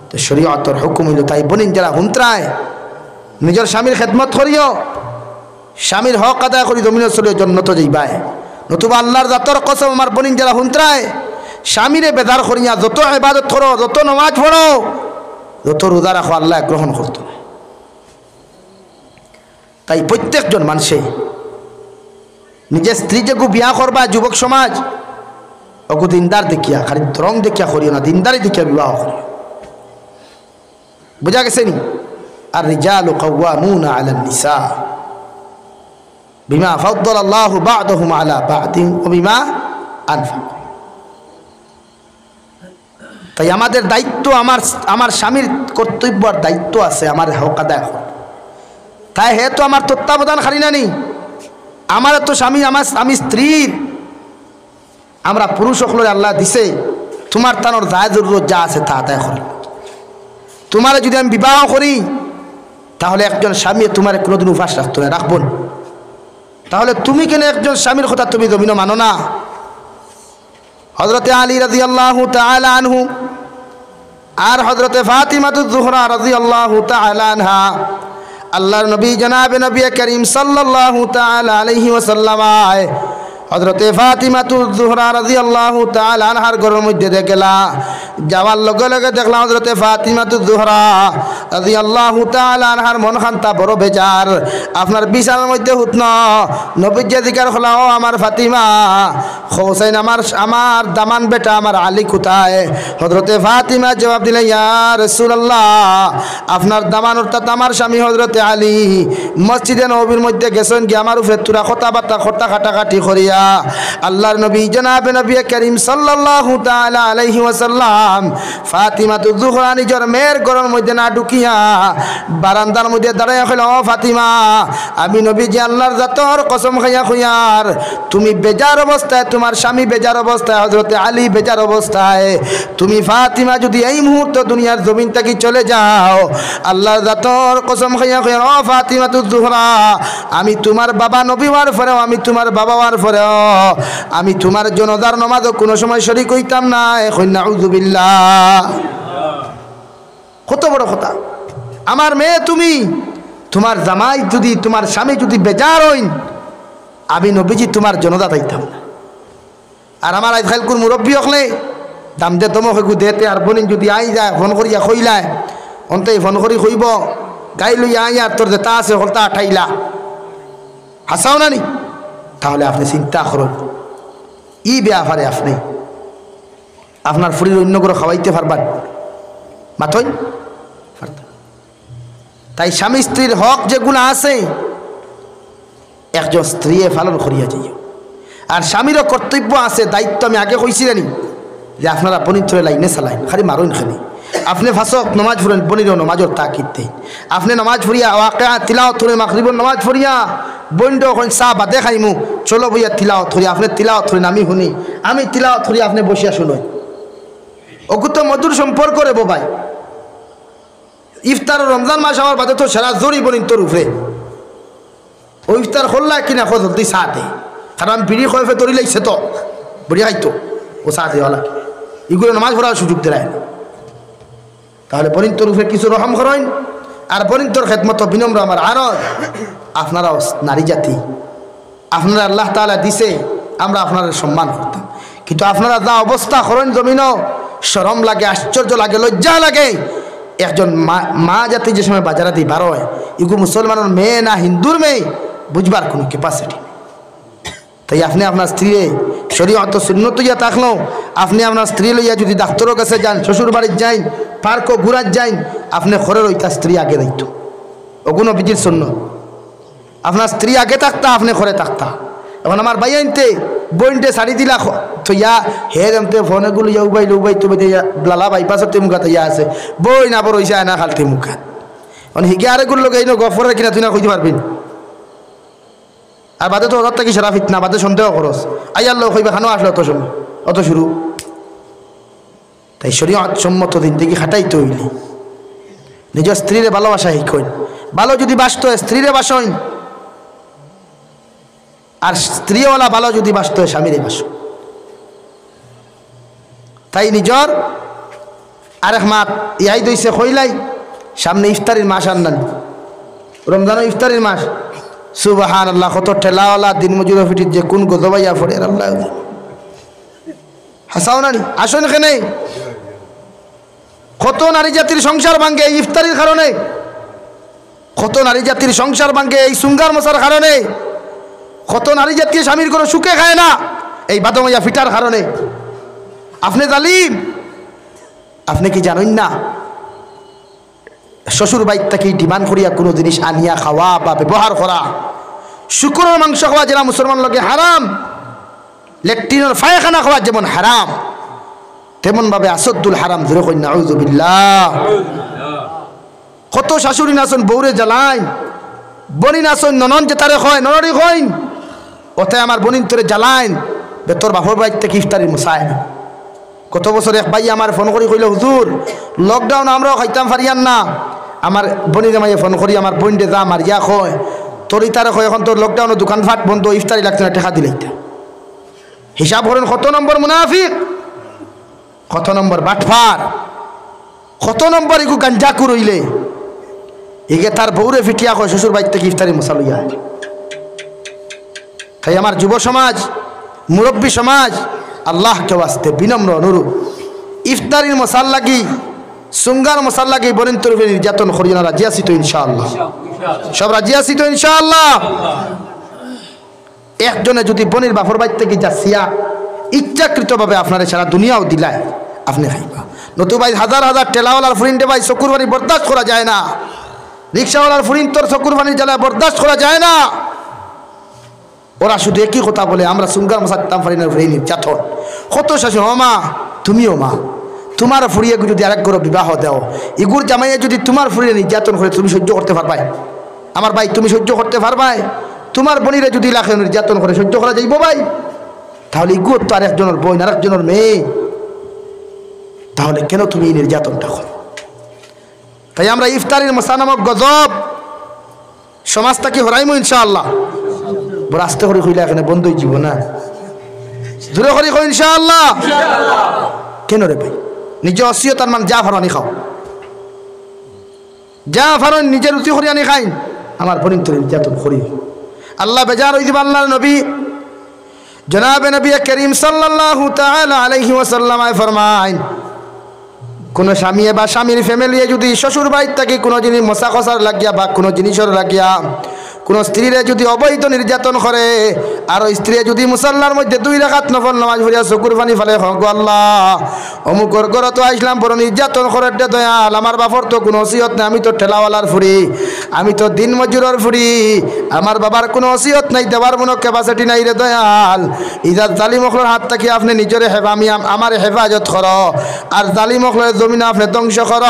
তে শরীয়তর হুকুম অইলো, তাই বইন যারা হুনতরায়, নিজর স্বামীর খেদমত করিও, স্বামীর হক আদায় করি জমিনো চলিও, জন্নতো যাইবায়। নতুবা আল্লার জাতর কসম, আমার বইন যারা হুনতরায়, স্বামীরে বেজার করিয়া যত ইবাদত করো, যত নমাজ পড়ো, যত রোজা রাখো, আল্লায় গ্রহণ করতো নায়। তাই প্রত্যেকজন মানষে নিজর স্ত্রী যেগু বিয়া করবা, যুবক সমাজ, অগু দিনদার দেখিয়া, খালি রং দেখিয়া করিও না, দিনদারি দেখিয়া বিবাহ করিও। বুঝা গেছে নি? আর রিজালু কাওয়ামুনা আলান নিসা বিমা ফাদ্দালাল্লাহু বা'দাহুম আলা বা'দিন ওয়া বিমা আনফাকু। তাই আমাদের দায়িত্ব, আমার, আমার স্বামীর কর্তব্য আর দায়িত্ব আছে, আমার হক আদায় করা। তাই হে তো আমার তত্ত্বাবধানকারী নানি, আমার তো স্বামী, আমার, আমি স্ত্রীর, আমরা পুরুষ অকলরে আল্লায় দিছে, তুমার তানর যা জরুরত যা আছে তা আদায় করো। তুমারে যুদি আমি বিবাহ করি, তাহলে একজন স্বামী তুমারে কোনোদিন উপাস রাখতো নায়, রাখবো না। তাহলে তুমি কেনে একজন স্বামীর কথা তুমি জমিনো মানো না? হযরতে আলী রাদিয়াল্লাহু তাআলা আনহু আর হযরতে ফাতিমাতুজ জোহরা রাদিয়াল্লাহু তাআলা আনহা, আল্লার নবী জনাবে নবী করিম সাল্লাল্লাহু তাআলা আলাইহি ওয়াসাল্লাম আয়, হযরতে ফাতিমাতুজ জোহরা রাদিয়াল্লাহু তাআলা আনহার ঘরর মধ্যে দেখলা, যাওয়ার লগে লগে দেখলা হযরতে ফাতিমাতুজ জোহরা রাদিয়াল্লাহু তাআলা আনহার মন খান্তা বড় বেজার। আপনার বিছানার মধ্যে হুতনো, নবীজিয়ে জিকার করলা, "ও আমার ফাতিমা, কওছাইন আমার, আমার দামান বেটা আমার আলী কোথায়?" হযরতে ফাতিমা জবাব দিলা, "ইয়া রাসূলুল্লাহ, আপনার দামান অর্থাৎ আমার স্বামী হযরতে আলী মসজিদে নববীর মধ্যে গেছইন গিয়া আমার উপরে থুড়া কথাবার্তা, কথা কাটাকাটি করিয়া।" আল্লাহর নবী জনাবে নবী করিম সাল্লাল্লাহু তাআলা আলাইহি ওয়াসাল্লাম ফাতিমাতুজ জোহরা নিজর মেয়ের ঘরর মধ্যে না ঢুকিয়া বারান্দার মধ্যে দাঁড়াইয়া কইলা, "ও ফাতিমা, আমি নবীজি আল্লাহর জাতর কসম খাইয়া কইয়ার, তুমি বেজার অবস্থায়, তুমার স্বামী বেজার অবস্থায়, হযরতে আলী বেজার অবস্থায়, তুমি ফাতিমা যুদি এই মুহূর্ত দুনিয়ার জমিন থাকি চলে যাও, আল্লাহর জাতর কসম খাইয়া কইয়ার, ও ফাতিমাতুজ জোহরা, আমি তুমার বাবা নবী অওয়ার পরেও, আমি তুমার বাবা অওয়ার পরেও, আমি তুমার জানাজার নমাজো কুনু সময় শরিক অইতাম নায়।" কইন নাউজুবিল্লাহ। কত বড় কথা। আমার মেয়ে তুমি, তুমার জামাই যুদি, তুমার স্বামী যুদি বেজার অইন, আমি নবীজি তুমার জানাজাত আইতাম না। আর আমার আইজকাইলকুর মুরব্বি অকলে দাম দে, ধমক এগু দেতে, আর বইন যুদি আই যায়, ফোন করিয়া কইলায়, অন্তে ফোন করি কইবো, "গাড়ি লইয়া আইয়ার, তোর যেতা আছে হকলতা আটাইলা।" হাছাউ না নি? তাহলে আপনে চিন্তা করইন, ই বেয়াপারে আপনে আপনার ফুরির অইন্য ঘরো খাওয়াইতে পারবা নি? মাতইন? পারতা। তাই স্বামী স্ত্রীর হক যেগুলা আছে, একজন স্ত্রীয়ে পালন করিয়া যাইও। আর স্বামীরও কর্তব্য আছে, দায়িত্ব। আমি আগে কইছি না নি যে আপনারা বইনতরে লাইনে চালাইন, খালি মারইন খালি। আপনে পাঁচ ওয়াক্ত নমাজ পড়ইন, বইনরেও নমাজর তাকিদ দেইন। আপনে নমাজ পড়িয়া, ওয়াকিয়া তিলাওয়াত করইন, মাগরিবর নমাজ পড়িয়া, বইনরেও কইন, "চা বাদে খাইমু, চলো বইয়া তিলাওয়াত করি, আপনে তিলাওয়াত করইন, আমি হুনি, আমি তিলাওয়াত করি, আপনে বসিয়া হুনইন।" অগু তো মধুর সম্পর্ক রে বাবাই। ইফতার রমজান মাস আওয়ার বাদে তো সারা জোরই বইনতর উপরে। ও ইফতার করলা কিনা, কও জলদি চা দে। কারণ বিড়ি কয়ফে ধরি লাইছে তো, বিড়ি খাইতো, ও চা দেওয়ালা। ইগুরে নমাজ পড়ার সুযোগ দিলায় না। তাহলে বইনতর উপরে কিছু রহম করইন, আর বইনতর খেদমতো বিনম্র আমার আরজ, আপনারাও নারী জাতি, আপনারা আল্লাহ তাআলা দিছে, আমরা আপনারার সম্মান করতাম, কিন্তু আপনারা যা অবস্থা করইন জমিনো, শরম লাগে, আশ্চর্য লাগে, লজ্জা লাগে। একজন মা, মা জাতি যে সময় বাজারেদি বার অয়, ইগু মুসলমানর মেয়ে না হিন্দুর মেয়ে, বুঝবার কুনু capacity নাই। তাই আপনে আপনার স্ত্রীরে শরীয়ত সুন্নত ইয়া থাকলো, আপনে আপনার স্ত্রী লইয়া যুদি ডাক্তরর গেছে যাইন, শ্বশুর বাড়িত যাইন, পার্কো ঘুরাত যাইন, আপনে ঘরর অইতা স্ত্রী আগে যাইতো। অগু নবীজির সুন্নত। আপনার স্ত্রী আগে থাকতা, আপনে ঘরে থাকতা। এখন আমার ভাইয়াইন্তে বইনরে ছাড়ি দিলা খ-, থইয়া, হে যেমতে ফোন এগু লইয়া উবাইল, উবাইতে উবাইতে ইয়া লালা বাইপাসর তেমুকাত ইয়া আছে। বইন আবার অইছে আয়না খাল তেমুকাত। এখন হিগে আরেগুর লগে ইনো গফ করের কিনা তুই না কইতে পারবি। আর বাদে তো ওজার থাকি সারা ফিতনা, বাদে সন্দেহ করস। আইয়ার লগে কইবা, "খানো আসলে অত সময়, অত শুরু?" তাই শরীয়ত সম্মত জিন্দেগি খাটাইতে অইলে নিজর স্ত্রীরে ভালোবাসা শিখইন। ভালো যুদি বাসতো, স্ত্রীরে বাসইন। আর স্ত্রীওয়ালা ভালো যুদি বাসতো, স্বামীরে বাসইন। তাই নিজর আরেক মাত ইয়াদ অইছে কইলাই, সামনে ইফতারির মাস আর নানি, রমজানো ইফতারির মাস। সুবহানাল্লাহ, কত ঠেলাওয়ালা দিনমজুরর ফিটিত যে কুন গজব আইয়া পড়ের আল্লায় জানে। হাছাউ না নি? আসইন কেনে? কত নারী জাতির সংসার ভাঙ্গে এই ইফতারির কারণে, কত নারী জাতির সংসার ভাঙ্গে এই সুঙ্গার মশার কারণে, কত নারী জাতিয়ে স্বামীর ঘরো সুখে খায় না এই বাদমাইয়া ফিটার কারণে। আপনে জালিম, আপনে কি জানইন না? শ্বশুর বাড়িত থাকি demand করিয়া কুনু জিনিস আনিয়া খাওয়া বা ব্যবহার করা, শুকুরর মাংস খাওয়া যেরা মুসলমানর লাগি হারাম, লেট্রিনর পায়খানা খাওয়া যেমন হারাম, তেমন ভাবে আসাদ্দুল হারাম, জোরে কইন নাউজুবিল্লাহ। কত শাশুড়িন আছইন বউরে জ্বালাইন, বইনিন আছইন ননদ যেতারে কয়, ননদি কইন, অতায় আমার বইনিন্তরে জ্বালাইন, বে তোর বাপর বাড়িত থাকি ইফতারির মশা আয় না। গত বছর এক ভাইয়ে আমারে ফোন করি কইলো, "হুজুর, lockdown আমরাও খাইতাম পারিয়ার না, আমার বইনির মায়ে ফোন করি আমার বইনরে যা মারিয়া কয়, তোর ইতারে কয় এখন তোর lockdownও দোকানপাট বন্ধ, ইফতারি লাগতো না, টেকা দিলাইতা।" হিসাব করইন কত নম্বর মুনাফিক, কত নম্বর বাটপার, কত নম্বর ইগু গাঞ্জাখুর অইলে, ইগে তার বউরে ফিটিয়া কয় শ্বশুর বাড়িত থাকি ইফতারির মশা লইয়া আয়। তাই আমার যুব সমাজ, মুরব্বী সমাজ, আল্লাহকে ওয়াস্তে বিনম্র অনুরোধ, ইফতারির মশার লাগি, সুঙ্গার মশার লাগি বইনিন্তর উপরে নির্যাতন করিও না, রাজি আছি তো ইনশাআল্লাহ? সব রাজি আছি তো ইনশাআল্লাহ? একজনে যুদি বইনির বাপর বাড়িত থাকি যাচিয়া ইচ্ছাকৃতভাবে আপনারে সারা দুনিয়াও দিলায়, আপনে খাইবা। নতুবা এই হাজার হাজার ঠেলাওয়ালার ফুরিনরে ভাই চকুর পানি বরদাস্ত করা যায় না, রিক্সাওয়ালার ফুরিন্তর চকুর পানির জ্বালা বরদাস্ত করা যায় না। ওরা শুধু একই কথা বলে, "আমরা সুঙ্গার মশা দিতাম পারি না, উপরে নির্যাতন।" কত শাসন, "ও মা, তুমিও মা, তুমার ফুড়িয়ে যদি আরেক ঘরো বিবাহ দেও, ইগুর জামাইয়ে যদি তুমার ফুড়িয়ে নির্যাতন করে, তুমি সহ্য করতে পারবায়? আমার ভাই, তুমি সহ্য করতে পারবায়? তুমার বনিরে যদি লাখে নির্যাতন করে, সহ্য করা যাইবো ভাই? তাহলে ইগুর তো আরেকজনের বইন, আরেকজনের মেয়ে, তাহলে কেন তুমি এই নির্যাতনটা করো?" তাই আমরা ইফতারির মশা নামক গজব সমাজ থাকি হরাইমু ইনশাআল্লাহ। বড় আস্তে করি কইলা, এখানে বন্ধ অই যিবো না। জোরে করি কই ইনশাআল্লাহ। কেন রে ভাই? নিজে অসিয়ত আর মান যা ফারো আনি খাও, যা ফারো নিজে রুজি করি আনি খাইন। আমার বনিন্তরে নির্যাতন করি আল্লাহ বেজার অই দিবা। আল্লাহর নবী, জনাবে নবী করিম সাল্লাল্লাহু তাআলা আলাইহি ওয়াসাল্লাম আয় ফরমাইন, কোনো স্বামীয়ে বা স্বামীর ফ্যামিলিয়ে যদি শ্বশুর বাড়ির থাকি কোনো জিনিস মশা খসার লাগিয়া বা কোনো জিনিসর লাগিয়া কোনো স্ত্রীরে যদি অবৈধ নির্যাতন করে, আর ওই স্ত্রীয়ে যদি মুসাল্লার মধ্যে দুই রাকাত নফল নামাজ পড়িয়া চকুর পানি ফালে, "হো গো আল্লাহ, অমুকর ঘরো তো আইছলাম, বড় নির্যাতন করের দে দয়াল, আমার বাপর তো কোনো অসিয়ত নাই, আমি তো ঠেলাওয়ালার ফুড়ি, আমি তো দিন মজুরর ফুড়ি, আমার বাবার কোনো অসিয়ত নাই, দেওয়ার মনো capacity নাই রে দয়াল।" ইজাত জালিম অকলর হাত থাকি আপনে নিজরে হেফা-, আমি আম-, আমারে হেফাজত করো, আর জালিম অকলর জমিন আপনে ধ্বংস করো।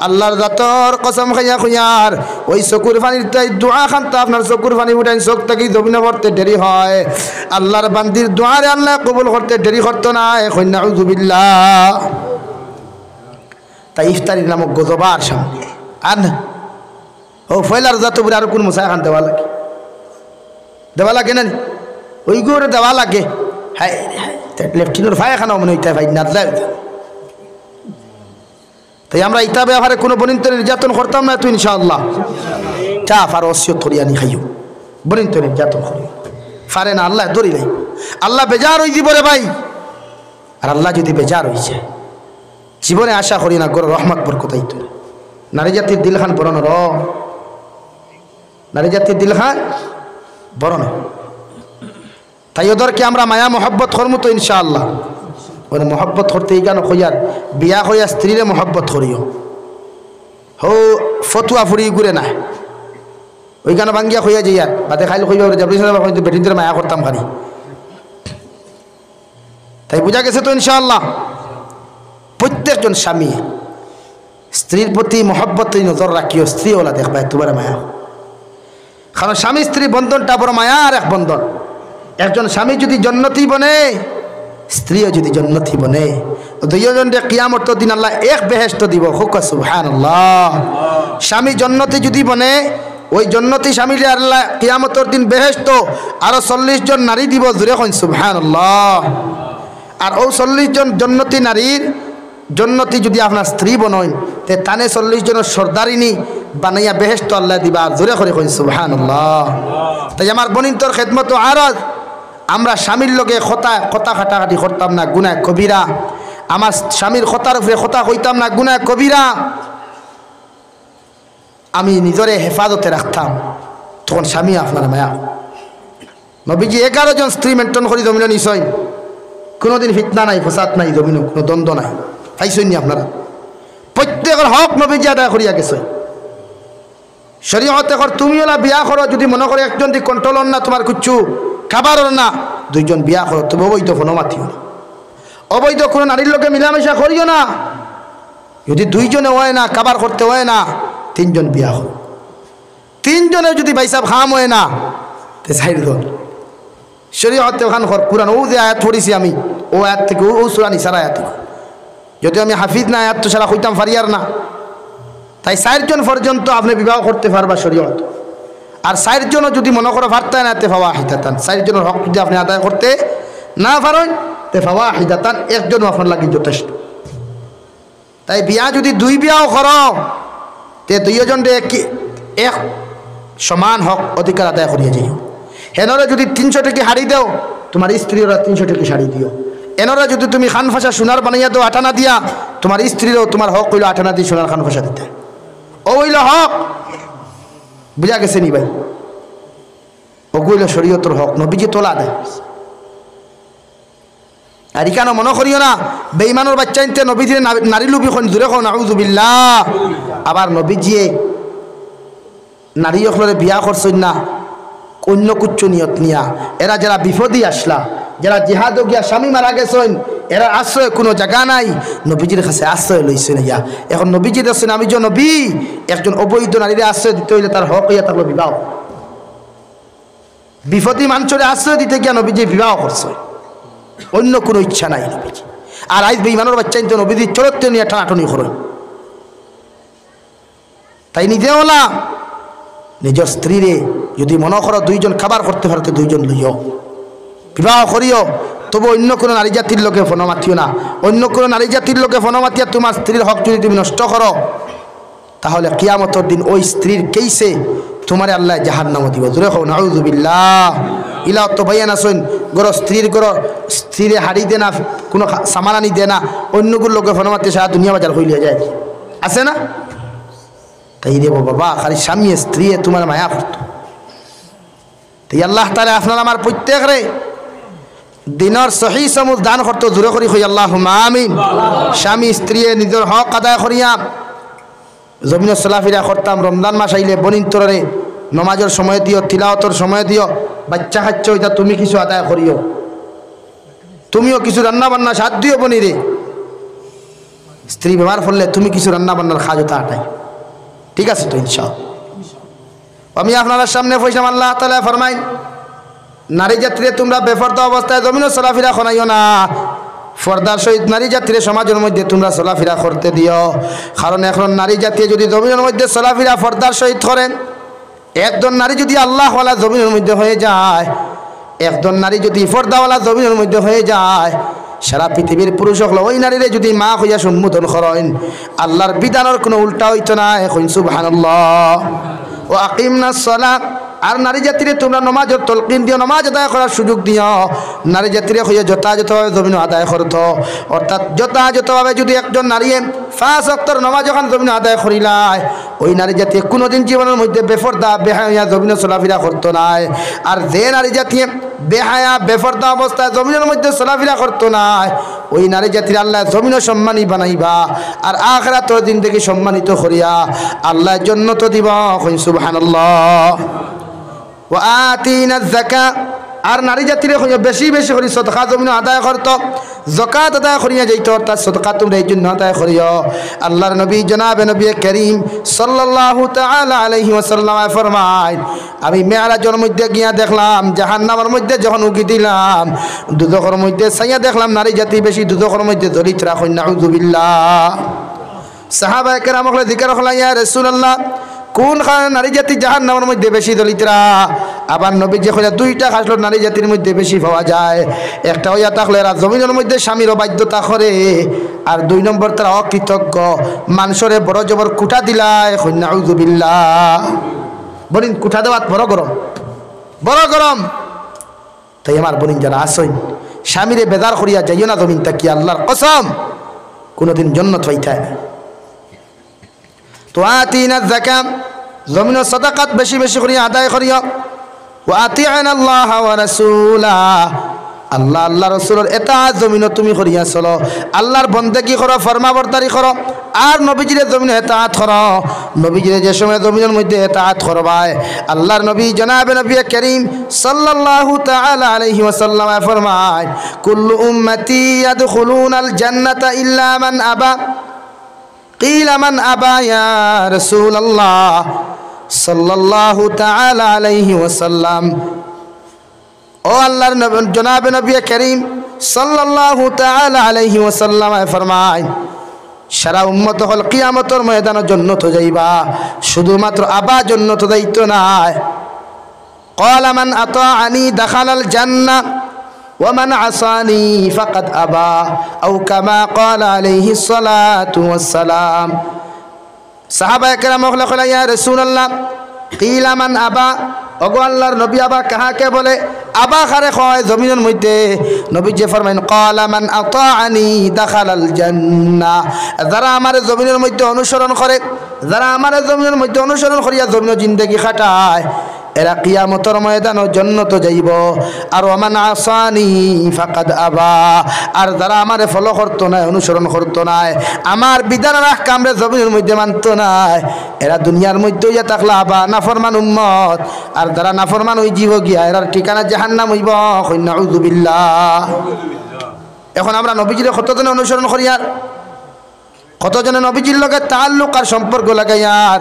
আল্লাহর জাতর কসম খাইয়া কইয়ার, ওই চকুর পানির তাই দোয়া খান্তা আপনার চকুর পানি ফুটাইন, চোখ থাকি জমিনো পড়তে দেরি হয়। আল্লাহর বান্দির দোয়ারে আল্লাহ কবুল করতে দেরি করতো না। এখন নাউজুবিল্লাহ। তাই ইফতারির নামক গজবার সামনে আর না। ও পয়লা রোজা তো বুলে আর কোন মশা খান দেওয়া লাগে? দেওয়া লাগে না নি? ওই গুরে দেওয়া লাগে। হায়, হায়, তে লেট্রিনর পায়খানাও মনে অইতে পারি না, যায়। তাই আমরা ইতা ব্যাপারে কোনো বনিন্তরে নির্যাতন করতাম না তো ইনশাআল্লাহ। চা ফার ওসিয়ত করিয়া নি খাইও। বনিন্তরে নির্যাতন করিও। পারে না, আল্লাহ ধরি নাই। আল্লাহ বেজার অই যিবো রে ভাই। আর আল্লাহ যদি বেজার অই যায়, জীবনে আশা করি না ঘরো রহমত বরকত আইতো না। নারী জাতির দিল খান বড় নরম। নারী জাতির দিল খান বড় নরম। তাই ওদেরকে আমরা মায়া মহব্বত করমু তো ইনশাআল্লাহ। ওরে মহব্বত করতে ইখানো কইয়ার, বিয়া করিয়া স্ত্রীরে মহব্বত করিও। হো ফতুয়া ফুড়ি ঘুরে না। ওইখানে ভাঙ্গিয়া কইয়া যাইয়ার, বাদে খাইল কইবা ওরে যাবি সাহেব, আমি তো বেটিন্তরে মায়া করতাম খালি। তাই বুঝা গেছে তো ইনশাআল্লাহ? প্রত্যেকজন স্বামী স্ত্রীর প্রতি মহব্বত নজর রাখিও, স্ত্রী ওলা দেখবায় তুমার মায়া। কারণ স্বামী স্ত্রী বন্ধনটা বড় মায়ার এক বন্ধন। একজন স্বামী যদি জন্নতি বনে, স্ত্রীও যদি জন্নতি বনে, দুইজনরে কিয়ামতর দিন আল্লাহ এক বেহেশত দিবো। কউক্কা সুবহানাল্লাহ। স্বামী জন্নতি যদি বনে, ওই জন্নতি স্বামীরে আল্লাহ কিয়ামতর দিন বেহেশত আরো চল্লিশ জন নারী দিবো। জোরে কইন সুবহানাল্লাহ। আর অউ চল্লিশ জন জন্নতি নারীর জন্নতি যদি আপনার স্ত্রী বনইন, তে তানে চল্লিশ জনর সর্দারিনী বানাইয়া বেহেশত আল্লাহ দিবা। আর জোরে করি কইন সুবহানাল্লাহ। তাই আমার বনিন্তর খেদমতো আরজ, আমরা স্বামীর লগে কথা, কথা কাটাকাটি করতাম না, গুনাহ কবিরা। আমার স্বামীর কথার উপরে কথা কইতাম না, গুনাহ কবিরা। আমি নিজরে হেফাজতে রাখতাম, তখন স্বামী আপনার মায়া। নবীজি এগারো জন স্ত্রী maintain করি জমিনো নিছইন, কোনোদিন ফিতনা নাই, ফসাদ নাই, জমিনো কোনো দ্বন্দ্ব নাই। পাইছইন নি আপনারা? প্রত্যেকর হক নবীজি আদায় করিয়া গেছইন। শরীয়তে কর তুমি ওলা বিয়া করো, যদি মনো করো একজন দি control অর না, তুমার কুচ্ছু খাবার অর না, দুইজন বিয়া করো, তবে অবৈধ কোনো মাতিও না। অবৈধ কোনো নারীর লগে মিলামিশা করিও না। যদি দুইজনে অয় না, কাবার করতে অয় না, তিনজন বিয়া করো। তিনজনে যদি ভাইসাব কাম অয় না, তে চাইরজন। শরীয়তে অখান কর, কুরআন, অউ যে আয়াত পড়ছি আমি, অউ আয়াত থাকি, অউ, অউ সূরা নিসার আয়াত থাকি। যদিও আমি হাফিজ না, আয়াত তো সারা কইতাম পারিয়ার না। তাই চাইরজন পর্যন্ত আপনে বিবাহ করতে পারবা শরীয়ত। আর চাইরজনও যদি মনো করো পারতায় না, তে ফাওয়াহিদাতান। চাইরজনর হক যদি আপনে আদায় করতে না পারইন, তে ফাওয়াহিদাতান, একজনও আপনার লাগি যথেষ্ট। তাই বিয়া যদি দুই বিয়াও করো, তে দুইওজনরে এক, এক সমান হক অধিকার আদায় করিয়া যাইও। হেনরে যদি তিনশো টেকি শাড়ি দেও, তুমার স্ত্রীরে তিনশো টেকি শাড়ি দিও। এনরে যদি তুমি কানফাসা সোনার বানাইয়া দেও আটানা দিয়া, তুমার স্ত্রীরেও তুমার হক অইলো আটানা দি সোনার কানফাসা দিতে। অউ অইলো হক। বুঝা গেছে নি ভাই? অগু অইলো শরীয়তর হক, নবীজি তোলা দেয়। আর ইখানো মনো করিও না, বেইমানর বাইচ্চাইন্তে নবীজিরে না-, নারী লুভি কইন, জোরে কও, নাউজুবিল্লাহ। আবার নবীজিয়ে নারী অকলরে বিয়া করছইন না, অইন্য কুচ্ছু নিয়ত নিয়া। এরা যেরা বিপদি আছলা, যেরা জিহাদো গিয়া স্বামী মারা গেছইন, এরার আশ্রয় কুনু জাগা নাই, নবীজির কাছে আশ্রয় লইছইন আইয়া। এখন নবীজি দেখছইন, আমি যে নবী, একজন অবৈধ নারীরে আশ্রয় দিতে অইলে তার হক অইয়া থাকলো বিবাহ। বিপদি মানষরে আশ্রয় দিতে গিয়া নবীজি বিবাহ করছইন, অইন্য কুনু ইচ্ছা নাই নবীজি। আর আইজ বেইমানর বাইচ্চাইন্তে নবীজির চরিত্র নিয়া টানাটানি করইন। তাই নিজে অলা নিজর স্ত্রীরে যুদি মনো করো দুইজন কাবার করতে পারো তে দুইজন লইও, বিবাহ করিও, তবু অইন্য কুনু নারী জাতির লগে ফোনো মাতিও না। অইন্য কুনু নারী জাতির লগে ফোনো মাতিয়া তুমার স্ত্রীর হক যুদি তুমি নষ্ট করো, তাহলে কিয়ামতর দিন ওই স্ত্রীর কেইসে তুমারে আল্লায় জাহান্নামো দিবো। জোরে কও, নাউজুবিল্লাহ। ইলা অত বাইয়ান আছইন, ঘরো স্ত্রীর ঘরো স্ত্রীরে হাড়ি দেয় না, কুনু খা-, সামান আনি দেয় না, অইন্যগুর লগে ফোনো মাতে সারা দুনিয়া বাজার কইলিয়া যায়, আছে না? তাইরে বাবা, খালি স্বামীয়ে স্ত্রীয়ে তুমার মায়া করতো। তাই আল্লাহ তাআলায় আপনার আমার প্রত্যেকরে দ্বীনর সহি সমুজ দান করতো, জোরে করি কই আল্লাহুম্মা আমিন। স্বামী স্ত্রীয়ে নিজর হক আদায় করিয়া জমিনো চলাফিরা করতাম, রমজান মাস আইলে বইনতরে নমাজর সময় দিও, তিলাওয়াতর সময় দিও, বাইচ্চা কাইচ্চা অইতা তুমি কিছু আদায় করিও, তুমিও কিছু রান্না বান্না সাথ দিও বইনরে। স্ত্রী বেমার পড়লে তুমি কিছু রান্না বান্নার কাজ অতা আটাই, ঠিক আছে তো ইনশাআল্লাহ। আমি আপনারার সামনে পয়সা আল্লাহ তাআলায় ফরমাইন, নারী জাতিরে তুমরা বেপর্দা অবস্থায় জমিনো চলাফিরা করাইও না। পর্দার সহিত নারী জাতিরে সমাজর মধ্যে তুমরা চলাফিরা করতে দিও, কারণ এখন নারী জাতিয়ে যুদি জমিনর মধ্যে চলাফিরা পর্দার সহিত করেন, একজন নারী যুদি আল্লাহওয়ালা জমিনর মধ্যে হয়ে যায়, একজন নারী যুদি পর্দাওয়ালা জমিনর মধ্যে হয়ে যায়, সারা পৃথিবীর পুরুষ অকলে ওই নারীরে যুদি মা কইয়া সম্বোধন করইন, আল্লাহর বিধানর কুনু উল্টা অইতো নায়। কইন সুবহানাল্লাহ। ওয়া আকিমনাস সালাহ, আর নারী জাতিরে তুমরা নমাজর তলকিন দিও, নমাজ আদায় করার সুযোগ দিও। নারী জাতিরে কইও যথাযথভাবে জমিনো আদায় করতো, অর্থাৎ যথাযথভাবে যুদি একজন নারীয়ে পাঁচ ওয়াক্তর নমাজ অখান জমিনো আদায় করিলায়, ওই নারী জাতিয়ে কুনুদিন জীবনর মধ্যে বেপর্দা, বেহায়া অইয়া জমিনো চলাফিরা করতো নায়। আর যে নারী জাতিয়ে বেহায়া, বেপর্দা অবস্থায় জমিনর মধ্যে চলাফিরা করতো নায়, ওই নারী জাতিরে আল্লায় জমিনো সম্মানী বানাইবা, আর আখিরাতর দিন থাকি সম্মানিত করিয়া আল্লায় জন্নতো দিবা। কইন সুবহানাল্লাহ। ওয়া আতিনা যাকাত, আর নারী জাতিরে কইও বেশি বেশি করি সদকা জমিনো আদায় করতো, যাকাত আদায় করিয়া যাইতো, অর্থাৎ সদকা তুমরা এই জন্য আদায় করিও। আল্লাহর নবী জনাবে নবী করিম সাল্লাল্লাহু তাআলা আলাইহি ওয়াসাল্লাম ফরমাইন, আমি মেরাজর মধ্যে গিয়া দেখলাম, জাহান্নামর মধ্যে যখন উকি দিলাম, দুজখর মধ্যে চাইয়া দেখলাম নারী জাতি বেশি দুজখর মধ্যে জ্বলিতরা। কইন নাউজুবিল্লাহ। সাহাবায়ে কেরাম অকলে জিকার করলা, ইয়া রাসূলুল্লাহ, কুন কারণে নারী জাতি জাহান্নামর মধ্যে বেশি জ্বলিতরা? আবার নবীজি কইলা, দুইটা খাসলত নারী জাতির মধ্যে বেশি পাওয়া যায়। একটা অইয়া থাকলো এরা জমিনর মধ্যে স্বামীর অবাধ্যতা করে, আর দুই নম্বর তারা অকৃতজ্ঞ, মানষরে বড় জবর কুটা দিলায়। কইন নাউজুবিল্লাহ। বইন, কুটা দেওয়াত বড় গরম, বড় গরম। তাই আমার বইন যারা আছইন, স্বামীরে বেজার করিয়া যাইও না জমিন থাকি, আল্লাহর কসম, কুনুদিন জন্নত পাইতায় না। তো আতিনা যাকাত, জমিনর সদাকাত বেশি বেশি করিয়া আদায় করিও। ওয়া আতিআনা আল্লাহ ওয়া রাসূলা, আল্লাহ, আল্লাহ রসুলর এতাআত জমিনো তুমি করিয়া চলো। আল্লাহর বন্দেগি করো, ফরমাবরদারি করো, আর নবীজিরে জমিনো এতাআত করো। নবীজিরে যে সময় জমিনর মধ্যে এতাআত করবায়, আল্লাহর নবী জনাবে নবী করিম সাল্লাল্লাহু তাআলা আলাইহি ওয়াসাল্লাম ফরমায়, কুল্লু উম্মতি ইয়াদখুলুনাল জান্নাতা ইল্লা মান আবা। কিলা মান আবা ইয়া রাসূলুল্লাহ সাল্লাল্লাহু তাআলা আলাইহি ওয়াসাল্লাম। ও আল্লাহর নবী, জনাবে নবী করিম সাল্লাল্লাহু তাআলা আলাইহি ওয়াসাল্লাম ফরমায়, সারা উম্মত অকল কিয়ামতর ময়দানো জন্নতো যাইবা, শুধুমাত্র আবা জন্নতো যাইতো নায়। ক্বালা মান আতাআনি দাখালাল জান্নাহ ওয়া মান আসানি ফাকাদ আবা, আও কামা ক্বালা আলাইহিস সালাতু ওয়াস সালাম। সাহাবায়ে কেরাম অকলে কইলা, ইয়া রাসূলুল্লাহ, কিলা মান আবা, ওগো আল্লাহর নবী, আবা কাহাকে বলে? আবা কারে কয় জমিনর মধ্যে? নবীজি ফরমাইন, ক্বালা মান আতাআনি দাখালাল জান্নাহ। যারা আমারে জমিনর মধ্যে অনুসরণ করে, যারা আমারে জমিনর মধ্যে অনুসরণ করিয়া জমিনো জিন্দেগি কাটায়, এরা কিয়ামতর ময়দানো জন্নতো যাইবো। আর ওমান আসানি ফাকাদ আবা, আর যারা আমারে ফলো করতো নায়, অনুসরণ করতো নায়, আমার বিধান আর আহকামরে জমিনর মধ্যে মানতো নায়, এরা দুনিয়ার মধ্যে অইয়া থাকলা আবা, নাফরমান উম্মত। আর যারা নাফরমান অইযিবো গিয়া, এরার ঠিকানা জাহান্নাম অইবো। কইন নাউযুবিল্লাহ। এখন আমরা নবীজিরে কতজনে অনুসরণ করিয়ার, কতজনে নবীজির লগে তাআল্লুক আর সম্পর্ক লাগাইয়ার।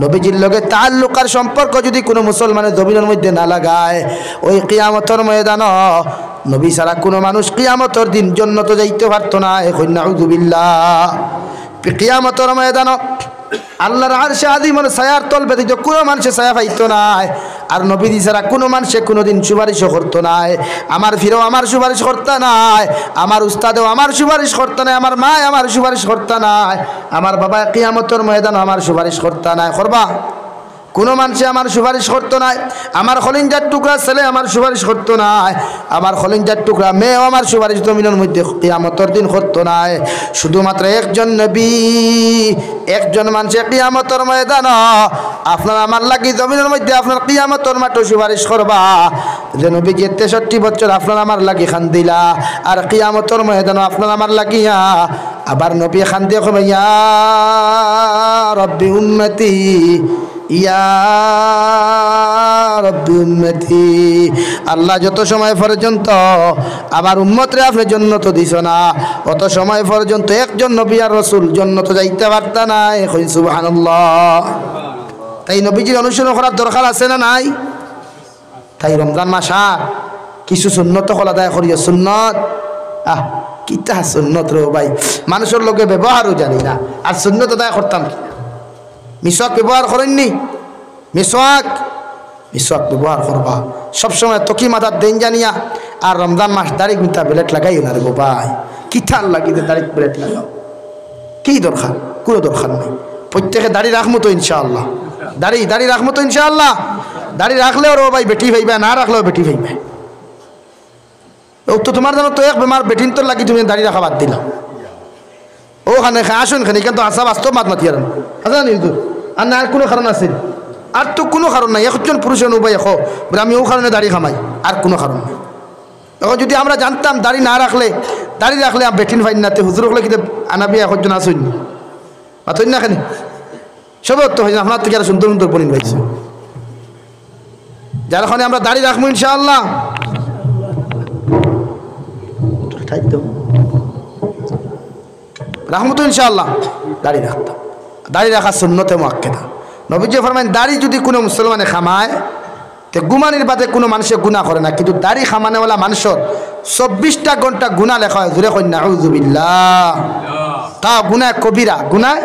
নবীজির লগে তাআল্লুক আর সম্পর্ক যুদি কুনু মুসলমানে জমিনর মধ্যে না লাগায়, ওই কিয়ামতর ময়দানো নবী ছাড়া কুনু মানুষ কিয়ামতর দিন জন্নতো যাইতো পারতো নায়। কইন নাউযুবিল্লাহ। কিয়ামতর ময়দানো আল্লাহর আরশে আজিমর ছায়ার তল ব্যতীত কুনু মানষে ছায়া পাইতো নায়। আর নবীজি ছাড়া কুনু মানষে কুনুদিন সুপারিশও করতো নায়। আমার পীরেও আমার সুপারিশ করতা নায়, আমার উস্তাদেও আমার সুপারিশ করতা নায়, আমার মায় আমার সুপারিশ করতা নায়, আমার বাবায় কিয়ামতর ময়দানো আমার সুপারিশ করতা নায়। করবা? কুনু মানষে আমার সুপারিশ করতো নায়, আমার কলিজার টুকরা ছেলে আমার সুপারিশ করতো নায়, আমার কলিজার টুকরা মেয়েও আমার সুপারিশ জমিনর মধ্যে কিয়ামতর দিন করতো নায়। শুধুমাত্র একজন নবী, একজন মানষে কিয়ামতর ময়দানো আপনার আমার লাগি জমিনর মধ্যে আপনার কিয়ামতর মাঠো সুপারিশ করবা। যে নবীজিয়ে তেষট্টি বছর আপনার আমার লাগি কান্দিলা, আর কিয়ামতর ময়দানো আপনার আমার লাগিয়া আবার নবী কান্দিয়া কইবা, "ইয়া রব্বি উম্মতি, ইয়া রব্বি উম্মতি।" আল্লাহ, যত সময় পর্যন্ত আমার উম্মতরে আপনে জন্নতো দিছো না, অত সময় পর্যন্ত একজন নবী আর রসুল জন্নতো যাইতা পারতা নায়। কইন সুবহানাল্লাহ। তাই নবীজির অনুসরণ করার দরকার আছে না নাই? তাই রমজান মাস আর কিছু সুন্নত অকল আদায় করিও। সুন্নত, আহ, কিতা সুন্নত রে ভাই, মানষর লগে ব্যবহারও জানি না, আর সুন্নত আদায় করতাম কি? মিসওয়াক ব্যবহার করইন নি? মিসওয়াক, মিসওয়াক ব্যবহার করবা। সবসময় তকি মাথাত দেইন জানিয়া, আর রমজান মাস দাড়ি গুনতা বেলেট লাগাইও না রে গো ভাই। কিতার লাগি যে দাড়িত বেলেট লাগাও? কি দরকার? কুনু দরকার নাই। প্রত্যেকে দাড়ি রাখমু তো ইনশাআল্লাহ। দাড়ি, দাড়ি রাখমু তো ইনশাআল্লাহ। দাড়ি রাখলেও রে ভাই বেটি পাইবা, না রাখলেও বেটি পাইবা। ও তো তুমার জানো তো এক বেমার বেটিন্তর লাগি তুমি দাড়ি রাখা বাদ দিলাও। অখানে খা-, আসইন খানি, ইখান তো হাছা বাস্তব মাত মাতিয়ার। হাছা নি হুজুর? আর না আর কুনু কারণ আছে? আর তো কুনু কারণ নাই। একজন পুরুষে নু ভাই এখো, বলে, "আমি অউ কারণে দাড়ি কামাই, আর কুনু কারণ নাই।" অখন যুদি আমরা জানতাম দাড়ি না রাখলে, দাড়ি রাখলে আম বেটিন পাইন না, তে হুজুর অকলে কিতা আনাবিয়া একজন আসইন নি? মাতইন না খানি? সবে অর্থ অইছে, আপনার থাকি আরো সুন্দর সুন্দর বইন পাইছে। যার কারণে আমরা দাড়ি রাখমু ইনশাআল্লাহ। রাখমু তো ইনশাআল্লাহ। দাড়ি রাখতাম। দাড়ি রাখা সুন্নতে মুআক্কাদা। নবীজি ফরমাইন, দাড়ি যুদি কুনু মুসলমানে কামায়, তে ঘুমানির বাদে কুনু মানষে গুনা করে না, কিন্তু দাড়ি কামানেওয়ালা মানষর চব্বিশটা ঘন্টা গুনা লেখা অয়। জোরে কইন নাউযুবিল্লাহ। তা গুনায় কবিরা, গুনায়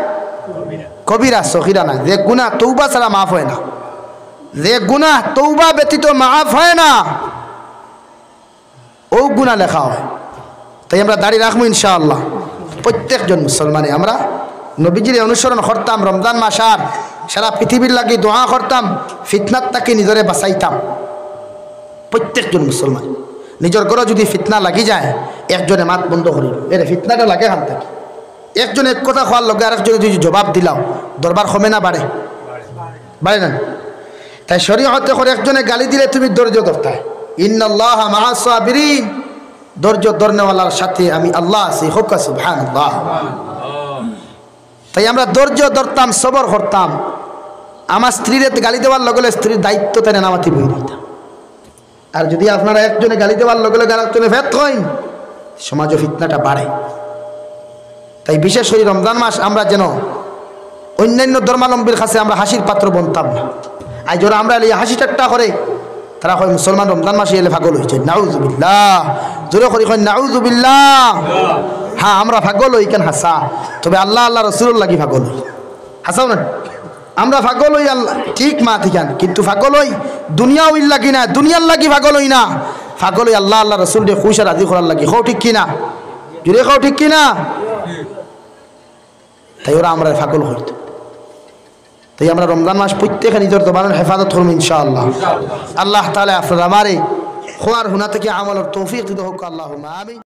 কবিরা, সগিরা নায়। যে গুনা তওবা ছাড়া মাফ অয় না, যে গুনা তওবা ব্যতীত মাফ অয় না, অউ গুনা লেখা অয়। তাই আমরা দাড়ি রাখমু ইনশাআল্লাহ। প্রত্যেকজন মুসলমানে আমরা নবীজিরে অনুসরণ করতাম, রমজান মাস আর সারা পৃথিবীর লাগি দোয়া করতাম, ফিতনার থাকি নিজরে বাঁচাইতাম। প্রত্যেকজন মুসলমান নিজর ঘরো যুদি ফিতনা লাগি যায়, একজনে মাত বন্ধ করিল, এরে ফিতনাটা লাগে কান থাকি। একজনে এক কথা কওয়ার লগে আরেকজনে যুদি জবাব দিলাও, দরবার কমে না বাড়ে? বাড়ে না? তাই শরীয়তে কয় একজনে গালি দিলে তুমি ধৈর্য ধরতায়। ইন্নাল্লাহা মাআস সাবিরিন, ধৈর্য ধরনেওয়ালার সাথে আমি আল্লাহ আছি। কউক্কা সুবহানাল্লাহ। তাই আমরা ধৈর্য ধরতাম, সবর করতাম। আমার স্ত্রীরে গালি দেওয়ার লগে লগে স্ত্রীর দায়িত্ব তাইন না মাতি বই রইতাম। আর যুদি আপনারা একজনে গালি দেওয়ার লগে লগে আরেকজনে ফেত কইন, সমাজো ফিতনাটা বাড়ে। তাই বিশেষ করি রমজান মাস আমরা যেন অন্যান্য ধর্মাবলম্বীর কাছে আমরা হাসির পাত্র বনতাম না। আইজ ওরা আমরারে লইয়া হাসি ঠাট্টা করে, তারা কয় মুসলমান রমজান মাসে এলে পাগল অইযায়। নাউযুবিল্লাহ। জোরে করি কইন নাউযুবিল্লাহ। হ্যাঁ, আমরা পাগল অই ইখান হাছা, তবে আল্লাহ, আল্লাহ রসুলর লাগি পাগল অই। হাছাউ না? আমরা পাগল অই আল্লাহ, ঠিক মাত ইখান, কিন্তু পাগল অই দুনিয়া অইর লাগি না, দুনিয়ার লাগি পাগল অই না, পাগল অই আল্লাহ, আল্লাহ রসুলরে খুশ আর রাজি করার লাগি। কও ঠিক কি না? জোরে কও ঠিক কি না? তাই ওরা আমরারে পাগল কইতো। তাই আমরা রমজান মাস প্রত্যেকে নিজর জবানর হেফাজত করমু ইনশাআল্লাহ। আল্লাহ তাআলা আপনার আমারে কওয়ার হুনা থাকি আমলর তৌফিক দিতা হউক, আল্লাহুম্মা আমিন।